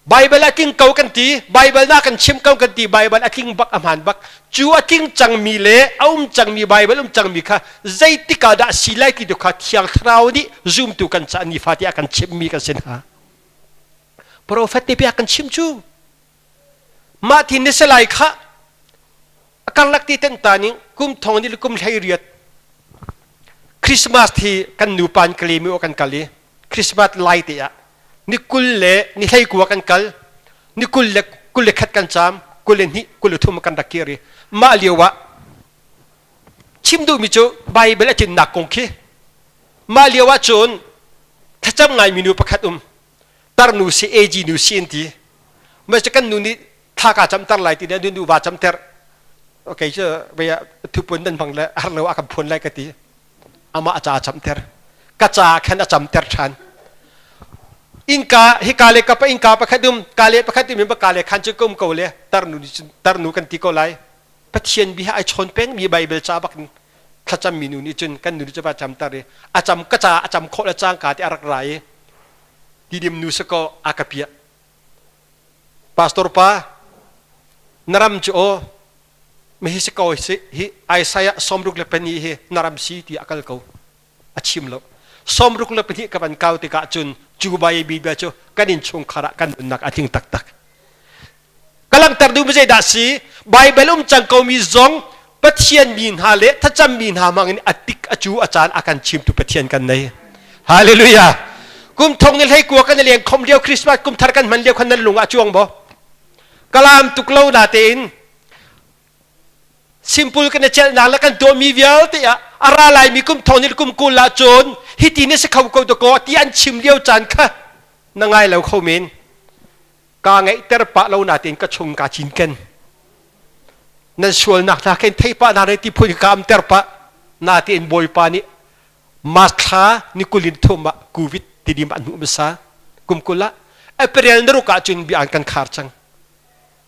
Bible a tling ko kan ti, Bible na kan chim ko kan ti, Bible a tling bak a hmaan bak. Cu a tling cangmi le a um cangmi Bible um cangmi kha zeitik ah dah si lai ti tu kha Thiang Thlarau nih zumtu kan ca nifa tiah kan chimmi kan si hna. Prophet te pia kan chim cu. Mah ti ni si lai kha a karlak ti ten ta ning kum thong ni kum 18 Christmas thi kan nupa an kali mi kan kal i Christmas lai te ah ni 29 kan kal ni 20 21 kan caam, 22, 23 kan rak kir i mah lio ah chim duhmi cu Bible a tlinnak kong khi mah lio ah cun thlacam ngaimi nu pakhat um tarnu si AG nu si an ti mah cu kan nu nih thla ka camter lai ti ne nu va camter okay cu vei thupun nan hmang le har lo a kan phun lai ka ti amah a ca camter ka ca khan a camter than innka hika le kapa innka pakhat um ka le pakhat um ka le khan cu kum ko le tarnu tarnu kan ti ko lai Pathian bia ai chawn peng mi Bible ca bak in thlacam mi nu nih cun kan nu nih cu va camter i a cam ka ca a cam khawh le cangka te a rak ra i tidim nu si ko a ka piah pastor pa na ram cu aw mi hi si ko si hi Isaiah 64 hi na ram si ti a kal ko a chim lo 62 ka van kau tikah cun cu Bible cu kan innchungkhar ah kan nunnak a tling taktak Ka langhter duhmi zeidah si? Baibal um cang komi zong Pathian mi hna le thlacam mi hna hmangin a tik a cu a caan a kan chimtu Pathian kan nei. Hallelujah. Kum thong ni hlei kua kan i leng khom lio Christmas kum thar kan hman lio khan nan lung ah cuang bo. Kalam tuk lo na tein simple kan i celhnak le kan tuahmi vialte ah a ra laimi kum thong ni kum kul ah cun hiti ni si kho ko to ko ti an chim lio caan kha na ngai lo kho men. Kaa ngeihter pah lo nain ka chung kaa cinken. Nan sualnak hna khin thei pah hna ti phun ka amter pah natein Bawipa nih March thla ni kulin thum ah COVID tidim an hmuh hmasa kum 20 ah April ni ruk ah cun bia an kan khar cang.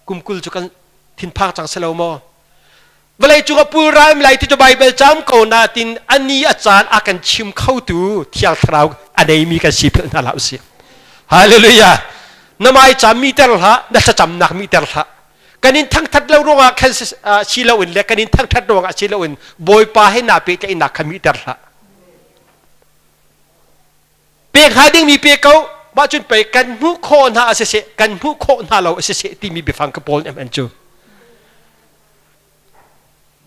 Kum 20 cu kan thinphang cang si lo maw? Vawlei cung ah pulrai lai ti cu Bible cam ko natin ani a caan a kan chim khotu Thiang Thlarau a neimi kan si philh hna hlah usih. Hallelujah. Na mai cam mi ter hlah, na thlacamnak mi ter hlah. Kan in thangthat lo ruangah khan si lo in le kan in thangthat ruangah si lo in Bawipa he naa pehtlaihnak kha mi ter hlah. Pek hnga dingmi pe ko, mah cun pei kan hmuh khawh hna a siseh, kan hmuh khawh hna lo a siseh timi biafang ka pawl an cu.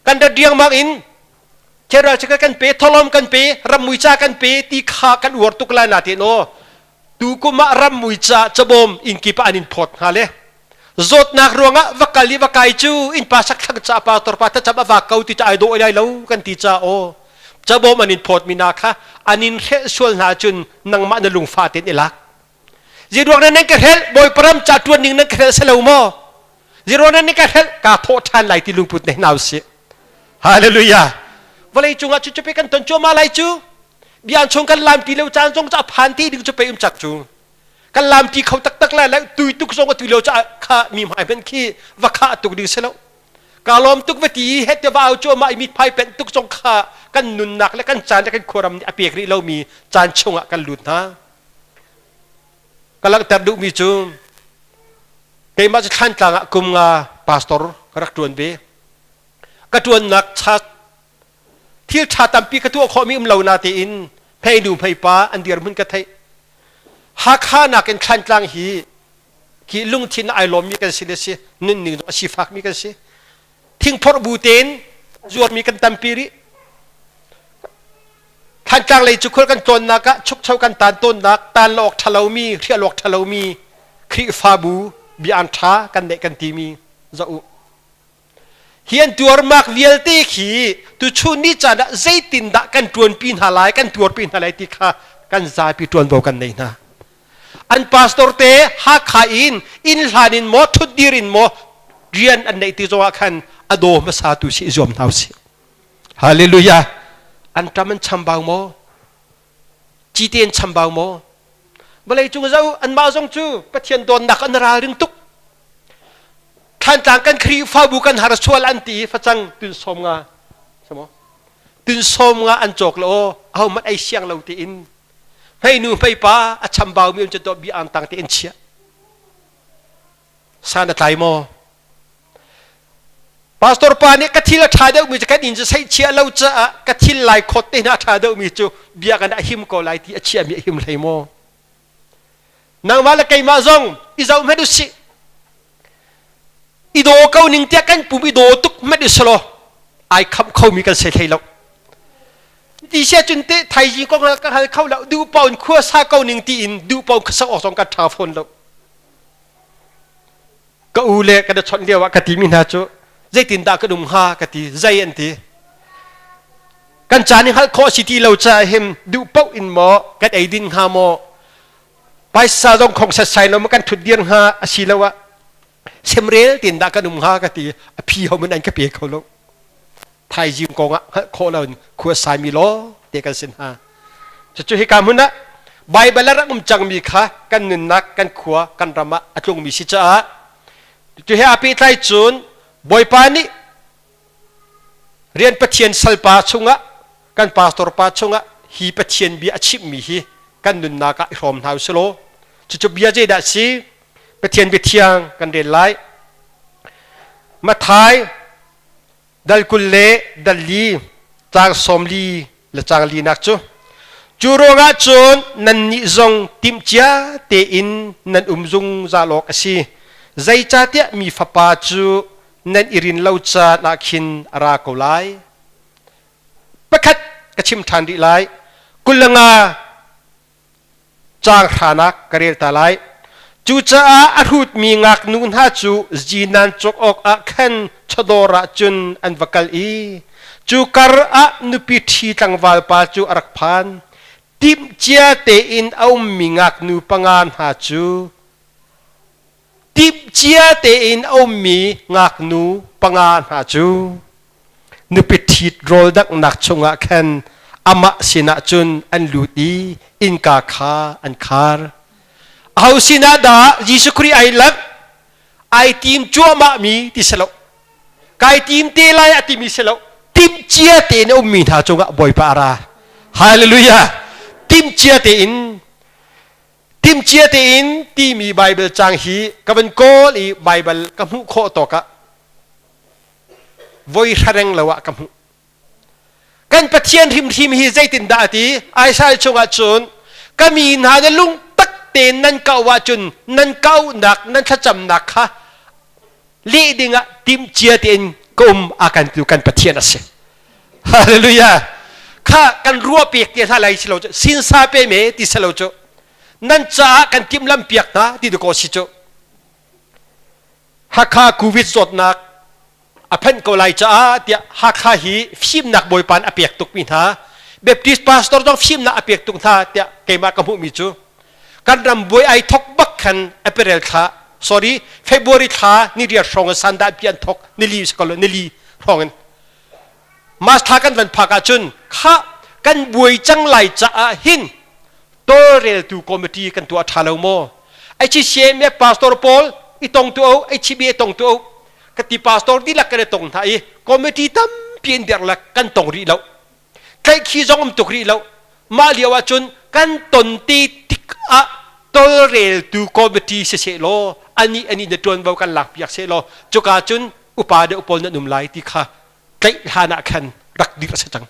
Kan rat riangmang in Kheral cu kan pe, tholom kan pe, rammui ca kan pe ti kha kan uar tuk lai na te no. Tu kum ah rammui ca cabawm inn kip ah an in phawt hnga le. Zawtnak ruangah va kal i va kai cu innpa sakthlang ca pa torpa thacham a vak ko ti ca ai dawh lai lo kan ti ca aw. Cabawm an in phawt mi na kha an in hrelh sual hna cun nangmah na lungfa tein i lak. Ziruang nan ka hrelh Bawipa ram ca ṭuan ning nan ka hrelh selo maw? Ziruang nan ka hrelh kaa thawh ṭhan lai ti lungput nei hna usih. Hallelujah. Vawlei cungah cu cu kan ton cuahmah lai cu. Bian chung kan lam ti lo caan zong cu a phan ti ding cu pe um cak cu. Kan lam ti kho taktak lai lai tui tuk zong a tui lo ca kha mi hmai hmanh khi va kha tuk ding si lo. Ka lawm tuk va ti het te va au cuahmah i mit phai penh tuk zong kha kan nunnak le kan caan le kan khuaram nih a pek rih lomi caan chungah kan lut hna. Ka langhter duhmi cu keimah cu Thlantlang ah kum nga pastor ka rak ṭuan ve. Ka ṭuannak cha thil ṭha tampi ka tuah khawhmi um lo natein hmeinu hmeipa an dirhmun ka theih. Hakha nakin Thlantlang hi khi lungthin ai lawmmi kan si le si nunning zong a sifakmi kan si. Thingphorh bu tein zuarmi kan tampi rih. Thantlang lei cu khual kan tlawnnak ah chukcho kan tan tawnnak tan lo awk ṭha lomi hrial awk ṭha lomi Khrihfabu bia an ṭha kan neih kan timi zoh u. Hi an tuarmak vialte khi tuchun ni caan ah zeitindah kan ṭuanpi hna lai kan tuarpi hna lai ti kha kan zapi ṭuanvo kan nei hna. An pastor te Hakha in inn hlan in maw ṭhutdir in maw rian an neih ti zongah khan a daw hmasa tu si i zuam hna usih. Hallelujah. An ṭam an chambau maw? Cite an chambau maw? Vawlei cung zo anmah zong cu Pathian dawtnak an ralring tuk. Thlantlang kan Khrihfabu kan har sual an ti i facang tun 50 samo tun 50 an cawk lo aw ahohmanh ei siang lo tiin hmeinu hmeipa a chambau mi um cu bi ang tang te in chia san a tlai maw Pastor pa nih ka thil a ṭha deuhmi cu kan inn cu seihchiah lo caah ka thil lai khawt te hna a ṭha deuhmi cu biakinn ah a him ko lai ti a chiahmi a him hlei maw? Nangmah le keimah zong i zoh hmanh usih. I daw ko ning tiah kan pum i daw tuk hmanh usih ai khamh khomi kan si hlei lo. Ti sia cun te thaizing kong ka hal kho lo duh paoh in khua sa ko ning tiin duh paoh khuasak awk zong kan ṭha fawn lo. Ka u le kan i chawnh lio ah ka timi hna cu zeitindah kan um hnga ka ti zei an ti. Kan caan i hngalh khawh si ti lo caah hin duh paoh in maw kan ei din hnga maw paisa zong khong setsai lo maw kan thut dir hnga asiloah semrel tin dah kan um hnga ka ti a phi ho man an ka pe kho lo. Thaizing kong ah hngalh khawh lo in khua saimi law te kan sin hna. Cucu hika hmun ah Baibal a rak um cangmi kha kan nunnak, kan khua, kan ram ah a tlungmi si caah cu he aa pehtlai cun Bawipa nih rian Pathian salpa chungah kan pastor pa chungah hi Pathian bia a chimmi hi kan nunnak ah i hrawm hna usih law cucu bia zeidah si Pathian bia thiang kan rel lai Matthai Dal 20 le dal 4 caang 40 le caang linak cu cu ruangah cun nannih zong timhcia tein nan um zungzal awk a si. Zeicahtiah mi Fapa cu nan i rin lo caan ah khin a ra ko lai. Pakhat ka chim ṭhan rih lai. 25 caang hranak ka rel ta lai. Cucaah a hrutmi ngaknu hna cu zinan cawk awkah khan chawdawr ah cun an va kal i cu kar ah nupi ṭhi tlangval pa cu a rak phan. Timhcia tein a ummi ngaknu panga hna cu timhcia tein a ummi ngaknu panga hna cu nupi ṭhit rawl danghnak chungah khan amah sinah cun an lut i innka kha an khar. Aho sinah dah Jesuh Khrih ai langh? Ai tim cuahmah mi ti si lo. Kai tim te lai a timi si lo. Timhcia tein a ummi hna cungah Bawipa a ra. Hallelujah! Timhcia tein Timhcia tein timi Baibal caang hi ka van kawl i Baibal ka hmuh khawh tawk ah voi hra lo ah ka hmuh. Kan Pathian hrimhrim hi zeitindah a ti? Isaiah chungah cun ka mi hna na lungtak tein nan kau ahcun nan kauhnak nan thlacamnak kha leh dingah timhcia tein ka um a kan tu kan Pathian a si. Hallelujah. Kha kan ruah pek te hna lai si lo cu sinsa pe me ti si lo cu nan caah kan timhlam piak hna ti ko si cu Hakha COVID zawtnak a phanh ko lai caah tiah Hakha hi fimnak bawipa a pek tuk mi hna Baptist pastor zong fimnak a pek tuk hna tiah keimah ka hmuh mi cu kan ram buai ai thok bak khan April thla sorry February thla ni riat hrawng in sandah pi an thok nili sakalo nili hrawng in March thla kan van phak ahcun kha kan buai cang lai caah hin tawlreltu committee kan tuah ṭha lo maw HCMF pastor pawl i tong tu o HCB i tong tu o ka ti pastor dihlak kan i tong hna i committee tampi in dirh lak kan tong rih lo tlaihkhi zong um tuk rih lo mah lio ahcun kan ton te tik ah tawlreltu committee si seh law ani ani na ṭuanvo kan lak piak seh law cuka cun upa deuh pawl nan um lai ti kha tlaih hlan ah khan rak dir a si cang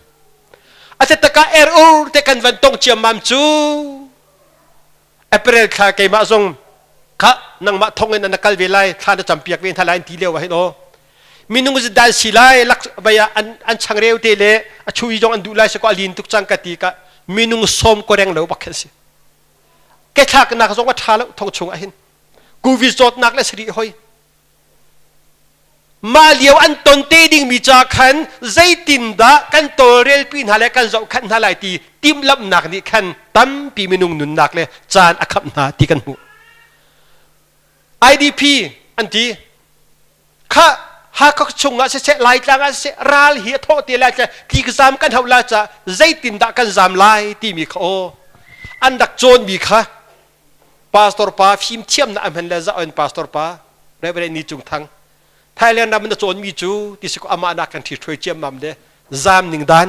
a takah er ur te kan van tong ciammam cu April thla keimah zong kha nangmah thong in na kal ve lai thla na campiak ve hna lai ti lio ah hin aw minung dan si lai lak vaya an an changreu te le a chui zong an duh lai se ko a lin tuk cang ka ti ka minung som ko reng lo bak khan si ke thlak nak zong a tha lo thong chung ah hin covid zawtnak le sri hoi Mah lio an ton te dingmi ca khan zeitindah kan tawlrelpi hna le kan zohkhenh hna lai ti timhlamhnak nih khan tampi minung nunnak le caan a khamh hna ti kan hmuh. IDP an ti. Kha Hakha chungah siseh Laitlang ah siseh ral hi a thawh te lai tli ka zam kan hauh la ca zeitindah kan zam lai timi kha aw an rak cawnmi kha Pastor pa fimthiam na amhen le za on pastor pa Reverend Ni Cung Thang Thailand ram na cawn mi cu ti si ko amah nak kan ṭhi ṭhuai ciam mam le zam ning dan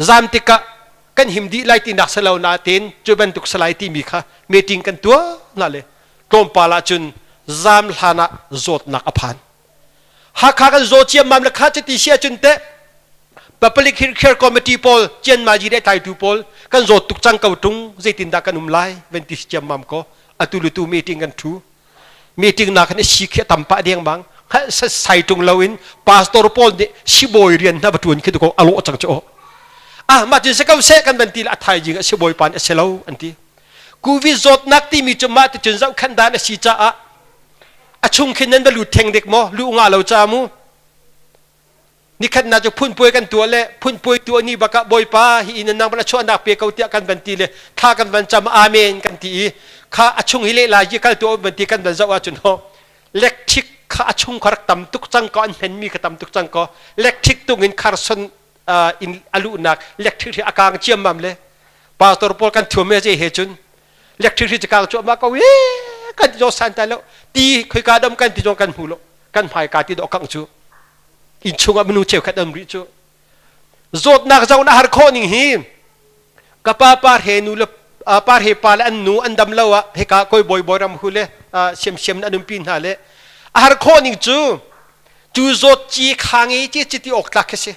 zam tikah kan him dih lai ti nak selo na ten cu bantuk salai ti mi kha meeting kan tuah na le tlawmpal ah cun zam hlan ah zawtnak a phan Hakha kan zaw ciammam le kha cuti si ahcun teh Public Health Committee pawl Cianmaji le tlaitu pawl kan zawt tuk cang ko tung zeitindah kan um lai van ti ciammam ko atu le tu meeting kan thu meeting na khan si khi tam pah deng bang sai tung lo in pastor pawl nih sibawi rian hna va tuan khi ko alo cang chu ah mah cun se ko se kan van ti la thai jing a sibawi pan a si lo an ti covid zawtnak timi cu mah ti cun zoh khan dan a si caah. A chung khin nan va lut theng dek maw? Lu nga lo cha mu. Nikhat na cu phunpuai kan tuah le phunpuai tuah ni bakah Bawipa hi inn nang bala chuahnak pe ko tiah kan van ti le thla kan van cam amen kan ti i kha a chung hi le lai ji kal tuah van ti kan van zoh ahcun ho electric kha a chung kha rak tam tuk cang ko an hmen mi kha tam tuk cang ko electric tung in kharson in a luhnak electric hi a kang ciammam le pastor pawl kan thuam me je he cun electric hi kang cuahmah ko e kan ti zong san tai lo ti khoika dam kan ti zong kan hmu lo kan hmai ka ti do kang cu inn chungah minung cheukhat an rih cu zawtnak zong na har khawh ning hi ka pa par he nu le par he pa le an nu an dam lo ah hika koi bawi bawi ram hu le siam siam an umpi hna le a har khawh ning cu cu zawt ci kha nge ci ci ti awk tlak khi si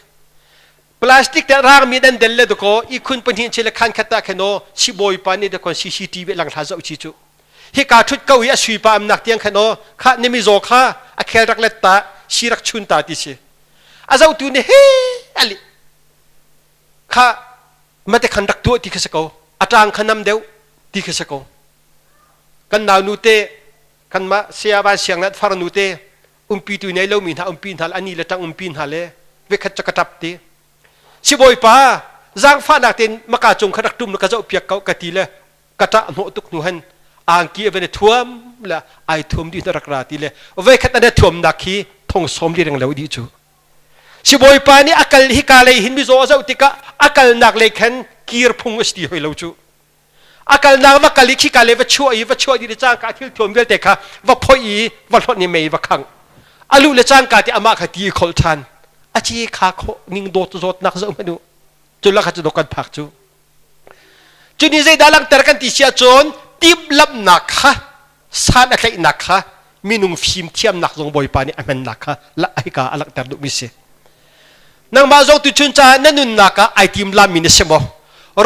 plastic te rang mi dan del le dako i khun pahnih che le khan khat ta kheno si bawi pa nih dekon CCTV lang hla zau chi cu hika thut ko i a sui pa am nak tiang khan o kha nimi zaw kha a khel rak let ta si rak chun ta ti si a zoh tu nih he ali kha mate khan rak tuah ti kha si ko a tang kha nam deuh ti kha si ko kan nau nu te kan ma sia van siang nat far nu te umpi tu nei lo mi hna umpi hna ani le tang umpi hna le vekhat cha ka tap ti sibawipa zaangfahnak tein maka cung kha rak tum ka zoh piak ko ka ti le ka ṭah hnawh tuk hnu han angki a van i thuam le ai thuam dih na rak ra ti le voikhat an i thuamnak hi thong sawm li reng lo dih cu sibawipa nih a kal hika lei hin mizaw a zoh tikah a kalnak lei khan kir phung a si ti hoi lo cu a kalnak va kal i khika lei va chuah i va chuah dih le cangka thil thuam vialte kha va phoih i va hlonh i mei va khangh a luh le cangka te amah kha ti i kholh ṭhan a ci kha khawh ning dawt zawtnak zoh hmanh u cu lakha cu dawt kan phak cu Cu nih zeidah langhter kan ti si ahcun timhlamhnak kha san a tlaihnak kha minung fimthiamnak zong Bawipa nih a hmannak kha hika a langhter duhmi si. Nangmah zong tuchun caah na nunnak ah ai timlammi na si maw?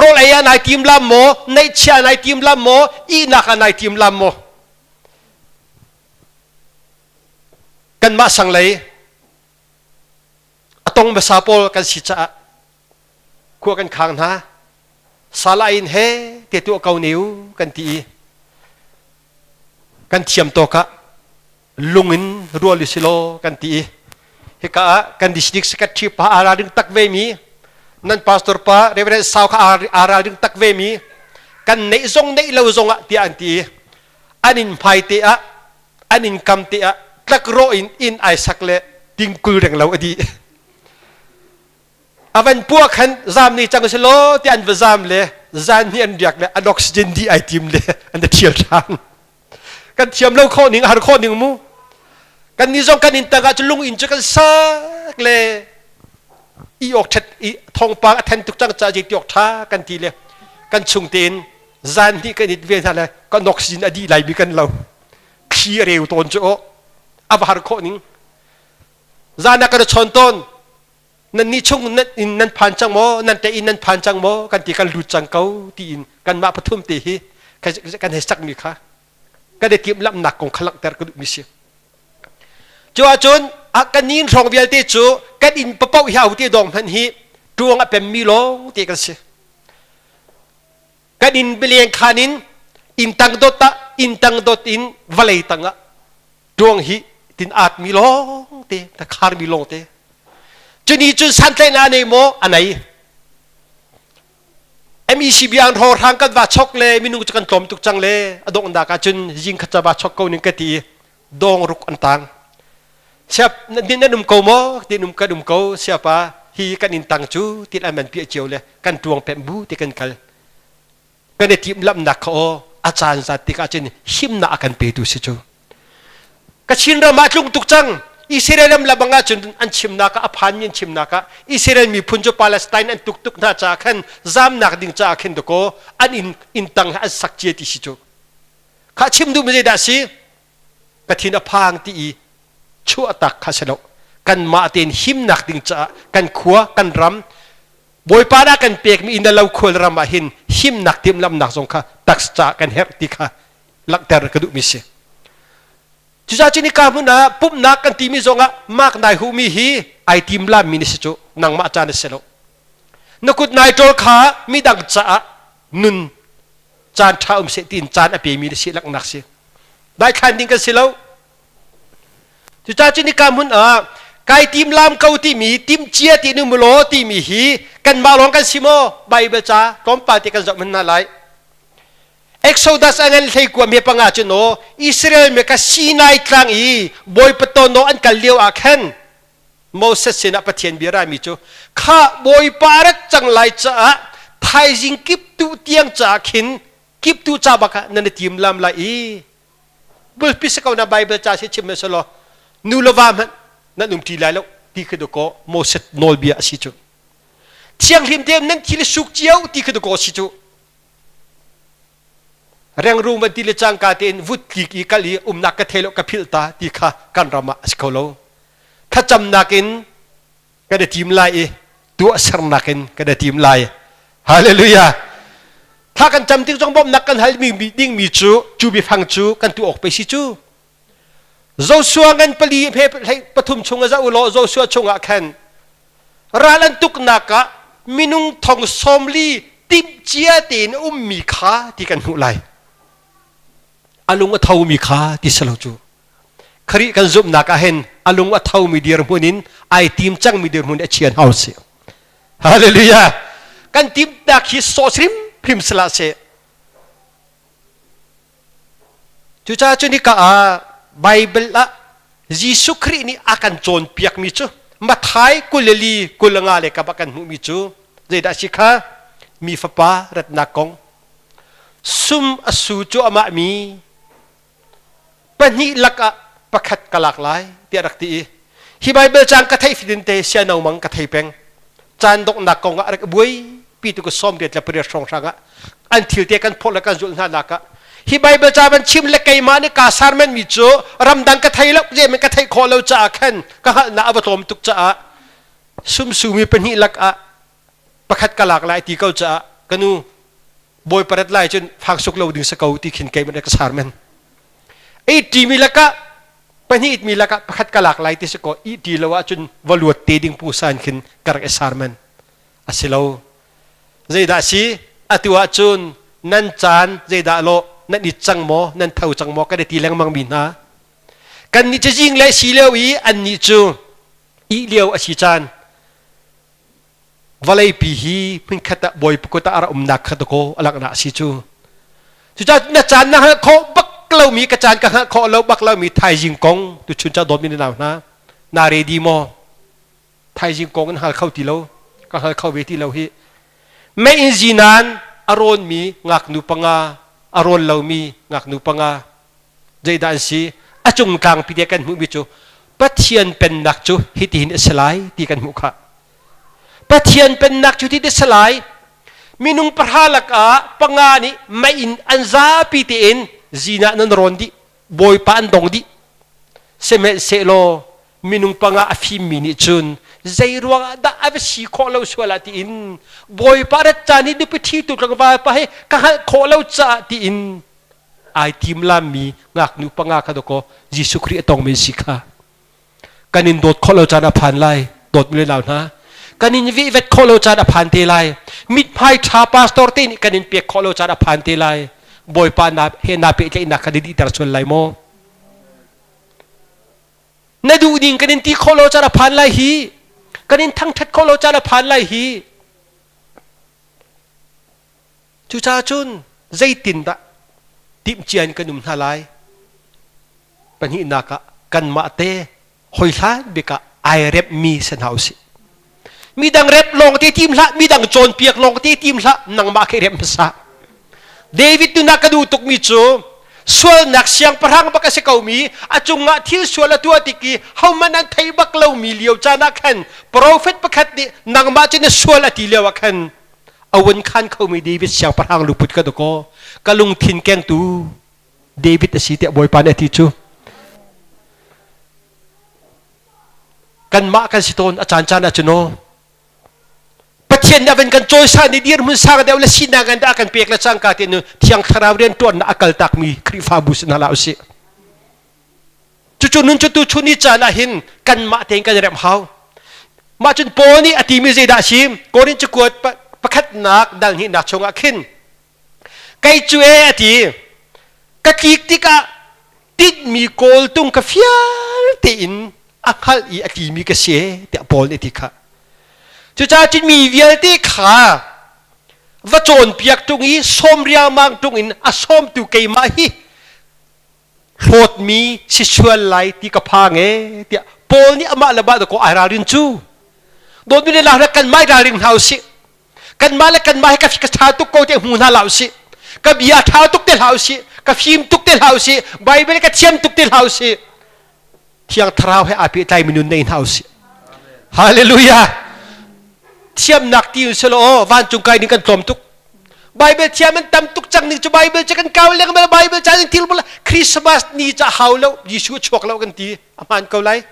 Rawl ei ah nai timlam maw? Neihchia nai timlam maw? Ihnak ah nai timlam maw? Kanmah sanglei a tong hmasa pawl kan si caah khua kan khang hna sala in he te tuah ko ne u kan ti i kan thiam tawk ah lung in rual u silaw kan ti i hika ah kan district secretary pa aa ralring tak ve mi nan pastor pa reverend sau kha aa ralring tak ve mi kan neih zong neih lo zong ah tiah an ti i an in hmai te ah an in kam te ah tlakrawh in inn ai sak le tingkul reng lo a dih A van puah khan zam ni cang si law ti an va zam le zan hi an riak le an oxygen di ai tim le an ta thial ṭhan. Kan thiam lo khawh ning a har khawh ning mu. Kan ni zong kan inn tang ah cu lung inn cu kan sak le i awk ṭhet i thawngpang a then tuk cang ca je ti awk ṭha kan ti le kan chung tein zan hnih kan it ve hna le kan oxygen a dih lai mi kan lo thli a reu tawn cu aw a va har khawh ning zan ah kan chawn tawn Nan nih chung nan inn nan phan cang maw nan te inn nan phan cang maw kan ti kan lut cang ko tiin kanmah pathum te hi kan hei sakmi kha kan i timhlamhnak kong kha langhter ka duhmi si. Cu ahcun kan nin hrawng vialte cu kan inn papoh hi te dong hmanh hi tuang a pemmi lawng te kan si. Kan inn bileng khan in inn tang dot ah inn tang dot in vawlei tang ah tuang hi tin at mi lawng te ta khar mi lawng te cuni cun santlaihnak a nei maw a nei MEC biang ro hrang kan va chok le minung cu kan tlawm tuk cang le a donghnak ah cun zing khat ca va chok ko ning ka ti dong ruk an tang siap nan nan um ko maw ti um kan um ko siapa hi kan in tang cu tin an man pia cio le kan tuang pem bu ti kan kal kan i timhlamhnak kha aw a caan zat tikah cun himnak a kan petu si cu Kachin ram ah tlung tuk cang Israel ram labang ah cun an chimnak ah a phanmi an chimnak ah Israel miphun cu Palestine an tuk tuk hna caah khan zamnak ding caah khin dakaw an inn inn tang an sak cia ti si cu kha chim duh mi zeidah si ka thin a phang ti i chuah tak kha si lo kanmah tein himnak ding caah kan khua kan ram Bawipa dah kan pekmi inn lo khual ram ah hin himnak timhlamhnak zong kha tax ca kan herh ti kha langhter ka duhmi si. Cucaah cun hika hmun ah pumhnak kan timi zong ah mak nai huhmi hi ai timlammi na si cu nangmah ca na si lo. Na kut nai ṭawl kha midang caah nun caan ṭha um seh tiin caan a pemi na si langhnak si. Daithlan ding kan si lo. Cucaah cun hika hmun ah kai tim lam ko timi timcia ti nu mulaw timi hi kanmah lawng kan si maw? Bible ca tlawmpal te kan zoh hman hna lai. Exodus a ngan hlei kua me panga cu no Israel me ka Sinai tlang i Bawipa ton an kal lio ah khan Moses sinah Pathian bia rami cu kha Bawipa rat cang lai caah thaizing kip tu tiang caah khin kip tu ca bak ah nan i tim lam lai i bulpi si ko na Bible ca si chim selaw nu le va hmanh nan um ṭi lai lo ti khi dakaw Moses nawlbia a si cu. Thianghlim te nan thil suk cio ti khi dakaw si cu. Rengrum van ti le cangka tein vut tlik i kal i umnak ka thei lo ka philh ta ti kha kan ram ah a si kho lo. Thlacamnak in kan i tim lai i tuahsernak in kan i tim lai. Hallelujah. Thla kan cam tik zong bawmhnak kan hal mi dingmi cu cu biafang cu kan tuah awk pe si cu. Joshua ngan pali he pathum chung a za ulaw Joshua chungah khan ral an tuknak ah minung thong sawmli timhcia tein ummi kha ti kan hmuh lai. A lung a thomi kha ti selo cu. Khrih kan zumhnak ah hin a lung a thomi dirhmun in ai tim cangmi dirhmun a chian hau si. Hallelujah. Kan timhnak hi sawh hrimhrim sila seh. Cucaah cu nika ah Bible ah Jesuh Khrih nih a kan cawnpiakmi cu Mathai 24 25 le kap ah kan hmuhmi cu zeidah a si kha mi fapa ratnak kong sum a su cu amah mi pahnih lakah pakhat ka lak lai tiah rak ti i hi Bible cang ka theih fitin te siano mang ka thei peng caan donghnak kong ah rak buai pi tu ka sawm riat le pariat hrawng hrang ah an thil te kan phawt le kan zulh hna nak ah hi Bible ca ban chim le keimah nih ka sarmen mi cu ramdang ka thei lo je men ka theih khawh lo caah khan ka hngalhnak a va tlawm tuk caah sumsumi pahnih lak ah pakhat ka lak lai ti ko caah ka nu bawi paret lai cun fak suk lo ding sa ko ti khin keimah ka sar men ei ti mi lakah pahnih mi lakah pakhat ka lak lai ti si ko i ti lo ahcun va luat te ding pu san khin ka rak i sar men a si lo zeidah si atu ahcun nan caan zeidah lo nan it cang maw nan tho cang maw kan i ti lengmang mi hna kan nih cu zing le si lio i an nih cu ih lio a si caan Vawleipi hi hmunkhat ah Bawipa kut ah a rak umnak kha dakaw a langhnak a si cu. Cucaah na caan na hngalh khawh bak lomi ka caan ka hngalh khawh lo bak lomi thaizing kong tuchun ca dawtmi na nau hna na ready maw? Thaizing kong in hngal kho ti lo ka hngal kho ve ti lo hi. Mei in zinan a rawnmi ngaknu panga a rawn lomi ngaknu panga zeidah an si a cung tlangpi te kan hmuhmi cu Pathian pennak cu hitihin a si lai ti kan hmuh khah Pathian pennak cu ti a si lai minung pahra lakah panga nih mei in an zapi tein zinah nan rawn dih bawipa an dong dih sihmanhsehlaw minung panga a fimmi nih cun zei ruangah dah a va si khawh lo sual ah tiin bawipa rat caan hi nupi ṭhitu tlangval pa he ka hngalh khawh lo caah tiin ai tim lammi ngaknu panga kha dawkaw Jesuh Khrih a tongmi si kha kan in dawt khawh lo caan a phan lai dawt mi le nau hna kan in vehvet khawh lo caan a phan te lai mithmai ṭha pastor te nih kan in pek khawh lo caan a phan te lai bawipa na he na pehtlaihnak kha na dihter sual lai maw na duh ding kan in ti khawh lo caan a phan lai hi kan in thangṭhat khawh lo caan a phan lai hi Cucaah cun zeitindah timhcia in kan um hna lai? Pahnihnak ah kanmah te hoi hlan bik ah ai remmi si hna usih. Midang rep lawng te tim hlah, midang cawnpiak lawng te tim hlah, nangmah khi rem hmasa. David nunah ka duh tukmi cu sualnak siangpahrang bak a si komi a cungah thil sual a tuah tik i hohmanh an thei bak lomi lio caan ah khan profet pakhat nih nangmah cu na sual a ti lio ah khan a vun khan khomi David siangpahrang luput ka dakaw ka lungthin kengtu David a si tiah Bawipa nih a ti cu kanmah kan si tawn a caan caan ah cun aw Pathian nih a van kan cawisan i dirhmun sang deuh le sinak in dah a kan pek le cangka ti nu thiang thlarau rian ṭuannak a kaltakmi Khrihfabu si hna hlah usih Cucu nun cu tu chun ni caan ah hin kanmah tein kan i remh hau. Mah cun Paul nih a timi zeidah a si? Korin cakuat pakhatnak dal hnihnak chungah khin kei cu e a ti ka tlik tikah Tinhmi kawltung ka fial tein a hngalh i a tlimi ka si tiah Paul nih a ti kha. Cucaah cun mi vialte kha va cawnpiak ṭung i sawm riangmang ṭung in a sawmtu keimah hi hlawtmi si sual lai ti ka phang e tiah Paul nih amah le mah dakaw ai ralrin cu. Dawtmi le la kan mai ralring hna usih. Kanmah le kanmah hi ka ṭha tuk ko te hmu hna hlah usih. Ka bia ṭha tuk te hlah usih. Ka fim tuk te hlah usih. Bible ka thiam tuk te hlah usih. Thiang Thlarau he aa pehtlaimi nun nei hna usih. Hallelujah. Thiamnak ti in selaw vancung kai ding kan tlawm tuk. Bible thiam an tam tuk cang ning cu Bible cu kan kau lengmang Bible ca in thil bula Christmas ni ca hau lo Jesuh chuak lo kan ti a hmaan ko lai.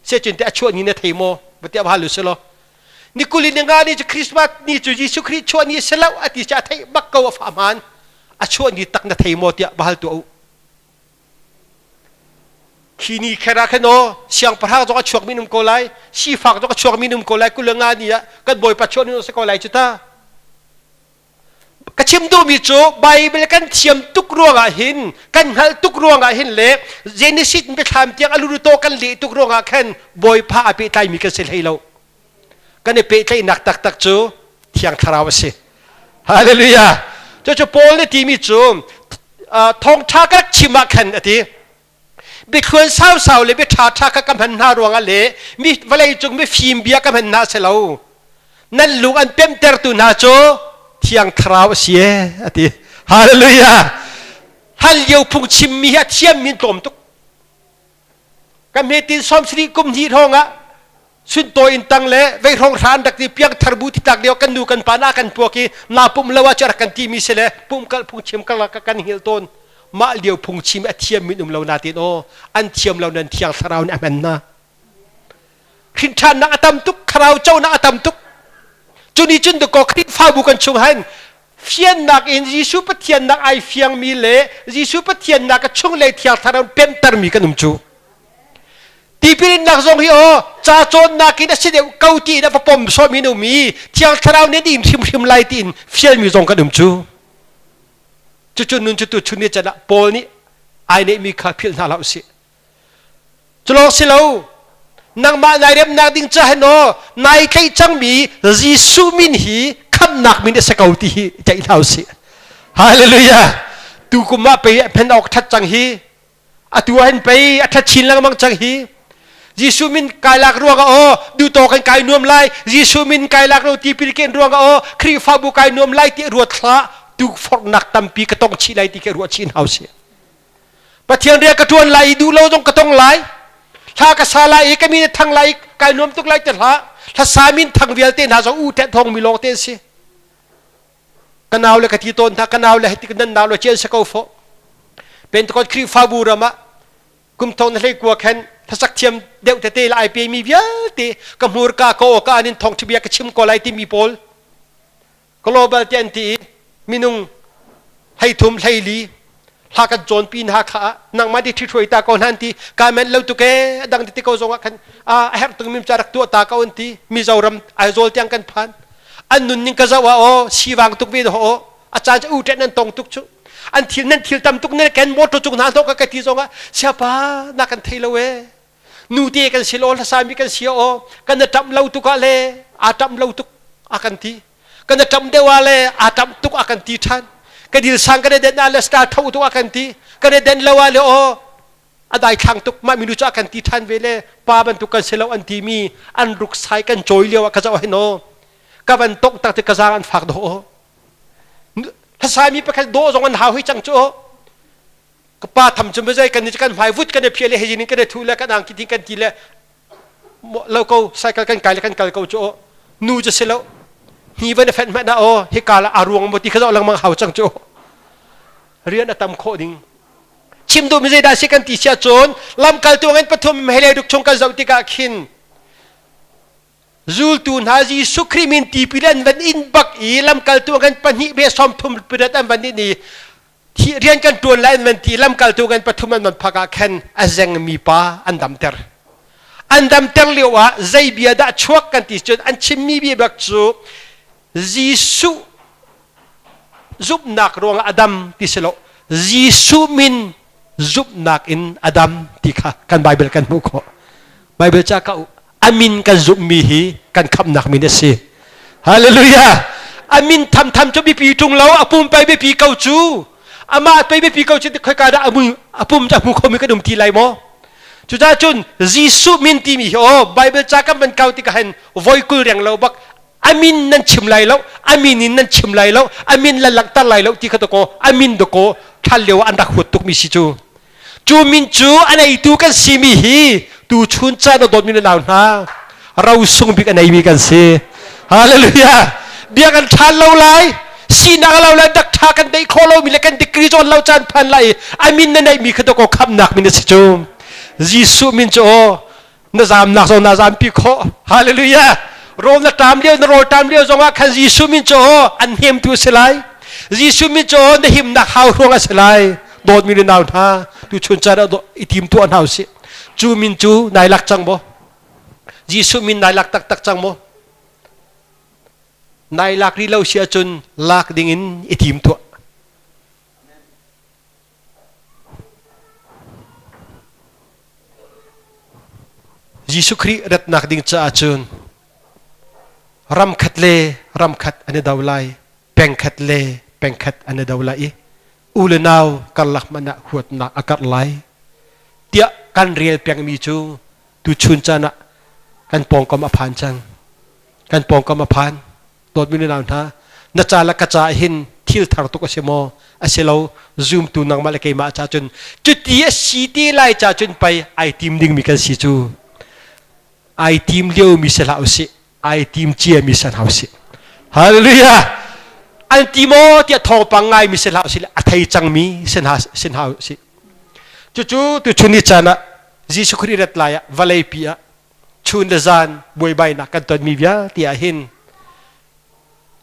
Se cun te a chuah ni na thei maw? Bati a halu selaw ni kul in nga ni cu Christmas ni cu Jesuh Khrih chuah ni si lo a ti cu a theih bak ko a fa hmaan. A chuah ni tak na thei maw tiah va hal tuah u. Khi ni kher ah khan aw siangpahrang zong a chuak mi um ko lai, sifak zong a chuak mi um ko lai, kul le nga ni ah kan Bawipa chuah ni si ko lai cu ta. Ka chim duhmi cu Bible kan thiam tuk ruangah hin, kan hngalh tuk ruangah hin le Genesis biathlam tiang a luru kan leh tuk ruangah khan Bawipa a pehtlaimi kan si hlei lo. Kan i pehtlaihnak taktak cu Thiang Thlarau a si. Hallelujah. Cucu Paul nih timi cu thawngṭha ka rak chim ah khan a ti. Biathluan sausau le bia ṭhaṭha kha ka hman hna ruangah le mi vawlei cung mifim bia ka hman hna si lo. Nan lung an pemhtertu hna cu Thiang Thlarau a si e a ti. Hallelujah. Hal lio phung chimmi hi a thiammi an tlawm tuk. Kan hmetin 70 kum hnih hrawng ah suntawi in tang le vei hrawng hran rak ti piang thar bu ti tlak lio kan nu kan pa na kan puak i na pum lo ah cu rak kan ti mi si le pum kal phung chim kal ka kan hil tawn mah lio phung chim a thiam min um lo na tin aw an thiam lo nan thiang thlarau nih a hman na hrin nak a tam tuk thlarau co nak a tam tuk cuni cun ko Khrihfabu kan chung han fiannak in Jesuh Pathian nak ai fiangmi le Jesuh Pathian nak a chung le thiang thlarau pemtermi kan um cu Tipil innak zong hi aw ca cawnnak in a si deuh ko ti in a va pom sawhmi an um i Thiang Thlarau nih an in hrimhrim lai tiin fialmi zong kan um cu. Cucu nun cu tu chun ni can ah Paul nih ai neihmi kha philh hna hlah usih. Culawng si lo, nangmah nai remnak ding ca hin aw nai tlaih cangmi Jesuh min hi khamhnak min a si ko ti hi tlaih hna usih. Hallelujah! Tu kum ah pei phen awk that cang hi atu ah hin pei a ṭhat chin lengmang cang hi Jesuh min kai lak ruangah aw duhtaw kan kai nuam lai Jesuh min kai lak lo tipil ken ruangah aw Khrihfabu kai nuam lai ti ruat hlah tukforhnak tampi ka tong chih lai ti ka ruah chin hau si Pathian rian ka ṭuan lai i duh lo zong ka tong lai hla ka sa lai i ka min thang lai kai nuam tuk lai te hlah hla sa min thang vialte hna zong u ṭet thong mi lawng te si ka nau le ka ti tawn hna ka nau le hei nan nau le cian sa ko fo Pentecost Khrihfabu ram ah kum thong na hlei kua khan thlasak thiam deuh tete la ai pe mi vialte ka hmurka ka aw ka anin thong bia ka chim ko lai ti mi pawl global te an ti i minung hlei thum hlei li hla kan cawn pi hna kha nangmah di ṭhi ta ko hna an ti ka men lo tuk e dang ti ko zong ah khan a herh tuk mim cha rak tuah ta ko an ti Mizoram Aizawl tiang kan phan an nun ning ka zoh ah aw siwang tuk ve ho a caan cu u ṭet nan tong tuk cu an thil nan thil tam tuk nan ken motor cung hna hnok ka ti zong ah siapa na kan thei lo e nu te kan si lo hlasa mi kan si aw kan na ṭam lo tuk ah le a ṭam lo tuk a kan ti kan na ṭam deuh ah le a ṭam tuk a kan ti ṭhan ka dil sang kan den ah le star tho tuk a kan ti kan den lo ah le aw a daithlang tuk mah minu cu a kan ti ṭhan ve le pa bantuk kan si lo an timi an ruksai kan cawi lio ah ka zoh hin aw ka van tongh tak ti ka zaang an fak dawh hlasaimi pakhat dawh zong an hau hi cang cu ka pa tham cu mazai kan ni kan hmai vut kan i phia le hei kan i thu le kan angki kan ti le lo ko cycle kan kai le kan kal ko cu nu cu si lo hni van i fenh hmanh ah aw hika la a ruang mo ti kha zoh lengmang hau cang cu rian a tam khawh ding chim duhmi zeidah si kan ti sia cun lamkaltu ngan pathum hele duk chung kan zoh tikah khin zultu hna Jesuh Khrih min tipil an van in bak i lamkaltu ngan pahnih be som thum pirat an van in i rian kan tuan lai an van ti lamkaltu ngan pathum an van phak ah khan a zengmi pa an damter an damter lio ah zei bia dah chuak kan ti cun an chimmi bia bak cu Jesuh zumhnak ruangah a dam ti si lo Jesuh min Zumhnak in a dam ti kha kan Bible kan hmuh khawh. Bible ca ka amin kan zumhmi hi kan khamhnak min a si. Hallelujah! Amin thamtham cu biapi ṭung lo, a pum pei biapi ko cu. Amah pei biapi ko cu khoika dah a pum cu a hmu khomi kan um ti lai maw? Cucaah cun Jesuh min timi hi aw Bible ca kan van kau tikah hin voi 20 reng lo bak amin nan chim lai lo, amin in nan chim lai lo, amin la langhter lai lo ti kha to ko amin do ko thal lio an rak huat tukmi si cu. Cu min cu a neitu kan simi hi tu chun caan a dawtmi na nau hna ro sung bik a neimi kan si. Hallelujah! Bia kan ṭhan lo lai, sinak a lo lai, dak ṭha kan deih khawh lomi le kan degree cawn lo caan phan lai a min na neihmi kha dawkaw khamnak min a si cu. Jesuh min cu aw na zamnak zong na zampi khawh. Hallelujah! Rawl na ṭam lio, na rawl ṭam lio zongah khan Jesuh min cu aw an hnemtu a si lai. Jesuh min cu aw na himnak hau hruang a si lai. Dawtmi le nau hna, tuchun caan ah i tim tuah hna usih. Cu min cu nai lak cang maw? Jesuh min nai lak taktak cang maw? Nai lak rih lo si ahcun lak ding in i tim tuah. Jesuh Khrih ratnak ding caah cun ram khat le ram khat an i do lai, peng khat le peng khat an i do lai i u le nau karlak hmanh ah huatnak a karh lai tiah kan rel pengmi cu tuchun caan ah kan pawngkam a phan cang. Kan pawngkam a phan. Dawtmi le nau hna, na ca le ka ca hin thil thar tuk a si maw? A si lo, zumtu nangmah le keimah ca cun cuti a si te lai ca cun pei ai tim dingmi kan si cu. Ai tim liomi si hlah usih. Ai tim ciami si hna usih. Hallelujah! An ti maw tiah thawngpang ngaimi si hlah usih a thei cangmi si hna usih. Cucu tuchun ni caan ah Jesuh Khrih rat lai ah vawlei pi ah chun le zan buaibainak kan tonmi vialte ah hin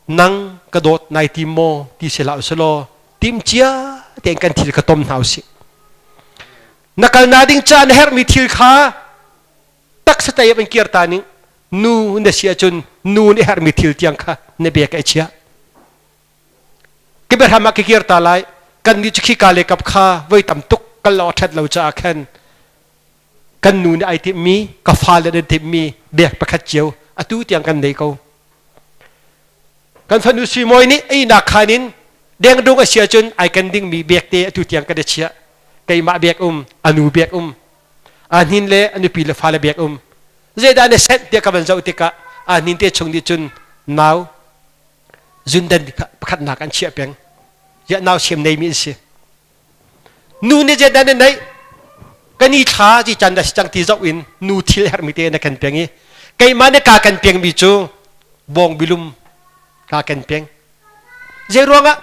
nang ka dawt nai tim maw ti si hlah usih tim cia tein kan thil kha tom hna usih. Na kal na ding ca na herhmi thil kha taksa tei an kir ta ning nu na si ahcun nu nih herhmi thil tiang kha na bek ai chia. Kiberham ah ka kir ta lai kan nih cu khika le kap kha voi tam tuk kal lo a ṭhat lo caah khan kan nu nih ai timhmi ka fale nih timhmi bek pakhat cio atu tiang kan nei ko. Kan fanu Sui nih einak khan in dengdung a si ahcun ai ken dingmi bek te atu tiang kan i chiah. Keimah bek um, anu bek um, a hnin le a nupi le fale bek um. Zeidah na senh tiah ka van zoh tikah a hnin te chung nih cun nau zundan pakhatnak an chiah peng. Ya nau siam neimi an si. Nu nih zeidah na neih? Kan i thla ci can dah si cang ti zoh in nu thil herhmi te na kan peng i keimah nih ka kan pengmi cu bawng bilum ka kan peng. Zei ruangah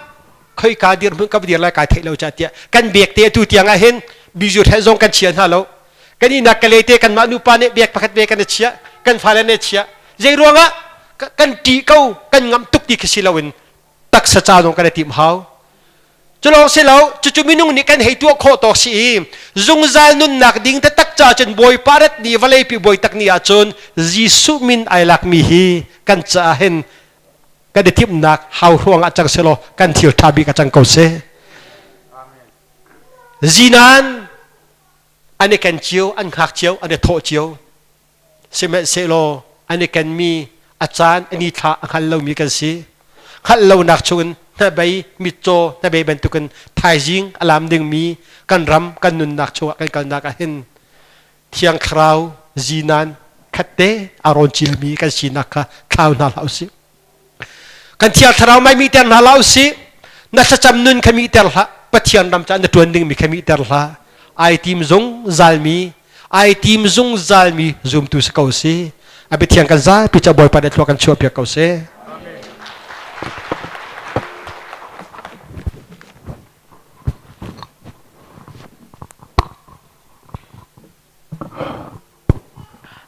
khoi ka dirhmun ka dir lai kai theih lo ca tiah kan bek te atu tiang ah hin bizu hrel zong kan chia hna lo. Kan inak ka le te kanmah nupa nih bek pakhat ve kan i chiah, kan fale nih chiah. Zei ruangah kan ṭih ko, kan ngamh tuk ti khi si loin taksa ca zong kan i tim hau. Cu lawng si lo, cucu minung nih kan hei tuah khawh tawk si i zungzal nunnak ding taktak ca cun Bawipa rat ni vawleipi bawi tak ni ahcun Jesuh min ai lakmi hi kan caah hin kan i timhnak hau hruang ah cang selaw kan thil ṭha bik a cang ko seh. Zinan an i ken cio, an hngak cio, an i thawh cio. Sihmanhsehlaw an i kenmi a caan a ni thla a hngal lomi kan si. Hngalh lonak chungin hnabei mitcaw hnabei bantukin thaizing a lam dingmi kan ram kan nunnak chungah kan kalnak ah hin Thiang Thlarau zinan khatte a rawn cilmi kan sinak kha thlau hna hlah usih. Kan Thiang Thlarau mai mi ter hna hlah usih. Na thlacam nun kha mi ter hlah. Pathian ram caah na ṭuan dingmi kha mi ter hlah. Ai tim zungzalmi, ai tim zungzalmi zumtu si ko si. A biathiang kan zapi ca Bawipa nih thlua kan chuahpiak ko seh.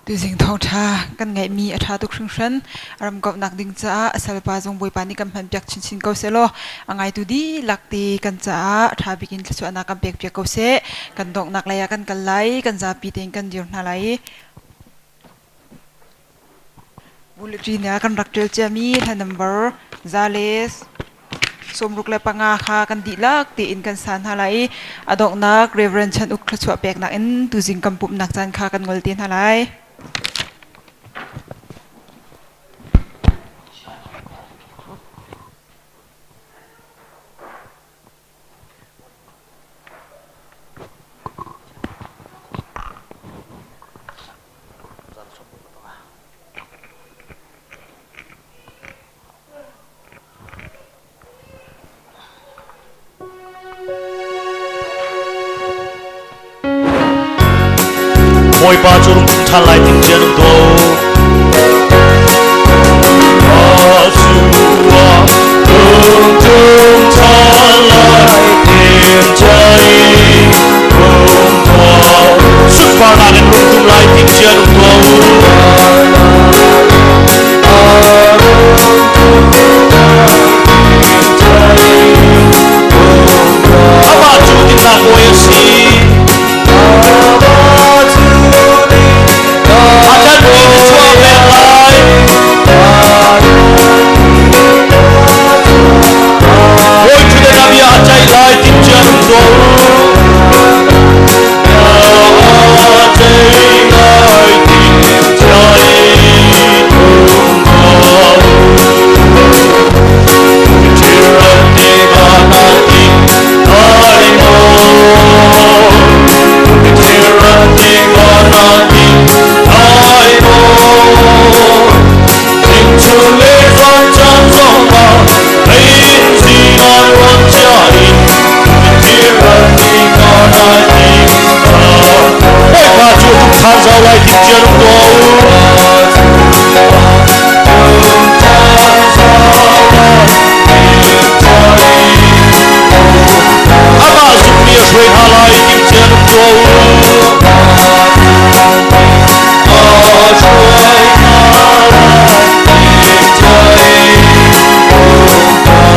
Tuzing thawngṭha kan ngaihmi a ṭha tuk hringhran. Ramkomhnak ding caah a salpa zong Bawipa nih kan hmanpiak chinchin ko sehlaw a ngaitu dihlak te kan caah a ṭha bik in thluachuahnak kan pekpiak ko seh. Kan donghnak lei ah kan kal lai, kan zapi tein kan dir hna lai i Bulletin ah kan rak ṭial ciami hla number za le. 65 kha kan dihlak tein kan sa hna lai i a donghnak Reverend Chan Uk thluachuah peknak in tuzing kan pumhnak caan kha kan ngol te hna lai. Bawipa cu rung ṭhan lai ting cia nung tuah u. Sunparnak in rung tum lai ting cia nung tuah u. Amah cu dinnak bawi a si. A ṭanpi na chuah pek lai. Bawi ṭhutdan ah bia a ceih lai timhcia rung tuah u. A ceih lai timhcia in rung tuah u. Bawipa cu ṭhan zau lai timhcia rung tuah u. Amah zummi a hruai hna lai timhcia rung tuah u.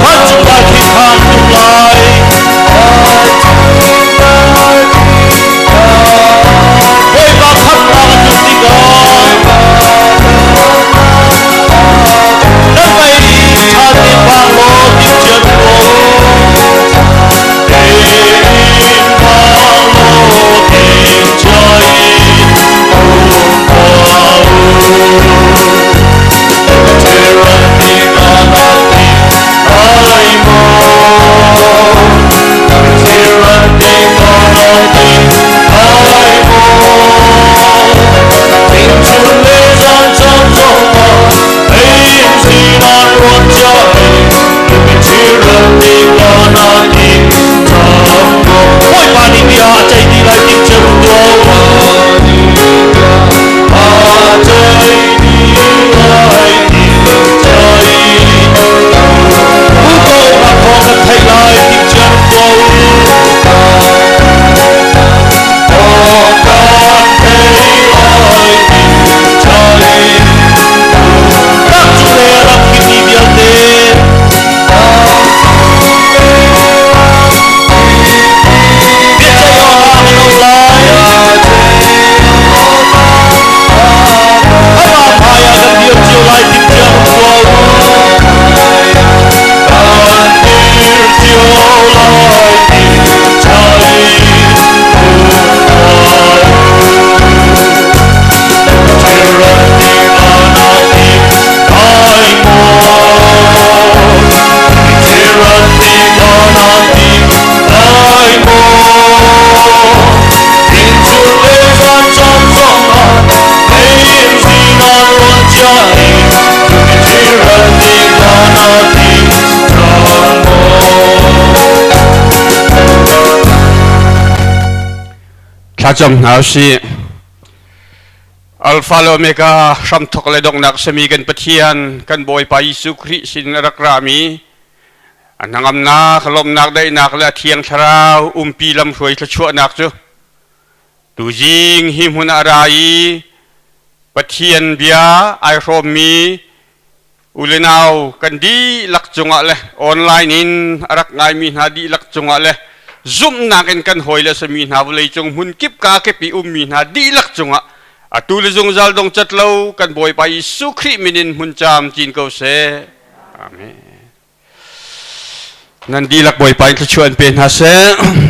Vancung darkhing kha an tum lai. Bawipa khamhnak a tlun tikah nan mei ṭha tein vang law timhcia rung law tein vang law timhcia in rung tuah u. Bawipa nih bia a ceih dih lai tik cu tuah Amah hmai ah kan dir cio lai timhcia um tuah u. Kan dir cio lai timhcia in um tuah u. Ṭhiran tikah na tim lai maw? Ṭhiran tikah na tim lai maw? Innchung le vancung zongah mei sinan rawn chia i ṭhiral tikah na ti cang maw? Thlacam hna usih. Alpha le Omega hramthok le donghnak sami kan Pathian kan Bawipa Jesuh Khrih sin a rak rami A hnangamnak, lawmhnak, daihnak le a thiang thlarau umpi lamhruai thluachuahnak cu tuzing hi hmun ah a ra i Pathian bia ai hrawmmi u le nau kan dihlak cungah le online in a rak ngaimi hna dihlak cungah le zumhnak in kan hawi le sami hna vawleicung hmun kip ka kip i ummi hna dihlak cungah atu le zungzal dong cat lo kan Bawipa Jesuh Khrih min in hmun caam cin ko seh. Amen. Nan dihlak Bawipa in thluachuah in pe hna seh.